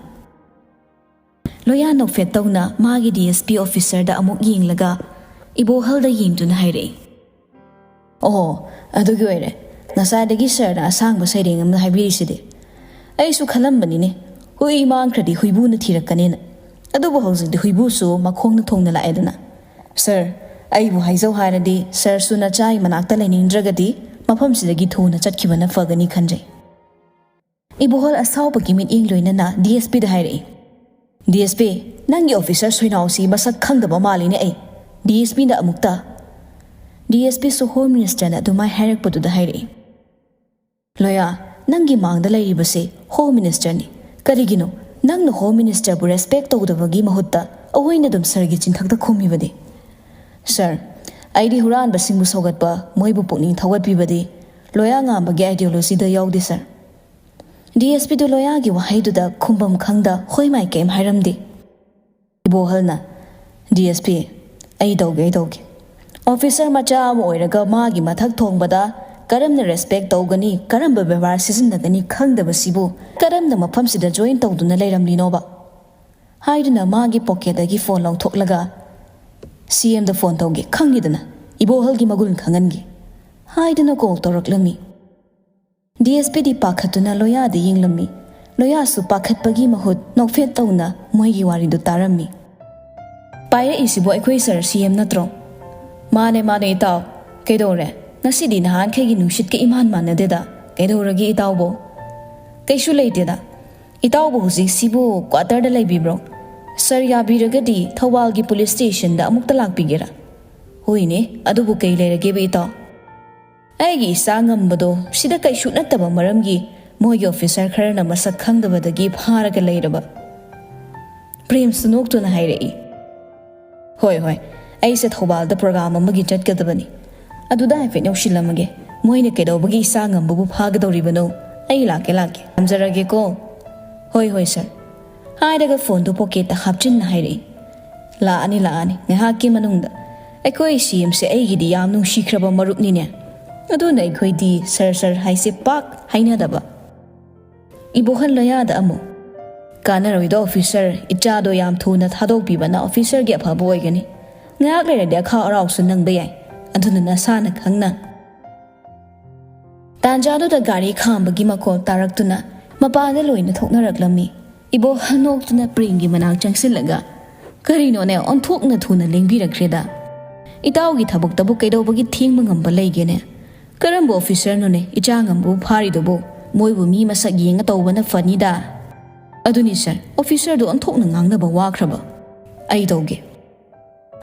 ꯂꯣꯌꯥ ꯅꯣꯛꯐꯦꯠ ꯇꯧꯅ ꯃꯥꯒꯤ ꯗꯤ ꯑꯦꯁ ꯄꯤ ꯑꯣꯐꯤꯁꯔꯗ ꯑꯃꯨꯛ ꯌꯦꯡꯂꯒ ꯏꯕꯣꯍꯜꯗ ꯌꯦꯡꯗꯨꯅ ꯍꯥꯏꯔꯛꯏ, "ꯑꯣ, ꯑꯗꯨꯒꯤ ꯑꯣꯏꯔꯦ ꯉꯁꯥꯏꯗꯒꯤ ꯁꯥꯔꯅ ꯑꯁꯥꯡꯕ ꯁꯩꯔꯦꯡ ꯑꯃ ꯍꯥꯏꯕꯤꯔꯤꯁꯤꯗꯤ꯫ ꯑꯩꯁꯨ ꯈꯜꯂꯝꯕꯅꯤꯅꯦ, ꯍꯨꯏ ꯃꯥꯡꯈ꯭ꯔꯗꯤ ꯍꯨꯏꯕꯨꯅ ꯊꯤꯔꯛꯀꯅꯦꯅ꯫ ꯑꯗꯨꯕꯨ ꯍꯧꯖꯤꯛꯇꯤ ꯍꯨꯏꯕꯨꯁꯨ ꯃꯈꯣꯡꯅ ꯊꯣꯡꯅ ꯂꯥꯛꯑꯦꯗꯅ꯫ ꯁꯥꯔ, ꯑꯩꯕꯨ ꯍꯥꯏꯖꯧ ꯍꯥꯏꯔꯗꯤ ꯁꯥꯔꯁꯨ ꯅꯆꯥꯒꯤ ꯃꯅꯥꯛꯇ ꯂꯩꯅꯤꯡꯗ꯭ꯔꯒꯗꯤ ꯃꯐꯝꯁꯤꯗꯒꯤ ꯊꯨꯅ ꯆꯠꯈꯤꯕꯅ ꯐꯒꯅꯤ ꯈꯟꯖꯩ꯫" ꯏꯕꯣꯍꯜ ꯑꯁꯥꯎꯕꯒꯤ ꯃꯤꯠꯌꯦꯡ ꯂꯣꯏꯅꯅ ꯗꯤ ꯑꯦꯁ ꯄꯤꯗ ꯍꯥꯏꯔꯛꯏ, "ꯗꯤ ꯑꯦꯁ ꯄꯤ, ꯅꯪꯒꯤ ꯑꯣꯐꯤꯁꯔ ꯁꯣꯏꯅꯥꯎꯁꯤ ꯃꯁꯛ ꯈꯪꯗꯕ ꯃꯥꯜꯂꯤꯅꯦ ꯑꯩ꯫ ꯗꯤ ꯑꯦꯁ ꯄꯤꯗ ꯑꯃꯨꯛꯇ꯫" ꯗꯤ ꯑꯦꯁ ꯄꯤꯁꯨ ꯍꯣꯝ ꯃꯤꯅꯤꯁꯇꯔꯅ ꯑꯗꯨꯃꯥꯏ ꯍꯥꯏꯔꯛꯄꯗꯨꯗ ꯍꯥꯏꯔꯛꯏ, "ꯂꯣꯌꯥ, ꯅꯪꯒꯤ ꯃꯥꯡꯗ ꯂꯩꯔꯤꯕꯁꯤ ꯍꯣꯝ ꯃꯤꯅꯤꯁꯇꯔꯅꯤ꯫ ꯀꯔꯤꯒꯤꯅꯣ ꯅꯪꯅ ꯍꯣꯝ ꯃꯤꯅꯤꯁꯇꯔꯕꯨ ꯔꯦꯁꯄꯦꯛ ꯇꯧꯗꯕꯒꯤ ꯃꯍꯨꯠꯇ ꯑꯩꯈꯣꯏꯅ ꯑꯗꯨꯝ ꯁꯥꯔꯒꯤ ꯆꯤꯟꯊꯛꯇ ꯈꯨꯝꯃꯤꯕꯗꯤ?" "ꯁꯥꯔ, ꯑꯩꯗꯤ ꯍꯨꯔꯥꯟꯕꯁꯤꯡꯕꯨ ꯁꯧꯒꯠꯄ, ꯃꯣꯏꯕꯨ ꯄꯨꯛꯅꯤꯡ ꯊꯧꯒꯠꯄꯤꯕꯗꯤ ꯂꯣꯌꯥ ꯉꯥꯝꯕꯒꯤ ꯑꯥꯏꯗꯤꯌꯣꯂꯣꯖꯤꯗ ꯌꯥꯎꯗꯦ, ꯁꯥꯔ꯫" ꯗꯤ ꯑꯦꯁ ꯄꯤꯗꯨ ꯂꯣꯌꯥꯒꯤ ꯋꯥꯍꯩꯗꯨꯗ ꯈꯨꯝꯐꯝ ꯈꯪꯗ ꯍꯣꯏ ꯃꯥꯏ ꯀꯩꯝ ꯍꯥꯏꯔꯝꯗꯦ꯫ ꯏꯕꯣꯍꯜꯅ, "ꯗꯤ ꯑꯦꯁ ꯄꯤ, ꯑꯩ ꯇꯧꯒꯦ, ꯑꯩ ꯇꯧꯒꯦ꯫ ꯑꯣꯐꯤꯁꯔ ꯃꯆꯥ ꯑꯃ ꯑꯣꯏꯔꯒ ꯃꯥꯒꯤ ꯃꯊꯛ ꯊꯣꯡꯕꯗ ꯀꯔꯝꯅ ꯔꯦꯁꯄꯦꯛ ꯇꯧꯒꯅꯤ, ꯀꯔꯝꯕ ꯕꯦꯕꯥꯔ ꯁꯤꯖꯤꯟꯅꯒꯅꯤ ꯈꯪꯗꯕꯁꯤꯕꯨ ꯀꯔꯝꯅ ꯃꯐꯝꯁꯤꯗ ꯖꯣꯏꯟ ꯇꯧꯗꯨꯅ ꯂꯩꯔꯝꯂꯤꯅꯣꯕ?" ꯍꯥꯏꯗꯨꯅ ꯃꯥꯒꯤ ꯄꯣꯀꯦꯠꯇꯒꯤ ꯐꯣꯟ ꯂꯧꯊꯣꯛꯂꯒ, "ꯁꯤ ꯑꯦꯝꯗ ꯐꯣꯟ ꯇꯧꯒꯦ, ꯈꯪꯉꯤꯗꯅ, ꯏꯕꯣꯍꯜꯒꯤ ꯃꯒꯨꯟ ꯈꯪꯍꯟꯒꯦ" ꯍꯥꯏꯗꯨꯅ ꯀꯣꯜ ꯇꯧꯔꯛꯂꯝꯃꯤ꯫ ꯗꯤ ꯑꯦꯁ ꯄꯤꯗꯤ ꯄꯥꯈꯠꯇꯨꯅ ꯂꯣꯌꯥꯗ ꯌꯦꯡꯂꯝꯃꯤ꯫ ꯂꯣꯌꯥꯁꯨ ꯄꯥꯈꯠꯄꯒꯤ ꯃꯍꯨꯠ ꯅꯣꯛꯐꯦꯠ ꯇꯧꯅ ꯃꯣꯏꯒꯤ ꯋꯥꯔꯤꯗꯨ ꯇꯥꯔꯝꯃꯤ꯫ "ꯄꯥꯏꯔꯛꯏꯁꯤꯕꯨ ꯑꯩꯈꯣꯏ ꯁꯥꯔ ꯁꯤ ꯑꯦꯝ ꯅꯠꯇ꯭ꯔꯣ?" "ꯃꯥꯅꯦ, ꯃꯥꯅꯦ, ꯏꯇꯥꯎ꯫ ꯀꯩꯗꯧꯔꯦ? ꯉꯁꯤꯗꯤ ꯅꯍꯥꯟꯈꯩꯒꯤ ꯅꯨꯡꯁꯤꯠꯀ ꯏꯃꯥꯟ ꯃꯥꯟꯅꯗꯦꯗ꯫ ꯀꯩꯗꯧꯔꯒꯦ, ꯏꯇꯥꯎꯕꯣ?" "ꯀꯩꯁꯨ ꯂꯩꯇꯦꯗ꯫ "ꯏꯇꯥꯎꯕꯨ ꯍꯧꯖꯤꯛꯁꯤꯕꯨ ꯀ꯭ꯋꯥꯇꯔꯗ ꯂꯩꯕꯤꯕ꯭ꯔꯣ? ꯁꯥꯔ ꯌꯥꯕꯤꯔꯒꯗꯤ ꯊꯧꯕꯥꯜꯒꯤ ꯄꯨꯂꯤꯁ ꯁ꯭ꯇꯦꯁꯟꯗ ꯑꯃꯨꯛꯇ ꯂꯥꯛꯄꯤꯒꯦꯔꯥ?" "ꯍꯣꯏꯅꯦ, ꯑꯗꯨꯕꯨ ꯀꯩ ꯂꯩꯔꯒꯦꯕ ꯏꯇꯥꯎ?" "ꯑꯩꯒꯤ ꯏꯆꯥ ꯉꯝꯕꯗꯣ ꯁꯤꯗ ꯀꯩꯁꯨ ꯅꯠꯇꯕ ꯃꯔꯝꯒꯤ ꯃꯣꯏꯒꯤ ꯑꯣꯐꯤꯁꯔ ꯈꯔꯅ ꯃꯁꯛ ꯈꯪꯗꯕꯗꯒꯤ ꯐꯥꯔꯒ ꯂꯩꯔꯕ꯫" ꯄ꯭ꯔꯦꯝꯁꯨ ꯅꯣꯛꯇꯨꯅ ꯍꯥꯏꯔꯛꯏ꯫ "ꯍꯣꯏ ꯍꯣꯏ, ꯑꯩꯁꯦ ꯊꯧꯕꯥꯜꯗ ꯄ꯭ꯔꯣꯒ꯭ꯔꯥꯝ ꯑꯃꯒꯤ ꯆꯠꯀꯗꯕꯅꯤ꯫ ꯑꯗꯨꯗ ꯍꯥꯏꯐꯦꯠ ꯌꯧꯁꯤꯜꯂꯝꯃꯒꯦ꯫ ꯃꯣꯏꯅ ꯀꯩꯗꯧꯕꯒꯤ ꯏꯆꯥ ꯉꯝꯕꯕꯨ ꯐꯥꯒꯗꯧꯔꯤꯕꯅꯣ? ꯑꯩ ꯂꯥꯛꯀꯦ ꯂꯥꯛꯀꯦ꯫ ꯊꯝꯖꯔꯒꯦꯀꯣ꯫" "ꯍꯣꯏ ꯍꯣꯏ ꯁꯥꯔ꯫" ꯍꯥꯏꯔꯒ ꯐꯣꯟꯗꯨ ꯄꯣꯀꯦꯠꯇ ꯍꯥꯞꯆꯤꯟꯅ ꯍꯥꯏꯔꯛꯏ꯫ "ꯂꯥꯛꯑꯅꯤ ꯂꯥꯛꯑꯅꯤ, ꯉꯥꯏꯍꯥꯛꯀꯤ ꯃꯅꯨꯡꯗ꯫ ꯑꯩꯈꯣꯏ ꯁꯤ ꯑꯦꯝꯁꯦ ꯑꯩꯒꯤꯗꯤ ꯌꯥꯝ ꯅꯨꯡꯁꯤꯈ꯭ꯔꯕ ꯃꯔꯨꯞꯅꯤꯅꯦ꯫ ꯑꯗꯨꯅ ꯑꯩꯈꯣꯏꯗꯤ ꯁꯥꯔ ꯁꯥꯔ ꯍꯥꯏꯁꯦ ꯄꯥꯛ ꯍꯥꯏꯅꯗꯕ꯫" ꯏꯕꯣꯍꯜ ꯂꯣꯌꯥꯗ ꯑꯃꯨꯛ, "ꯀꯥꯟꯅꯔꯣꯏꯗ ꯑꯣꯐꯤꯁꯔ, ꯏꯆꯥꯗꯣ ꯌꯥꯝ ꯊꯨꯅ ꯊꯥꯗꯣꯛꯄꯤꯕꯅ ꯑꯣꯐꯤꯁꯔꯒꯤ ꯑꯐꯕ ꯑꯣꯏꯒꯅꯤ꯫ ꯉꯥꯏꯍꯥꯛ ꯂꯩꯔꯗꯤ ꯑꯈꯥꯎ ꯑꯔꯥꯎꯁꯨ ꯅꯪꯕ ꯌꯥꯏ꯫ ꯑꯗꯨꯅ ꯅꯁꯥꯅ ꯈꯪꯅ꯫" ꯇꯥꯟꯖꯥꯗꯨꯗ ꯒꯥꯔꯤ ꯈꯥꯝꯕꯒꯤ ꯃꯈꯣꯜ ꯇꯥꯔꯛꯇꯨꯅ ꯃꯄꯥꯟꯗ ꯂꯣꯏꯅ ꯊꯣꯛꯅꯔꯛꯂꯝꯃꯤ꯫ ꯏꯕꯣꯍꯜ ꯅꯣꯛꯇꯨꯅ ꯄ꯭ꯔꯦꯝꯒꯤ ꯃꯅꯥꯛ ꯆꯪꯁꯤꯜꯂꯒ, "ꯀꯔꯤꯅꯣꯅꯦ, ꯑꯣꯟꯊꯣꯛꯅ ꯊꯨꯅ ꯂꯦꯡꯕꯤꯔꯛꯈ꯭ꯔꯦꯗ꯫ ꯏꯇꯥꯎꯒꯤ ꯊꯕꯛꯇꯕꯨ ꯀꯩꯗꯧꯕꯒꯤ ꯊꯦꯡꯕ ꯉꯝꯕ ꯂꯩꯒꯦꯅꯦ? ꯀꯔꯝꯕ ꯑꯣꯐꯤꯁꯔꯅꯣꯅꯦ ꯏꯆꯥ ꯉꯝꯕꯕꯨ ꯐꯥꯔꯤꯗꯨꯕꯨ? ꯃꯣꯏꯕꯨ ꯃꯤ ꯃꯁꯛ ꯌꯦꯡꯉ ꯇꯧꯕꯅ ꯐꯅꯤꯗ꯫" "ꯑꯗꯨꯅꯤ ꯁꯥꯔ, ꯑꯣꯐꯤꯁꯔꯗꯨ ꯑꯣꯟꯊꯣꯛꯅ ꯉꯥꯡꯅꯕ ꯋꯥꯈ꯭ꯔꯕ꯫ ꯑꯩ ꯇꯧꯒꯦ꯫"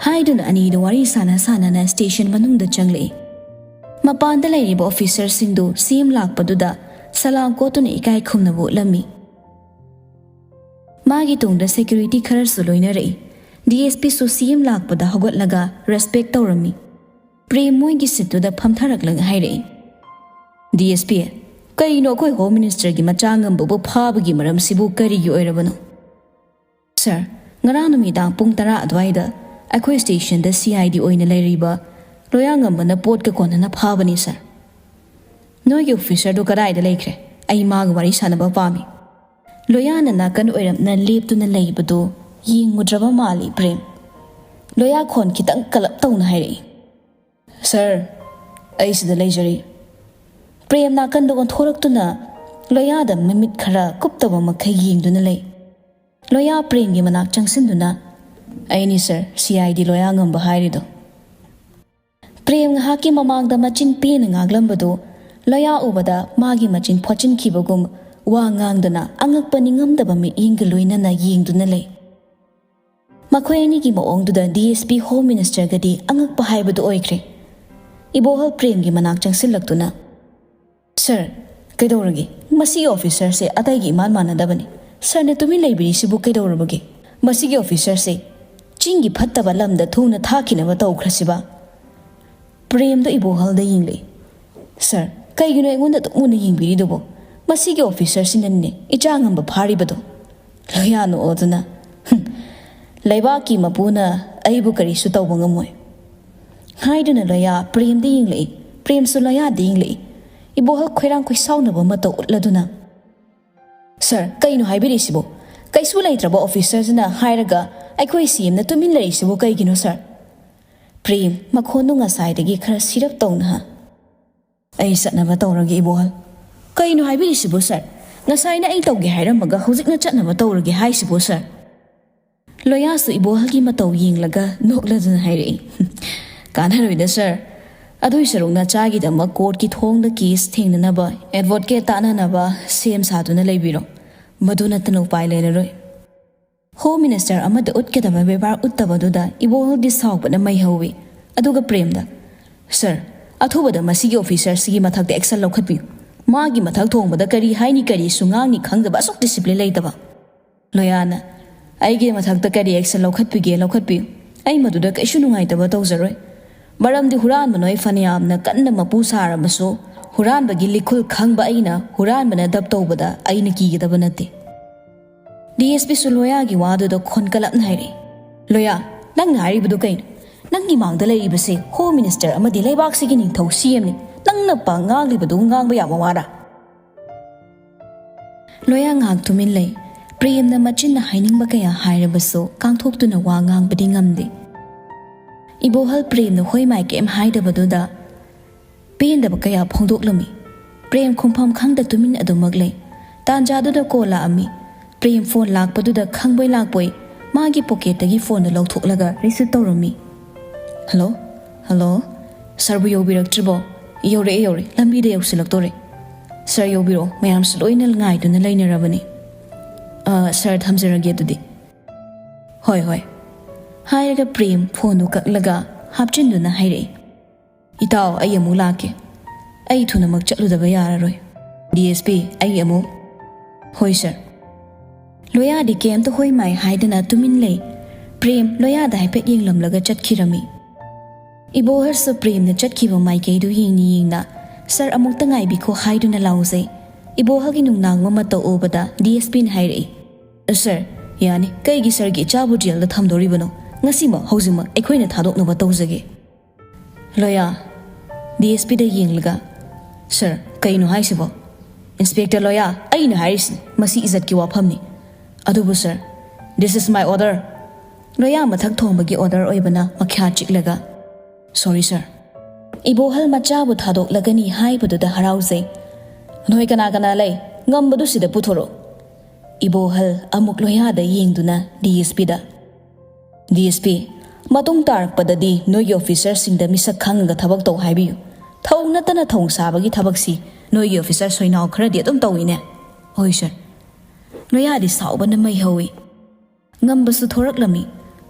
ꯍꯥꯏꯗꯨꯅ ꯑꯅꯤꯗꯨ ꯋꯥꯔꯤ ꯁꯥꯟꯅ ꯁꯥꯟꯅꯅ ꯁ꯭ꯇꯦꯁꯟ ꯃꯅꯨꯡꯗ ꯆꯪꯂꯛꯏ꯫ ꯃꯄꯥꯟꯗ ꯂꯩꯔꯤꯕ ꯑꯣꯐꯤꯁꯔꯁꯤꯡꯗꯨ ꯁꯤ ꯑꯦꯝ ꯂꯥꯛꯄꯗꯨꯗ ꯁꯂꯥꯝ ꯀꯣꯠꯇꯨꯅ ꯏꯀꯥꯏ ꯈꯨꯝꯅꯕ ꯎꯠꯂꯝꯃꯤ꯫ ꯃꯥꯒꯤ ꯇꯨꯡꯗ ꯁꯦꯀ꯭ꯌꯨꯔꯤꯇꯤ ꯈꯔꯁꯨ ꯂꯣꯏꯅꯔꯛꯏ꯫ ꯗꯤ ꯑꯦꯁ ꯄꯤꯁꯨ ꯁꯤ ꯑꯦꯝ ꯂꯥꯛꯄꯗ ꯍꯧꯒꯠꯂꯒ ꯔꯦꯁꯄꯦꯛ ꯇꯧꯔꯝꯃꯤ꯫ ꯄ꯭ꯔꯦꯝ ꯃꯣꯏꯒꯤ ꯁꯤꯠꯇꯨꯗ ꯐꯝꯊꯔꯛꯂꯒ ꯍꯥꯏꯔꯛꯏ, "ꯗꯤ ꯑꯦꯁ ꯄꯤ, ꯀꯩꯅꯣ ꯑꯩꯈꯣꯏ ꯍꯣꯝ ꯃꯤꯅꯤꯁꯇꯔꯒꯤ ꯃꯆꯥ ꯉꯝꯕꯕꯨ ꯐꯥꯕꯒꯤ ꯃꯔꯝꯁꯤꯕꯨ ꯀꯔꯤꯒꯤ ꯑꯣꯏꯔꯕꯅꯣ?" "ꯁꯥꯔ, ꯉꯔꯥꯡ ꯅꯨꯃꯤꯗꯥꯡ ꯄꯨꯡ ꯇꯔꯥ ꯑꯗꯨꯋꯥꯏꯗ ꯑꯩꯈꯣꯏ ꯁ꯭ꯇꯦꯁꯟꯗ ꯁꯤ ꯑꯥꯏ ꯗꯤ ꯑꯣꯏꯅ ꯂꯩꯔꯤꯕ ꯂꯣꯌꯥꯉꯝꯕꯅ ꯄꯣꯠꯀ ꯀꯣꯟꯅꯅ ꯐꯥꯕꯅꯤ ꯁꯥꯔ꯫ ꯅꯣꯏꯒꯤ ꯑꯣꯐꯤꯁꯔꯗꯨ ꯀꯗꯥꯏꯗ ꯂꯩꯈ꯭ꯔꯦ? ꯑꯩ ꯃꯥꯒ ꯋꯥꯔꯤ ꯁꯥꯟꯅꯕ ꯄꯥꯝꯃꯤ꯫" ꯂꯣꯌꯥꯅ ꯅꯥꯀꯟ ꯑꯣꯏꯔꯞꯅ ꯂꯦꯞꯇꯨꯅ ꯂꯩꯕꯗꯨ ꯌꯦꯡꯉꯨꯗ꯭ꯔꯕ ꯃꯥꯜꯂꯤ ꯄ꯭ꯔꯦꯝ꯫ ꯂꯣꯌꯥ ꯈꯣꯟ ꯈꯤꯇꯪ ꯀꯜꯂꯞ ꯇꯧꯅ ꯍꯥꯏꯔꯛꯏ, "ꯁꯥꯔ, ꯑꯩ ꯁꯤꯗ ꯂꯩꯖꯔꯤ꯫" ꯄ꯭ꯔꯦꯝ ꯅꯥꯀꯟꯗ ꯑꯣꯟꯊꯣꯔꯛꯇꯨꯅ ꯂꯣꯌꯥꯗ ꯃꯃꯤꯠ ꯈꯔ ꯀꯨꯞꯇꯕ ꯃꯈꯩ ꯌꯦꯡꯗꯨꯅ ꯂꯩ꯫ ꯂꯣꯌꯥ ꯄ꯭ꯔꯦꯝꯒꯤ ꯃꯅꯥꯛ ꯆꯪꯁꯤꯟꯗꯨꯅ, "ꯑꯩꯅꯤ ꯁꯥꯔ, ꯁꯤ ꯑꯥꯏ ꯗꯤ ꯂꯣꯌꯥ ꯉꯝꯕ ꯍꯥꯏꯔꯤꯗꯣ꯫" ꯄ꯭ꯔꯦꯝ ꯉꯥꯏꯍꯥꯛꯀꯤ ꯃꯃꯥꯡꯗ ꯃꯆꯤꯟ ꯄꯦꯅ ꯉꯥꯡꯂꯝꯕꯗꯨ ꯂꯣꯌꯥ ꯎꯕꯗ ꯃꯥꯒꯤ ꯃꯆꯤꯟ ꯐꯣꯠꯆꯤꯟꯈꯤꯕꯒꯨꯝ ꯋꯥ ꯉꯥꯡꯗꯅ ꯑꯉꯛꯄ ꯅꯤꯡꯉꯝꯗꯕ ꯃꯤꯠꯌꯦꯡꯒ ꯂꯣꯏꯅꯅ ꯌꯦꯡꯗꯨꯅ ꯂꯩ꯫ ꯃꯈꯣꯏ ꯑꯅꯤꯒꯤ ꯃꯑꯣꯡꯗꯨꯗ ꯗꯤ ꯑꯦꯁ ꯄꯤ ꯍꯣꯝ ꯃꯤꯅꯤꯁꯇꯔꯒꯗꯤ ꯑꯉꯛꯄ ꯍꯥꯏꯕꯗꯨ ꯑꯣꯏꯈ꯭ꯔꯦ꯫ ꯏꯕꯣꯍꯜ ꯄ꯭ꯔꯦꯝꯒꯤ ꯃꯅꯥꯛ ꯆꯪꯁꯤꯜꯂꯛꯇꯨꯅ, "ꯁꯔ, ꯀꯩꯗꯧꯔꯒꯦ? ꯃꯁꯤꯒꯤ ꯑꯣꯐꯤꯁꯔꯁꯦ ꯑꯇꯩꯒ ꯏꯃꯥꯟ ꯃꯥꯟꯅꯗꯕꯅꯤ꯫ ꯁꯔꯅ ꯇꯨꯃꯤꯟ ꯂꯩꯕꯤꯔꯤꯁꯤꯕꯨ ꯀꯩꯗꯧꯔꯕꯒꯦ? ꯃꯁꯤꯒꯤ ꯑꯣꯐꯤꯁꯔꯁꯦ ꯆꯤꯡꯒꯤ ꯐꯠꯇꯕ ꯂꯝꯗ ꯊꯨꯅ ꯊꯥꯈꯤꯅꯕ ꯇꯧꯈ꯭ꯔꯁꯤꯕ?" ꯄ꯭ꯔꯦꯝꯗꯣ ꯏꯕꯣꯍꯜꯗ ꯌꯦꯡꯂꯛꯏ꯫ "ꯁꯔ, ꯀꯩꯒꯤꯅꯣ ꯑꯩꯉꯣꯟꯗ ꯑꯗꯨꯛ ꯃꯨꯟꯅ ꯌꯦꯡꯕꯤꯔꯤꯗꯨꯕꯣ? ꯃꯁꯤꯒꯤ ꯑꯣꯐꯤꯁꯔꯁꯤꯅꯅꯦ ꯏꯆꯥ ꯉꯝꯕ ꯐꯥꯔꯤꯕꯗꯣ꯫" ꯂꯣꯌꯥ ꯅꯣꯛꯑꯗꯨꯅ, "ꯍꯨꯝ, ꯂꯩꯕꯥꯛꯀꯤ ꯃꯄꯨꯅ ꯑꯩꯕꯨ ꯀꯔꯤꯁꯨ ꯇꯧꯕ ꯉꯝꯃꯣꯏ" ꯍꯥꯏꯗꯨꯅ ꯂꯣꯌꯥ ꯄ꯭ꯔꯦꯝꯗ ꯌꯦꯡꯂꯛꯏ꯫ ꯄ꯭ꯔꯦꯝꯁꯨ ꯂꯣꯌꯥꯗ ꯌꯦꯡꯂꯛꯏ꯫ ꯏꯕꯣꯍꯜ ꯈꯣꯏꯔꯥꯡ ꯈꯣꯏꯁꯥꯎꯅꯕ ꯃꯇꯧ ꯎꯠꯂꯗꯨꯅ, "ꯁꯔ, ꯀꯩꯅꯣ ꯍꯥꯏꯕꯤꯔꯤꯁꯤꯕꯣ? ꯀꯩꯁꯨ ꯂꯩꯇ꯭ꯔꯕ ꯑꯣꯐꯤꯁꯔꯁꯤꯅ ꯍꯥꯏꯔꯒ ꯑꯩꯈꯣꯏ ꯁꯤ ꯑꯦꯝꯅ ꯇꯨꯃꯤꯟ ꯂꯩꯔꯤꯁꯤꯕꯨ ꯀꯩꯒꯤꯅꯣ, ꯁꯔ?" ꯄ꯭ꯔꯦꯝ, ꯃꯈꯣꯟꯗꯨ ꯉꯁꯥꯏꯗꯒꯤ ꯈꯔ ꯁꯤꯔꯞ ꯇꯧꯅ, ꯍꯥ? "ꯑꯩ ꯆꯠꯅꯕ ꯇꯧꯔꯒꯦ, ꯏꯕꯣꯍꯜ꯫" "ꯀꯩꯅꯣ ꯍꯥꯏꯕꯤꯔꯤꯁꯤꯕꯨ, ꯁꯔ? ꯉꯁꯥꯏꯅ ꯑꯩ ꯇꯧꯒꯦ ꯍꯥꯏꯔꯝꯃꯒ ꯍꯧꯖꯤꯛꯅ ꯆꯠꯅꯕ ꯇꯧꯔꯒꯦ ꯍꯥꯏꯁꯤꯕꯨ, ꯁꯔ?" ꯂꯣꯌꯥꯁꯨ ꯏꯕꯣꯍꯜꯒꯤ ꯃꯇꯧ ꯌꯦꯡꯂꯒ ꯅꯣꯛꯂꯗꯨꯅ ꯍꯥꯏꯔꯛꯏ, "ꯀꯥꯟꯅꯔꯣꯏꯗ, ꯁꯔ꯫ ꯑꯗꯨꯏ ꯁꯔꯨꯛ ꯅꯆꯥꯒꯤꯗꯃꯛ ꯀꯣꯔꯠꯀꯤ ꯊꯣꯡꯗ ꯀꯦꯁ ꯊꯦꯡꯅꯅꯕ ꯑꯦꯗꯚꯣꯀꯦꯠ ꯇꯥꯅꯅꯕ ꯁꯦꯝ ꯁꯥꯗꯨꯅ ꯂꯩꯕꯤꯔꯣ꯫ ꯃꯗꯨ ꯅꯠꯇꯅ ꯎꯄꯥꯏ ꯂꯩꯔꯔꯣꯏ꯫" ꯍꯣꯝ ꯃꯤꯅꯤꯁꯇꯔ ꯑꯃꯗ ꯎꯠꯀꯗꯕ ꯕꯦꯕꯥꯔ ꯎꯠꯇꯕꯗꯨꯗ ꯏꯕꯣꯍꯜꯗꯤ ꯁꯥꯎꯕꯅ ꯃꯩ ꯍꯧꯏ꯫ ꯑꯗꯨꯒ ꯄ꯭ꯔꯦꯝꯗ, "ꯁꯔ, ꯑꯊꯨꯕꯗ ꯃꯁꯤꯒꯤ ꯑꯣꯐꯤꯁꯔꯁꯤꯒꯤ ꯃꯊꯛꯇ ꯑꯦꯛꯁꯟ ꯂꯧꯈꯠꯄꯤꯌꯨ꯫ ꯃꯥꯒꯤ ꯃꯊꯛ ꯊꯣꯡꯕꯗ ꯀꯔꯤ ꯍꯥꯏꯅꯤ ꯀꯔꯤꯁꯨ ꯉꯥꯡꯅꯤ ꯈꯪꯗꯕ ꯑꯁꯨꯛ ꯗꯤꯁꯤꯄ꯭ꯂꯤꯟ ꯂꯩꯇꯕ꯫" ꯂꯣꯌꯥꯅ, "ꯑꯩꯒꯤ ꯃꯊꯛꯇ ꯀꯔꯤ ꯑꯦꯛꯁꯟ ꯂꯧꯈꯠꯄꯤꯒꯦ ꯂꯧꯈꯠꯄꯤꯌꯨ꯫ ꯑꯩ ꯃꯗꯨꯗ ꯀꯩꯁꯨ ꯅꯨꯡꯉꯥꯏꯇꯕ ꯇꯧꯖꯔꯣꯏ꯫ ꯃꯔꯝꯗꯤ ꯍꯨꯔꯥꯟꯕ ꯅꯣꯏ ꯐꯅꯌꯥꯝꯅ ꯀꯟꯅ ꯃꯄꯨ ꯁꯥꯔꯕꯁꯨ, ꯍꯨꯔꯥꯟꯕꯒꯤ ꯂꯤꯈꯨꯜ ꯈꯪꯕ ꯑꯩꯅ ꯍꯨꯔꯥꯟꯕꯅ ꯗꯞ ꯇꯧꯕꯗ ꯑꯩꯅ ꯀꯤꯒꯗꯕ ꯅꯠꯇꯦ꯫" ꯗꯤ ꯑꯦꯁ ꯄꯤꯁꯨ ꯂꯣꯌꯥꯒꯤ ꯋꯥꯗꯨꯗ ꯈꯣꯟꯀꯠꯂꯞꯅ ꯍꯥꯏꯔꯛꯏ, "ꯂꯣꯌꯥ, ꯅꯪꯅ ꯍꯥꯏꯔꯤꯕꯗꯨ ꯀꯩꯅꯣ? ꯅꯪꯒꯤ ꯃꯥꯡꯗ ꯂꯩꯔꯤꯕꯁꯦ ꯍꯣꯝ ꯃꯤꯅꯤꯁꯇꯔ ꯑꯃꯗꯤ ꯂꯩꯕꯥꯛꯁꯤꯒꯤ ꯅꯤꯡꯊꯧ ꯁꯤ ꯑꯦꯝꯅꯤ꯫ ꯅꯪꯅ ꯄ-, ꯉꯥꯡꯂꯤꯕꯗꯨ ꯉꯥꯡꯕ ꯌꯥꯕ ꯋꯥꯔꯥ?" ꯂꯣꯌꯥ ꯉꯥꯏꯍꯥꯛ ꯇꯨꯃꯤꯟ ꯂꯩ꯫ ꯄ꯭ꯔꯦꯝꯅ ꯃꯆꯤꯟꯅ ꯍꯥꯏꯅꯤꯡꯕ ꯀꯌꯥ ꯍꯥꯏꯔꯕꯁꯨ ꯀꯥꯡꯊꯣꯛꯇꯨꯅ ꯋꯥ ꯉꯥꯡꯕꯗꯤ ꯉꯝꯗꯦ꯫ ꯏꯕꯣꯍꯜ ꯄ꯭ꯔꯦꯝꯅ ꯍꯣꯏ ꯃꯥꯏ ꯀꯩꯝ ꯍꯥꯏꯗꯕꯗꯨꯗ ꯄꯦꯟꯗꯕ ꯀꯌꯥ ꯐꯣꯡꯗꯣꯛꯂꯝꯃꯤ꯫ ꯄ꯭ꯔꯦꯝ ꯈꯨꯝꯐꯝ ꯈꯪꯗ ꯇꯨꯃꯤꯟ ꯑꯗꯨꯃꯛ ꯂꯩ꯫ ꯇꯥꯟꯖꯥꯗꯨꯗ ꯀꯣꯜ ꯂꯥꯛꯑꯝꯃꯤ꯫ ꯄ꯭ꯔꯦꯝ ꯐꯣꯟ ꯂꯥꯛꯄꯗꯨꯗ ꯈꯪꯕꯣꯏ ꯂꯥꯛꯄꯣꯏ ꯃꯥꯒꯤ ꯄꯣꯀꯦꯠꯇꯒꯤ ꯐꯣꯟꯗꯨ ꯂꯧꯊꯣꯛꯂꯒ ꯔꯤꯁꯤꯞ ꯇꯧꯔꯝꯃꯤ꯫ "ꯍꯜꯂꯣ? ꯍꯜꯂꯣ? ꯁꯥꯔꯕꯨ ꯌꯧꯕꯤꯔꯛꯇ꯭ꯔꯤꯕꯣ?" "ꯌꯧꯔꯛꯑꯦ, ꯌꯧꯔꯛꯑꯦ꯫ ꯂꯝꯕꯤꯗ ꯌꯧꯁꯤꯜꯂꯛꯇꯣꯔꯦ꯫" "ꯁꯥꯔ, ꯌꯧꯕꯤꯔꯛꯑꯣ, ꯃꯌꯥꯝꯁꯨ ꯂꯣꯏꯅ ꯉꯥꯏꯗꯨꯅ ꯂꯩꯅꯔꯕꯅꯤ꯫ ꯑ, ꯁꯥꯔ, ꯊꯝꯖꯔꯒꯦ ꯑꯗꯨꯗꯤ꯫" "ꯍꯣꯏ, ꯍꯣꯏ," ꯍꯥꯏꯔꯒ ꯄ꯭ꯔꯦꯝ ꯐꯣꯟꯗꯨ ꯀꯛꯂꯒ ꯍꯥꯞꯆꯤꯟꯗꯨꯅ ꯍꯥꯏꯔꯛꯏ, "ꯏꯇꯥꯎ, ꯑꯩ ꯑꯃꯨꯛ ꯂꯥꯛꯀꯦ꯫ ꯑꯩ ꯊꯨꯅꯃꯛ ꯆꯠꯂꯨꯗꯕ ꯌꯥꯔꯔꯣꯏ꯫ ꯗꯤ ꯑꯦꯁ ꯄꯤ, ꯑꯩ ꯑꯃꯨꯛ꯫" "ꯍꯣꯏ, ꯁꯥꯔ꯫" ꯂꯣꯌꯥꯗꯤ ꯀꯩꯝꯇ ꯍꯣꯏ ꯃꯥꯏ ꯍꯥꯏꯗꯅ ꯇꯨꯃꯤꯟ ꯂꯩ꯫ ꯄ꯭ꯔꯦꯝ ꯂꯣꯌꯥꯗ ꯍꯥꯏꯐꯦꯠ ꯌꯦꯡꯂꯝꯂꯒ ꯆꯠꯈꯤꯔꯝꯃꯤ꯫ ꯏꯕꯣꯍꯜꯁꯨ ꯄ꯭ꯔꯦꯝꯅ ꯆꯠꯈꯤꯕ ꯃꯥꯏꯀꯩꯗꯨ ꯌꯦꯡꯅ ꯌꯦꯡꯅ, "ꯁꯥꯔ, ꯑꯃꯨꯛꯇ ꯉꯥꯏꯕꯤꯈꯣ" ꯍꯥꯏꯗꯨꯅ ꯂꯥꯎꯖꯩ꯫ ꯏꯕꯣꯍꯜꯒꯤ ꯅꯨꯡꯅꯥꯡꯕ ꯃꯇꯧ ꯎꯕꯗ ꯗꯤ ꯑꯦꯁ ꯄꯤꯅ ꯍꯥꯏꯔꯛꯏ, "ꯁꯥꯔ, ꯌꯥꯅꯤ, ꯀꯩꯒꯤ ꯁꯥꯔꯒꯤ ꯏꯆꯥꯕꯨ ꯖꯦꯜꯗ ꯊꯝꯗꯣꯔꯤꯕꯅꯣ? ꯉꯁꯤꯃꯛ, ꯍꯧꯖꯤꯛꯃꯛ ꯑꯩꯈꯣꯏꯅ ꯊꯥꯗꯣꯛꯅꯕ ꯇꯧꯖꯒꯦ꯫" ꯂꯣꯌꯥ, ꯗꯤ ꯑꯦꯁ ꯄꯤꯗ ꯌꯦꯡꯂꯒ, "ꯁꯥꯔ, ꯀꯩꯅꯣ ꯍꯥꯏꯁꯤꯕꯣ?" "ꯏꯟꯁꯄꯦꯛꯇꯔ ꯂꯣꯌꯥ, ꯑꯩꯅ ꯍꯥꯏꯔꯤꯁꯤꯅꯤ, ꯃꯁꯤ ꯏꯖꯠꯀꯤ ꯋꯥꯐꯝꯅꯤ꯫ ꯑꯗꯨꯕꯨ ꯁꯥꯔ, this is my order꯫" ꯂꯣꯌꯥ ꯃꯊꯛ ꯊꯣꯡꯕꯒꯤ ꯑꯣꯔꯗꯔ ꯑꯣꯏꯕꯅ ꯃꯈ꯭ꯌꯥ ꯆꯤꯛꯂꯒ, "ꯁꯣꯔꯤ, ꯁꯥꯔ꯫" ꯏꯕꯣꯍꯜ ꯃꯆꯥꯕꯨ ꯊꯥꯗꯣꯛꯂꯒꯅꯤ ꯍꯥꯏꯕꯗꯨꯗ ꯍꯔꯥꯎꯖꯩ꯫ "ꯅꯣꯏ ꯀꯅꯥ ꯀꯅꯥ ꯂꯩ? ꯉꯝꯕꯗꯨ ꯁꯤꯗ ꯄꯨꯊꯣꯔꯛꯎ꯫" ꯏꯕꯣꯍꯜ ꯑꯃꯨꯛ ꯂꯣꯌꯥꯗ ꯌꯦꯡꯗꯨꯅ ꯗꯤ ꯑꯦꯁ ꯄꯤꯗ, "ꯗꯤ ꯑꯦꯁ ꯄꯤ, ꯃꯇꯨꯡ ꯇꯥꯔꯛꯄꯗꯗꯤ ꯅꯣꯏꯒꯤ ꯑꯣꯐꯤꯁꯔꯁꯤꯡꯗ ꯃꯤꯁꯛ ꯈꯪꯉꯒ ꯊꯕꯛ ꯇꯧ ꯍꯥꯏꯕꯤꯌꯨ꯫ ꯊꯧ ꯅꯠꯇꯅ ꯊꯧ ꯁꯥꯕꯒꯤ ꯊꯕꯛꯁꯤ ꯅꯣꯏꯒꯤ ꯑꯣꯐꯤꯁꯔ ꯁꯣꯏꯅꯥꯎ ꯈꯔꯗꯤ ꯑꯗꯨꯝ ꯇꯧꯏꯅꯦ꯫" "ꯍꯣꯏ, ꯁꯥꯔ꯫" ꯂꯣꯌꯥꯗꯤ ꯁꯥꯎꯕꯅ ꯃꯩ ꯍꯧꯏ꯫ ꯉꯝꯕꯁꯨ ꯊꯣꯔꯛꯂꯝꯃꯤ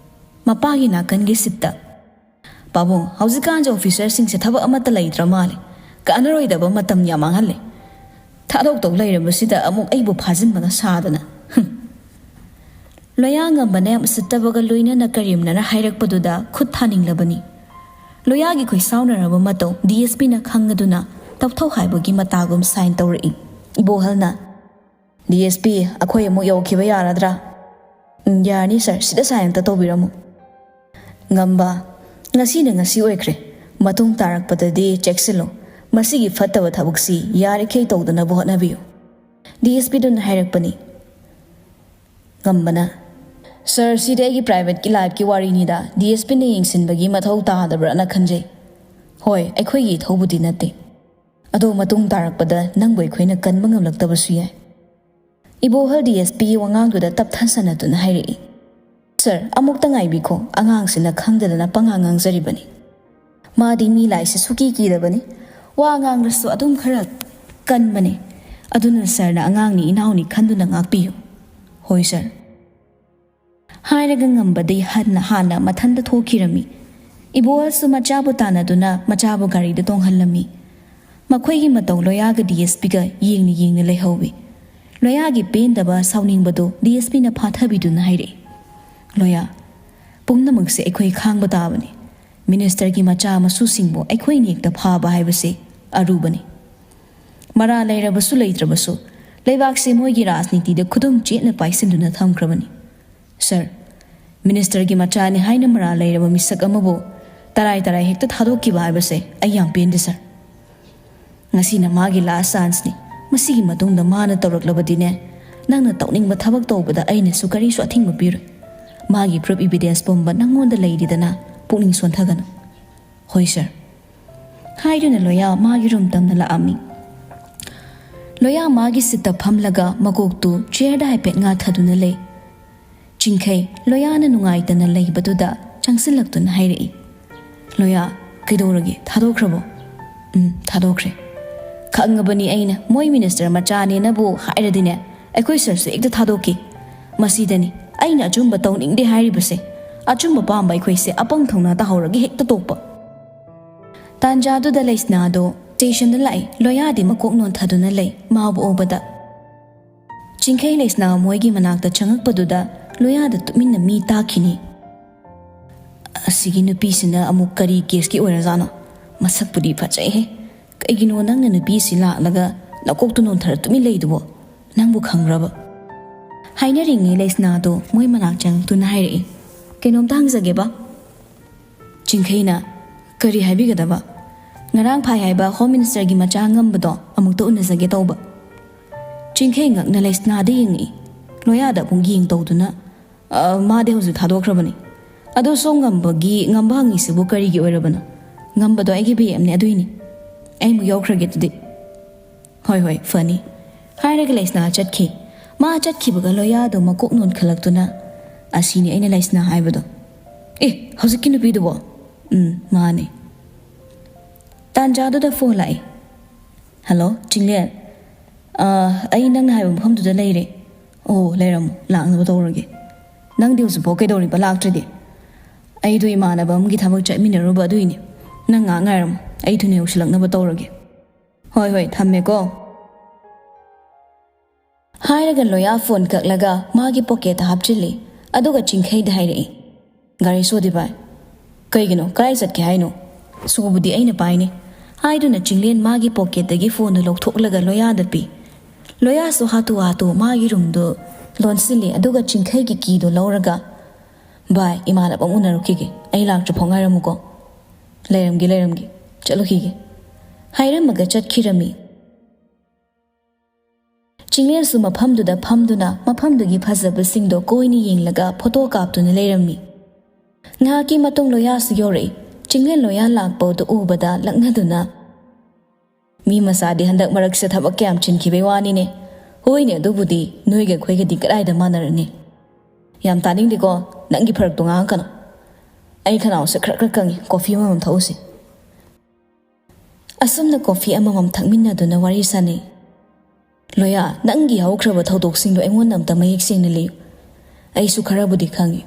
ꯃꯄꯥꯒꯤ ꯅꯥꯀꯟꯒꯤ ꯁꯤꯠꯇ꯫ "ꯄꯥꯕꯨꯡ, ꯍꯧꯖꯤꯛꯀꯥꯟꯁꯦ ꯑꯣꯐꯤꯁꯔꯁꯤꯡꯁꯦ ꯊꯕꯛ ꯑꯃꯠꯇ ꯂꯩꯇ꯭ꯔ ꯃꯥꯜꯂꯦ꯫ ꯀꯥꯟꯅꯔꯣꯏꯗꯕ ꯃꯇꯝ ꯌꯥꯝ ꯃꯥꯡꯍꯜꯂꯦ꯫ ꯊꯥꯗꯣꯛꯇꯧ ꯂꯩꯔꯕꯁꯤꯗ ꯑꯃꯨꯛ ꯑꯩꯕꯨ ꯐꯥꯖꯤꯟꯕꯒ ꯁꯥꯗꯅ꯫ ꯍꯨꯝ꯫" ꯂꯣꯌꯥ ꯉꯝꯕꯅ ꯌꯥꯝ ꯎꯁꯤꯠꯇꯕꯒ ꯂꯣꯏꯅꯅ ꯀꯔꯦꯝꯅꯅ ꯍꯥꯏꯔꯛꯄꯗꯨꯗ ꯈꯨꯠ ꯊꯥꯅꯤꯡꯂꯕꯅꯤ꯫ ꯂꯣꯌꯥꯒꯤ ꯈꯣꯏꯁꯥꯎꯅꯔꯕ ꯃꯇꯧ ꯗꯤ ꯑꯦꯁ ꯄꯤꯅ ꯈꯪꯉꯗꯨꯅ ꯇꯞꯊꯧ ꯍꯥꯏꯕꯒꯤ ꯃꯇꯥꯒꯨꯝ ꯁꯥꯏꯟ ꯇꯧꯔꯛꯏ꯫ ꯏꯕꯣꯍꯜꯅ, "ꯗꯤ ꯑꯦꯁ ꯄꯤ, ꯑꯩꯈꯣꯏ ꯑꯃꯨꯛ ꯌꯧꯈꯤꯕ ꯌꯥꯔꯗ꯭ꯔꯥ?" "ꯎꯝ, ꯌꯥꯔꯅꯤ ꯁꯥꯔ, ꯁꯤꯗ ꯁꯥꯏꯟ ꯑꯝꯇ ꯇꯧꯕꯤꯔꯝꯃꯨ꯫" "ꯉꯝꯕ, ꯉꯁꯤꯅ ꯉꯁꯤ ꯑꯣꯏꯈ꯭ꯔꯦ꯫ ꯃꯇꯨꯡ ꯇꯥꯔꯛꯄꯗꯗꯤ ꯆꯦꯛꯁꯤꯜꯂꯨ꯫ ꯃꯁꯤꯒꯤ ꯐꯠꯇꯕ ꯊꯕꯛꯁꯤ ꯌꯥꯔꯤꯈꯩ ꯇꯧꯗꯅꯕ ꯍꯣꯠꯅꯕꯤꯌꯨ꯫" ꯗꯤ ꯑꯦꯁ ꯄꯤꯗꯨꯅ ꯍꯥꯏꯔꯛꯄꯅꯤ꯫ ꯉꯝꯕꯅ, "ꯁꯥꯔ, ꯁꯤꯗꯤ ꯑꯩꯒꯤ ꯄ꯭ꯔꯥꯏꯚꯦꯠꯀꯤ ꯂꯥꯏꯐꯀꯤ ꯋꯥꯔꯤꯅꯤꯗ, ꯗꯤ ꯑꯦꯁ ꯄꯤꯅ ꯌꯦꯡꯁꯤꯟꯕꯒꯤ ꯃꯊꯧ ꯇꯥꯗꯕ꯭ꯔꯥꯅ ꯈꯟꯖꯩ꯫ ꯍꯣꯏ, ꯑꯩꯈꯣꯏꯒꯤ ꯏꯊꯧꯕꯨꯗꯤ ꯅꯠꯇꯦ꯫ ꯑꯗꯣ ꯃꯇꯨꯡ ꯇꯥꯔꯛꯄꯗ ꯅꯪꯕꯨ ꯑꯩꯈꯣꯏꯅ ꯀꯟꯕ ꯉꯝꯂꯛꯇꯕꯁꯨ ꯌꯥꯏ꯫" ꯏꯕꯣꯍꯜ ꯗꯤ ꯑꯦꯁ ꯄꯤꯒꯤ ꯋꯥꯉꯥꯡꯗꯨꯗ ꯇꯞꯊꯥꯁꯟꯅꯗꯨꯅ ꯍꯥꯏꯔꯛꯏ, "ꯁꯥꯔ, ꯑꯃꯨꯛꯇ ꯉꯥꯏꯕꯤꯈꯣ, ꯑꯉꯥꯡꯁꯤꯅ ꯈꯪꯗꯗꯅ ꯄꯉꯥꯡ ꯉꯥꯡꯖꯔꯤꯕꯅꯤ꯫ ꯃꯥꯗꯤ ꯃꯤ ꯂꯥꯏꯁꯤ ꯁꯨꯀꯤ ꯀꯤꯗꯕꯅꯤ, ꯋꯥ ꯉꯥꯡꯂꯁꯨ ꯑꯗꯨꯝ ꯈꯔ ꯀꯟꯕꯅꯦ꯫ ꯑꯗꯨꯅ ꯁꯥꯔꯅ ꯑꯉꯥꯡꯅꯤ ꯏꯅꯥꯎꯅꯤ ꯈꯟꯗꯨꯅ ꯉꯥꯛꯄꯤꯌꯨ꯫ ꯍꯣꯏ ꯁꯥꯔ꯫ ꯍꯥꯏꯔꯒ ꯉꯝꯕꯗꯤ ꯍꯟꯅ ꯍꯥꯟꯅ ꯃꯊꯟꯇ ꯊꯣꯛꯈꯤꯔꯝꯃꯤ꯫ ꯏꯕꯣꯍꯜꯁꯨ ꯃꯆꯥꯕꯨ ꯇꯥꯟꯅꯗꯨꯅ ꯃꯆꯥꯕꯨ ꯒꯥꯔꯤꯗ ꯇꯣꯡꯍꯜꯂꯝꯃꯤ꯫ ꯃꯈꯣꯏꯒꯤ ꯃꯇꯧ ꯂꯣꯌꯥꯒ ꯗꯤ ꯑꯦꯁ ꯄꯤꯒ ꯌꯦꯡꯅ ꯌꯦꯡꯅ ꯂꯩꯍꯧꯏ꯫ ꯂꯣꯌꯥꯒꯤ ꯄꯦꯟꯗꯕ ꯁꯥꯎꯅꯤꯡꯕꯗꯨ ꯗꯤ ꯑꯦꯁ ꯄꯤꯅ ꯐꯥꯊꯕꯤꯗꯨꯅ ꯍꯥꯏꯔꯛꯏ, "ꯂꯣꯌꯥ, ꯄꯨꯝꯅꯃꯛꯁꯦ ꯑꯩꯈꯣꯏ ꯈꯥꯡꯕ ꯇꯥꯕꯅꯤ꯫ ꯃꯤꯅꯤꯁꯇꯔꯒꯤ ꯃꯆꯥ ꯃꯁꯨꯁꯤꯡꯕꯨ ꯑꯩꯈꯣꯏꯅ ꯍꯦꯛꯇ ꯐꯥꯕ ꯍꯥꯏꯕꯁꯤ ꯑꯔꯨꯕꯅꯤ꯫ ꯃꯔꯥ ꯂꯩꯔꯕꯁꯨ ꯂꯩꯇ꯭ꯔꯕꯁꯨ ꯂꯩꯕꯥꯛꯁꯦ ꯃꯣꯏꯒꯤ ꯔꯥꯖꯅꯤꯇꯤꯗ ꯈꯨꯗꯨꯝ ꯆꯦꯠꯅ ꯄꯥꯏꯁꯤꯟꯗꯨꯅ ꯊꯝꯈ꯭ꯔꯕꯅꯤ꯫ ꯁꯥꯔ, ꯃꯤꯅꯤꯁꯇꯔꯒꯤ ꯃꯆꯥꯅꯤ ꯍꯥꯏꯅ ꯃꯔꯥ ꯂꯩꯔꯕ ꯃꯤꯁꯛ ꯑꯃꯕꯨ ꯇꯔꯥꯏ ꯇꯔꯥꯏ ꯍꯦꯛꯇ ꯊꯥꯗꯣꯛꯈꯤꯕ ꯍꯥꯏꯕꯁꯦ ꯑꯩ ꯌꯥꯝ ꯄꯦꯟꯗꯦ ꯁꯥꯔ꯫ ꯉꯁꯤꯅ ꯃꯥꯒꯤ ꯂꯥꯁ ꯆꯥꯟꯁꯅꯤ꯫ ꯃꯁꯤꯒꯤ ꯃꯇꯨꯡꯗ ꯃꯥꯅ ꯇꯧꯔꯛꯂꯕꯗꯤꯅꯦ, ꯅꯪꯅ ꯇꯧꯅꯤꯡꯕ ꯊꯕꯛ ꯇꯧꯕꯗ ꯑꯩꯅꯁꯨ ꯀꯔꯤꯁꯨ ꯑꯊꯤꯡꯕ ꯄꯤꯔꯣꯏ꯫ ꯃꯥꯒꯤ ꯄ꯭ꯔꯨꯐ ꯏꯕꯤꯗꯦꯟꯁ ꯄꯨꯝꯕ ꯅꯪꯉꯣꯟꯗ ꯂꯩꯔꯤꯗꯅ, ꯄꯨꯛꯅꯤꯡ ꯁꯣꯟꯊꯒꯅꯨ"꯫ "ꯍꯣꯏ ꯁꯥꯔ"꯫ ꯍꯥꯏꯗꯨꯅ ꯂꯣꯌꯥ ꯃꯥꯒꯤ ꯔꯨꯝ ꯇꯝꯅ ꯂꯥꯛꯑꯝꯃꯤ꯫ ꯂꯣꯌꯥ ꯃꯥꯒꯤ ꯁꯤꯠꯇ ꯐꯝꯂꯒ ꯃꯀꯣꯛꯇꯨ ꯆꯤꯌꯔꯗ ꯍꯥꯏꯐꯦꯠ ꯉꯥꯊꯗꯨꯅ ꯂꯩ꯫ ꯆꯤꯡꯈꯩ ꯂꯣꯌꯥꯅ ꯅꯨꯡꯉꯥꯏꯇꯅ ꯂꯩꯕꯗꯨꯗ ꯆꯪꯁꯤꯜꯂꯛꯇꯨꯅ ꯍꯥꯏꯔꯛꯏ, "ꯂꯣꯌꯥ, ꯀꯩꯗꯧꯔꯒꯦ? ꯊꯥꯗꯣꯛꯈ꯭ꯔꯕꯣ?" "ꯎꯝ, ꯊꯥꯗꯣꯛꯈ꯭ꯔꯦ꯫ ꯈꯪꯉꯕꯅꯤ ꯑꯩꯅ, ꯃꯣꯏ ꯃꯤꯅꯤꯁꯇꯔ ꯃꯆꯥꯅꯦꯅꯕꯨ ꯍꯥꯏꯔꯗꯤꯅꯦ, ꯑꯩꯈꯣꯏ ꯁꯥꯔꯁꯨ ꯍꯦꯛꯇ ꯊꯥꯗꯣꯛꯈꯤ꯫ ꯃꯁꯤꯗꯅꯤ ꯑꯩꯅ ꯑꯆꯨꯝꯕ ꯇꯧꯅꯤꯡꯗꯦ ꯍꯥꯏꯔꯤꯕꯁꯦ꯫ ꯑꯆꯨꯝꯕ ꯄꯥꯝꯕ ꯑꯩꯈꯣꯏꯁꯦ ꯑꯄꯪ ꯊꯧꯅꯥ ꯇꯥꯍꯧꯔꯒ ꯍꯦꯛꯇ ꯇꯣꯛꯄ"꯫ ꯇꯥꯟꯖꯥꯗꯨꯗ ꯂꯩꯁꯅꯥꯗꯣ ꯁ꯭ꯇꯦꯁꯟꯗ ꯂꯥꯛꯏ꯫ ꯂꯣꯌꯥꯗꯤ ꯃꯀꯣꯛ ꯅꯣꯟꯊꯗꯨꯅ ꯂꯩ꯫ ꯃꯥꯕꯨ ꯎꯕꯗ ꯆꯤꯡꯈꯩ ꯂꯩꯁꯅꯥ ꯃꯣꯏꯒꯤ ꯃꯅꯥꯛꯇ ꯆꯪꯉꯛꯄꯗꯨꯗ ꯂꯣꯌꯥꯗ ꯇꯨꯃꯤꯟꯅ ꯃꯤ ꯇꯥꯈꯤꯅꯤ꯫ "ꯑꯁꯤꯒꯤ ꯅꯨꯄꯤꯁꯤꯅ ꯑꯃꯨꯛ ꯀꯔꯤ ꯀꯦꯁꯀꯤ ꯑꯣꯏꯔꯖꯥꯠꯅꯣ? ꯃꯁꯛꯄꯨꯗꯤ ꯐꯖꯩꯍꯦ꯫ ꯀꯩꯒꯤꯅꯣ ꯅꯪꯅ ꯅꯨꯄꯤꯁꯤ ꯂꯥꯛꯂꯒ ꯅꯀꯣꯛꯇꯨ ꯅꯣꯟꯊꯔ ꯇꯨꯃꯤꯟ ꯂꯩꯗꯨꯕꯣ? ꯅꯪꯕꯨ ꯈꯪꯕ꯭ꯔꯕ?" ꯍꯥꯏꯅꯔꯤꯉꯩ ꯂꯩꯁꯅꯥꯗꯣ ꯃꯣꯏ ꯃꯅꯥꯛ ꯆꯪꯉꯛꯇꯨꯅ ꯍꯥꯏꯔꯛꯏ, "ꯀꯩꯅꯣꯝꯇ ꯍꯪꯖꯒꯦꯕ?" ꯆꯤꯡꯈꯩꯅ, "ꯀꯔꯤ ꯍꯥꯏꯕꯤꯒꯗꯕ?" "ꯉꯔꯥꯡ ꯐꯥꯏ ꯍꯥꯏꯕ ꯍꯣꯝ ꯃꯤꯅꯤꯁꯇꯔꯒꯤ ꯃꯆꯥ ꯉꯝꯕꯗꯣ ꯑꯃꯨꯛꯇ ꯎꯅꯖꯒꯦ ꯇꯧꯕ"꯫ ꯆꯤꯡꯈꯩ ꯉꯛꯅ ꯂꯩꯁꯅꯥꯗ ꯌꯦꯡꯉꯛꯏ꯫ ꯂꯣꯌꯥꯗ ꯑꯃꯨꯛ ꯌꯦꯡ ꯇꯧꯗꯨꯅ, "ꯑ, ꯃꯥꯗꯤ ꯍꯧꯖꯤꯛ ꯊꯥꯗꯣꯛꯈ꯭ꯔꯕꯅꯤ꯫ ꯑꯗꯣ ꯁꯣꯝ ꯉꯝꯕꯒꯤ, ꯉꯝꯕ ꯍꯪꯉꯤꯁꯤꯕꯨ ꯀꯔꯤꯒꯤ ꯑꯣꯏꯔꯕꯅꯣ?" "ꯉꯝꯕꯗꯣ ꯑꯩꯒꯤ ꯕꯤ ꯑꯦꯝꯅꯦ, ꯑꯗꯨꯏꯅꯤ꯫ ꯑꯩ ꯑꯃꯨꯛ ꯌꯧꯈ꯭ꯔꯒꯦ ꯑꯗꯨꯗꯤ"꯫ "ꯍꯣꯏ, ꯍꯣꯏ, ꯐꯅꯤ"꯫ ꯍꯥꯏꯔꯒ ꯂꯩꯁꯅꯥ ꯆꯠꯈꯤ꯫ ꯃꯥ ꯆꯠꯈꯤꯕꯒ ꯂꯣꯌꯥꯗꯣ ꯃꯀꯣꯛ ꯅꯣꯟꯈꯠꯂꯛꯇꯨꯅ, "ꯑꯁꯤꯅꯤ ꯑꯩꯅ ꯂꯩꯁꯅꯥ ꯍꯥꯏꯕꯗꯣ"꯫ "ꯑꯦ, ꯍꯧꯖꯤꯛꯀꯤ ꯅꯨꯄꯤꯗꯨꯕꯣ?" "ꯎꯝ, ꯃꯥꯅꯦ"꯫ ꯇꯥꯟꯖꯥꯗꯨꯗ ꯐꯣꯟ ꯂꯥꯛꯏ꯫ ꯍꯜꯂꯣ, ꯆꯤꯡꯂꯦꯟ꯫ ꯑꯥ, ꯑꯩ ꯅꯪꯅ ꯍꯥꯏꯕ ꯃꯐꯝꯗꯨꯗ ꯂꯩꯔꯦ꯫ ꯑꯣ, ꯂꯩꯔꯝꯃꯣ, ꯂꯥꯛꯅꯕ ꯇꯧꯔꯒꯦ꯫ ꯅꯪꯗꯤ ꯍꯧꯖꯤꯛꯐꯥꯎ ꯀꯩꯗꯧꯔꯤꯕ, ꯂꯥꯛꯇ꯭ꯔꯗꯤ? ꯑꯩꯗꯣ ꯏꯃꯥꯟꯅꯕ ꯑꯃꯒꯤ ꯊꯕꯛ ꯆꯠꯃꯤꯟꯅꯔꯨꯕ ꯑꯗꯨꯏꯅꯦ꯫ ꯅꯪ ꯉꯥꯏꯍꯥꯛ ꯉꯥꯏꯔꯝꯃꯣ, ꯑꯩ ꯊꯨꯅ ꯌꯧꯁꯤꯜꯂꯛꯅꯕ ꯇꯧꯔꯒꯦ꯫ ꯍꯣꯏ, ꯍꯣꯏ, ꯊꯝꯃꯦꯀꯣ꯫ ꯍꯥꯏꯔꯒ ꯂꯣꯌꯥ ꯐꯣꯟ ꯀꯛꯂꯒ ꯃꯥꯒꯤ ꯄꯣꯀꯦꯠꯇ ꯍꯥꯞꯆꯤꯜꯂꯤ꯫ ꯑꯗꯨꯒ ꯆꯤꯡꯈꯩꯗ ꯍꯥꯏꯔꯛꯏ, "ꯒꯥꯔꯤ ꯁꯣꯗꯤ ꯚꯥꯏ, ꯀꯩꯒꯤꯅꯣ? ꯀꯗꯥꯏ ꯆꯠꯀꯦ ꯍꯥꯏꯅꯣ? ꯁꯣꯕꯨꯗꯤ ꯑꯩꯅ ꯄꯥꯏꯅꯤ," ꯍꯥꯏꯗꯨꯅ ꯆꯤꯡꯂꯦꯟ ꯃꯥꯒꯤ ꯄꯣꯀꯦꯠꯇꯒꯤ ꯐꯣꯟꯗꯨ ꯂꯧꯊꯣꯛꯂꯒ ꯂꯣꯌꯥꯗ ꯄꯤ꯫ ꯂꯣꯌꯥꯁꯨ ꯍꯥꯊꯨ ꯍꯥꯊꯨ ꯃꯥꯒꯤ ꯔꯨꯝꯗꯨ ꯂꯣꯟꯁꯤꯜꯂꯤ, ꯑꯗꯨꯒ ꯆꯤꯡꯈꯩꯒꯤ ꯀꯤꯗꯨ ꯂꯧꯔꯒ, "ꯚꯥꯏ, ꯏꯃꯥꯟꯅꯕ ꯑꯃ ꯎꯅꯔꯨꯈꯤꯒꯦ, ꯑꯩ ꯂꯥꯛꯇ꯭ꯔꯤꯐꯥꯎ ꯉꯥꯏꯔꯝꯃꯨꯀꯣ꯫" "ꯂꯩꯔꯝꯒꯦ, ꯂꯩꯔꯝꯒꯦ, ꯆꯠꯂꯨꯈꯤꯒꯦ," ꯍꯥꯏꯔꯝꯃꯒ ꯆꯠꯈꯤꯔꯝꯃꯤ꯫ ꯆꯤꯡꯂꯦꯟꯁꯨ ꯃꯐꯝꯗꯨꯗ ꯐꯝꯗꯨꯅ ꯃꯐꯝꯗꯨꯒꯤ ꯐꯖꯕꯁꯤꯡꯗꯣ ꯀꯣꯏꯅ ꯌꯦꯡꯂꯒ ꯐꯣꯇꯣ ꯀꯥꯞꯇꯨꯅ ꯂꯩꯔꯝꯃꯤ꯫ ꯉꯥꯏꯍꯥꯛꯀꯤ ꯃꯇꯨꯡ ꯂꯣꯌꯥꯁꯨ ꯌꯧꯔꯛꯏ꯫ ꯆꯤꯡꯂꯦꯟ ꯂꯣꯌꯥ ꯂꯥꯛꯄꯗꯨ ꯎꯕꯗ ꯂꯛꯅꯗꯨꯅ, "ꯃꯤ ꯃꯆꯥꯗꯤ ꯍꯟꯗꯛ ꯃꯔꯛꯁꯦ ꯊꯕꯛ ꯀꯌꯥꯝ ꯆꯤꯟꯈꯤꯕꯩ ꯋꯥꯅꯤꯅꯦ꯫ ꯍꯣꯏꯅꯦ, ꯑꯗꯨꯕꯨꯗꯤ ꯅꯣꯏꯒ ꯑꯩꯈꯣꯏꯒꯗꯤ ꯀꯗꯥꯏꯗ ꯃꯥꯟꯅꯔꯅꯤ?" "ꯌꯥꯝ ꯇꯥꯅꯤꯡꯗꯦꯀꯣ, ꯅꯪꯒꯤ ꯐꯔꯛꯇꯣ ꯉꯥꯡꯉꯛꯀꯅꯨ꯫ ꯑꯩ ꯈꯅꯥꯎꯁꯦ ꯈꯔ ꯈꯔ ꯀꯪꯉꯤ, ꯀꯣꯐꯤ ꯑꯃꯃꯝ ꯊꯛꯎꯁꯤ꯫" ꯑꯁꯨꯝꯅ ꯀꯣꯐꯤ ꯑꯃꯃꯝ ꯊꯛꯃꯤꯟꯅꯗꯨꯅ ꯋꯥꯔꯤ ꯁꯥꯅꯩ꯫ "ꯂꯣꯌꯥ, ꯅꯪꯒꯤ ꯍꯧꯈ꯭ꯔꯕ ꯊꯧꯗꯣꯛꯁꯤꯡꯗꯣ ꯑꯩꯉꯣꯟꯗ ꯑꯝꯇ ꯃꯌꯦꯛ ꯁꯦꯡꯅ ꯂꯤꯌꯨ꯫ ꯑꯩꯁꯨ ꯈꯔꯕꯨꯗꯤ ꯈꯪꯉꯤ,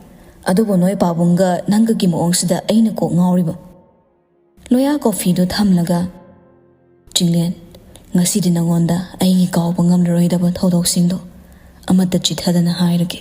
ꯑꯗꯨꯕꯨ ꯅꯣꯏ ꯄꯥꯕꯨꯡꯒ ꯅꯪꯒꯒꯤ ꯃꯑꯣꯡꯁꯤꯗ ꯑꯩꯅ ꯀꯣꯛ ꯉꯥꯎꯔꯤꯕ꯫" ꯂꯣꯌꯥ ꯀꯣꯐꯤꯗꯨ ꯊꯝꯂꯒ, "ꯆꯤꯡꯂꯦꯟ, ꯉꯁꯤꯗꯤ ꯅꯉꯣꯟꯗ ꯑꯩꯒꯤ ꯀꯥꯎꯕ ꯉꯝꯂꯔꯣꯏꯗꯕ ꯊꯧꯗꯣꯛꯁꯤꯡꯗꯣ ꯑꯃꯠꯇ ꯆꯤꯊꯗꯅ ꯍꯥꯏꯔꯒꯦ꯫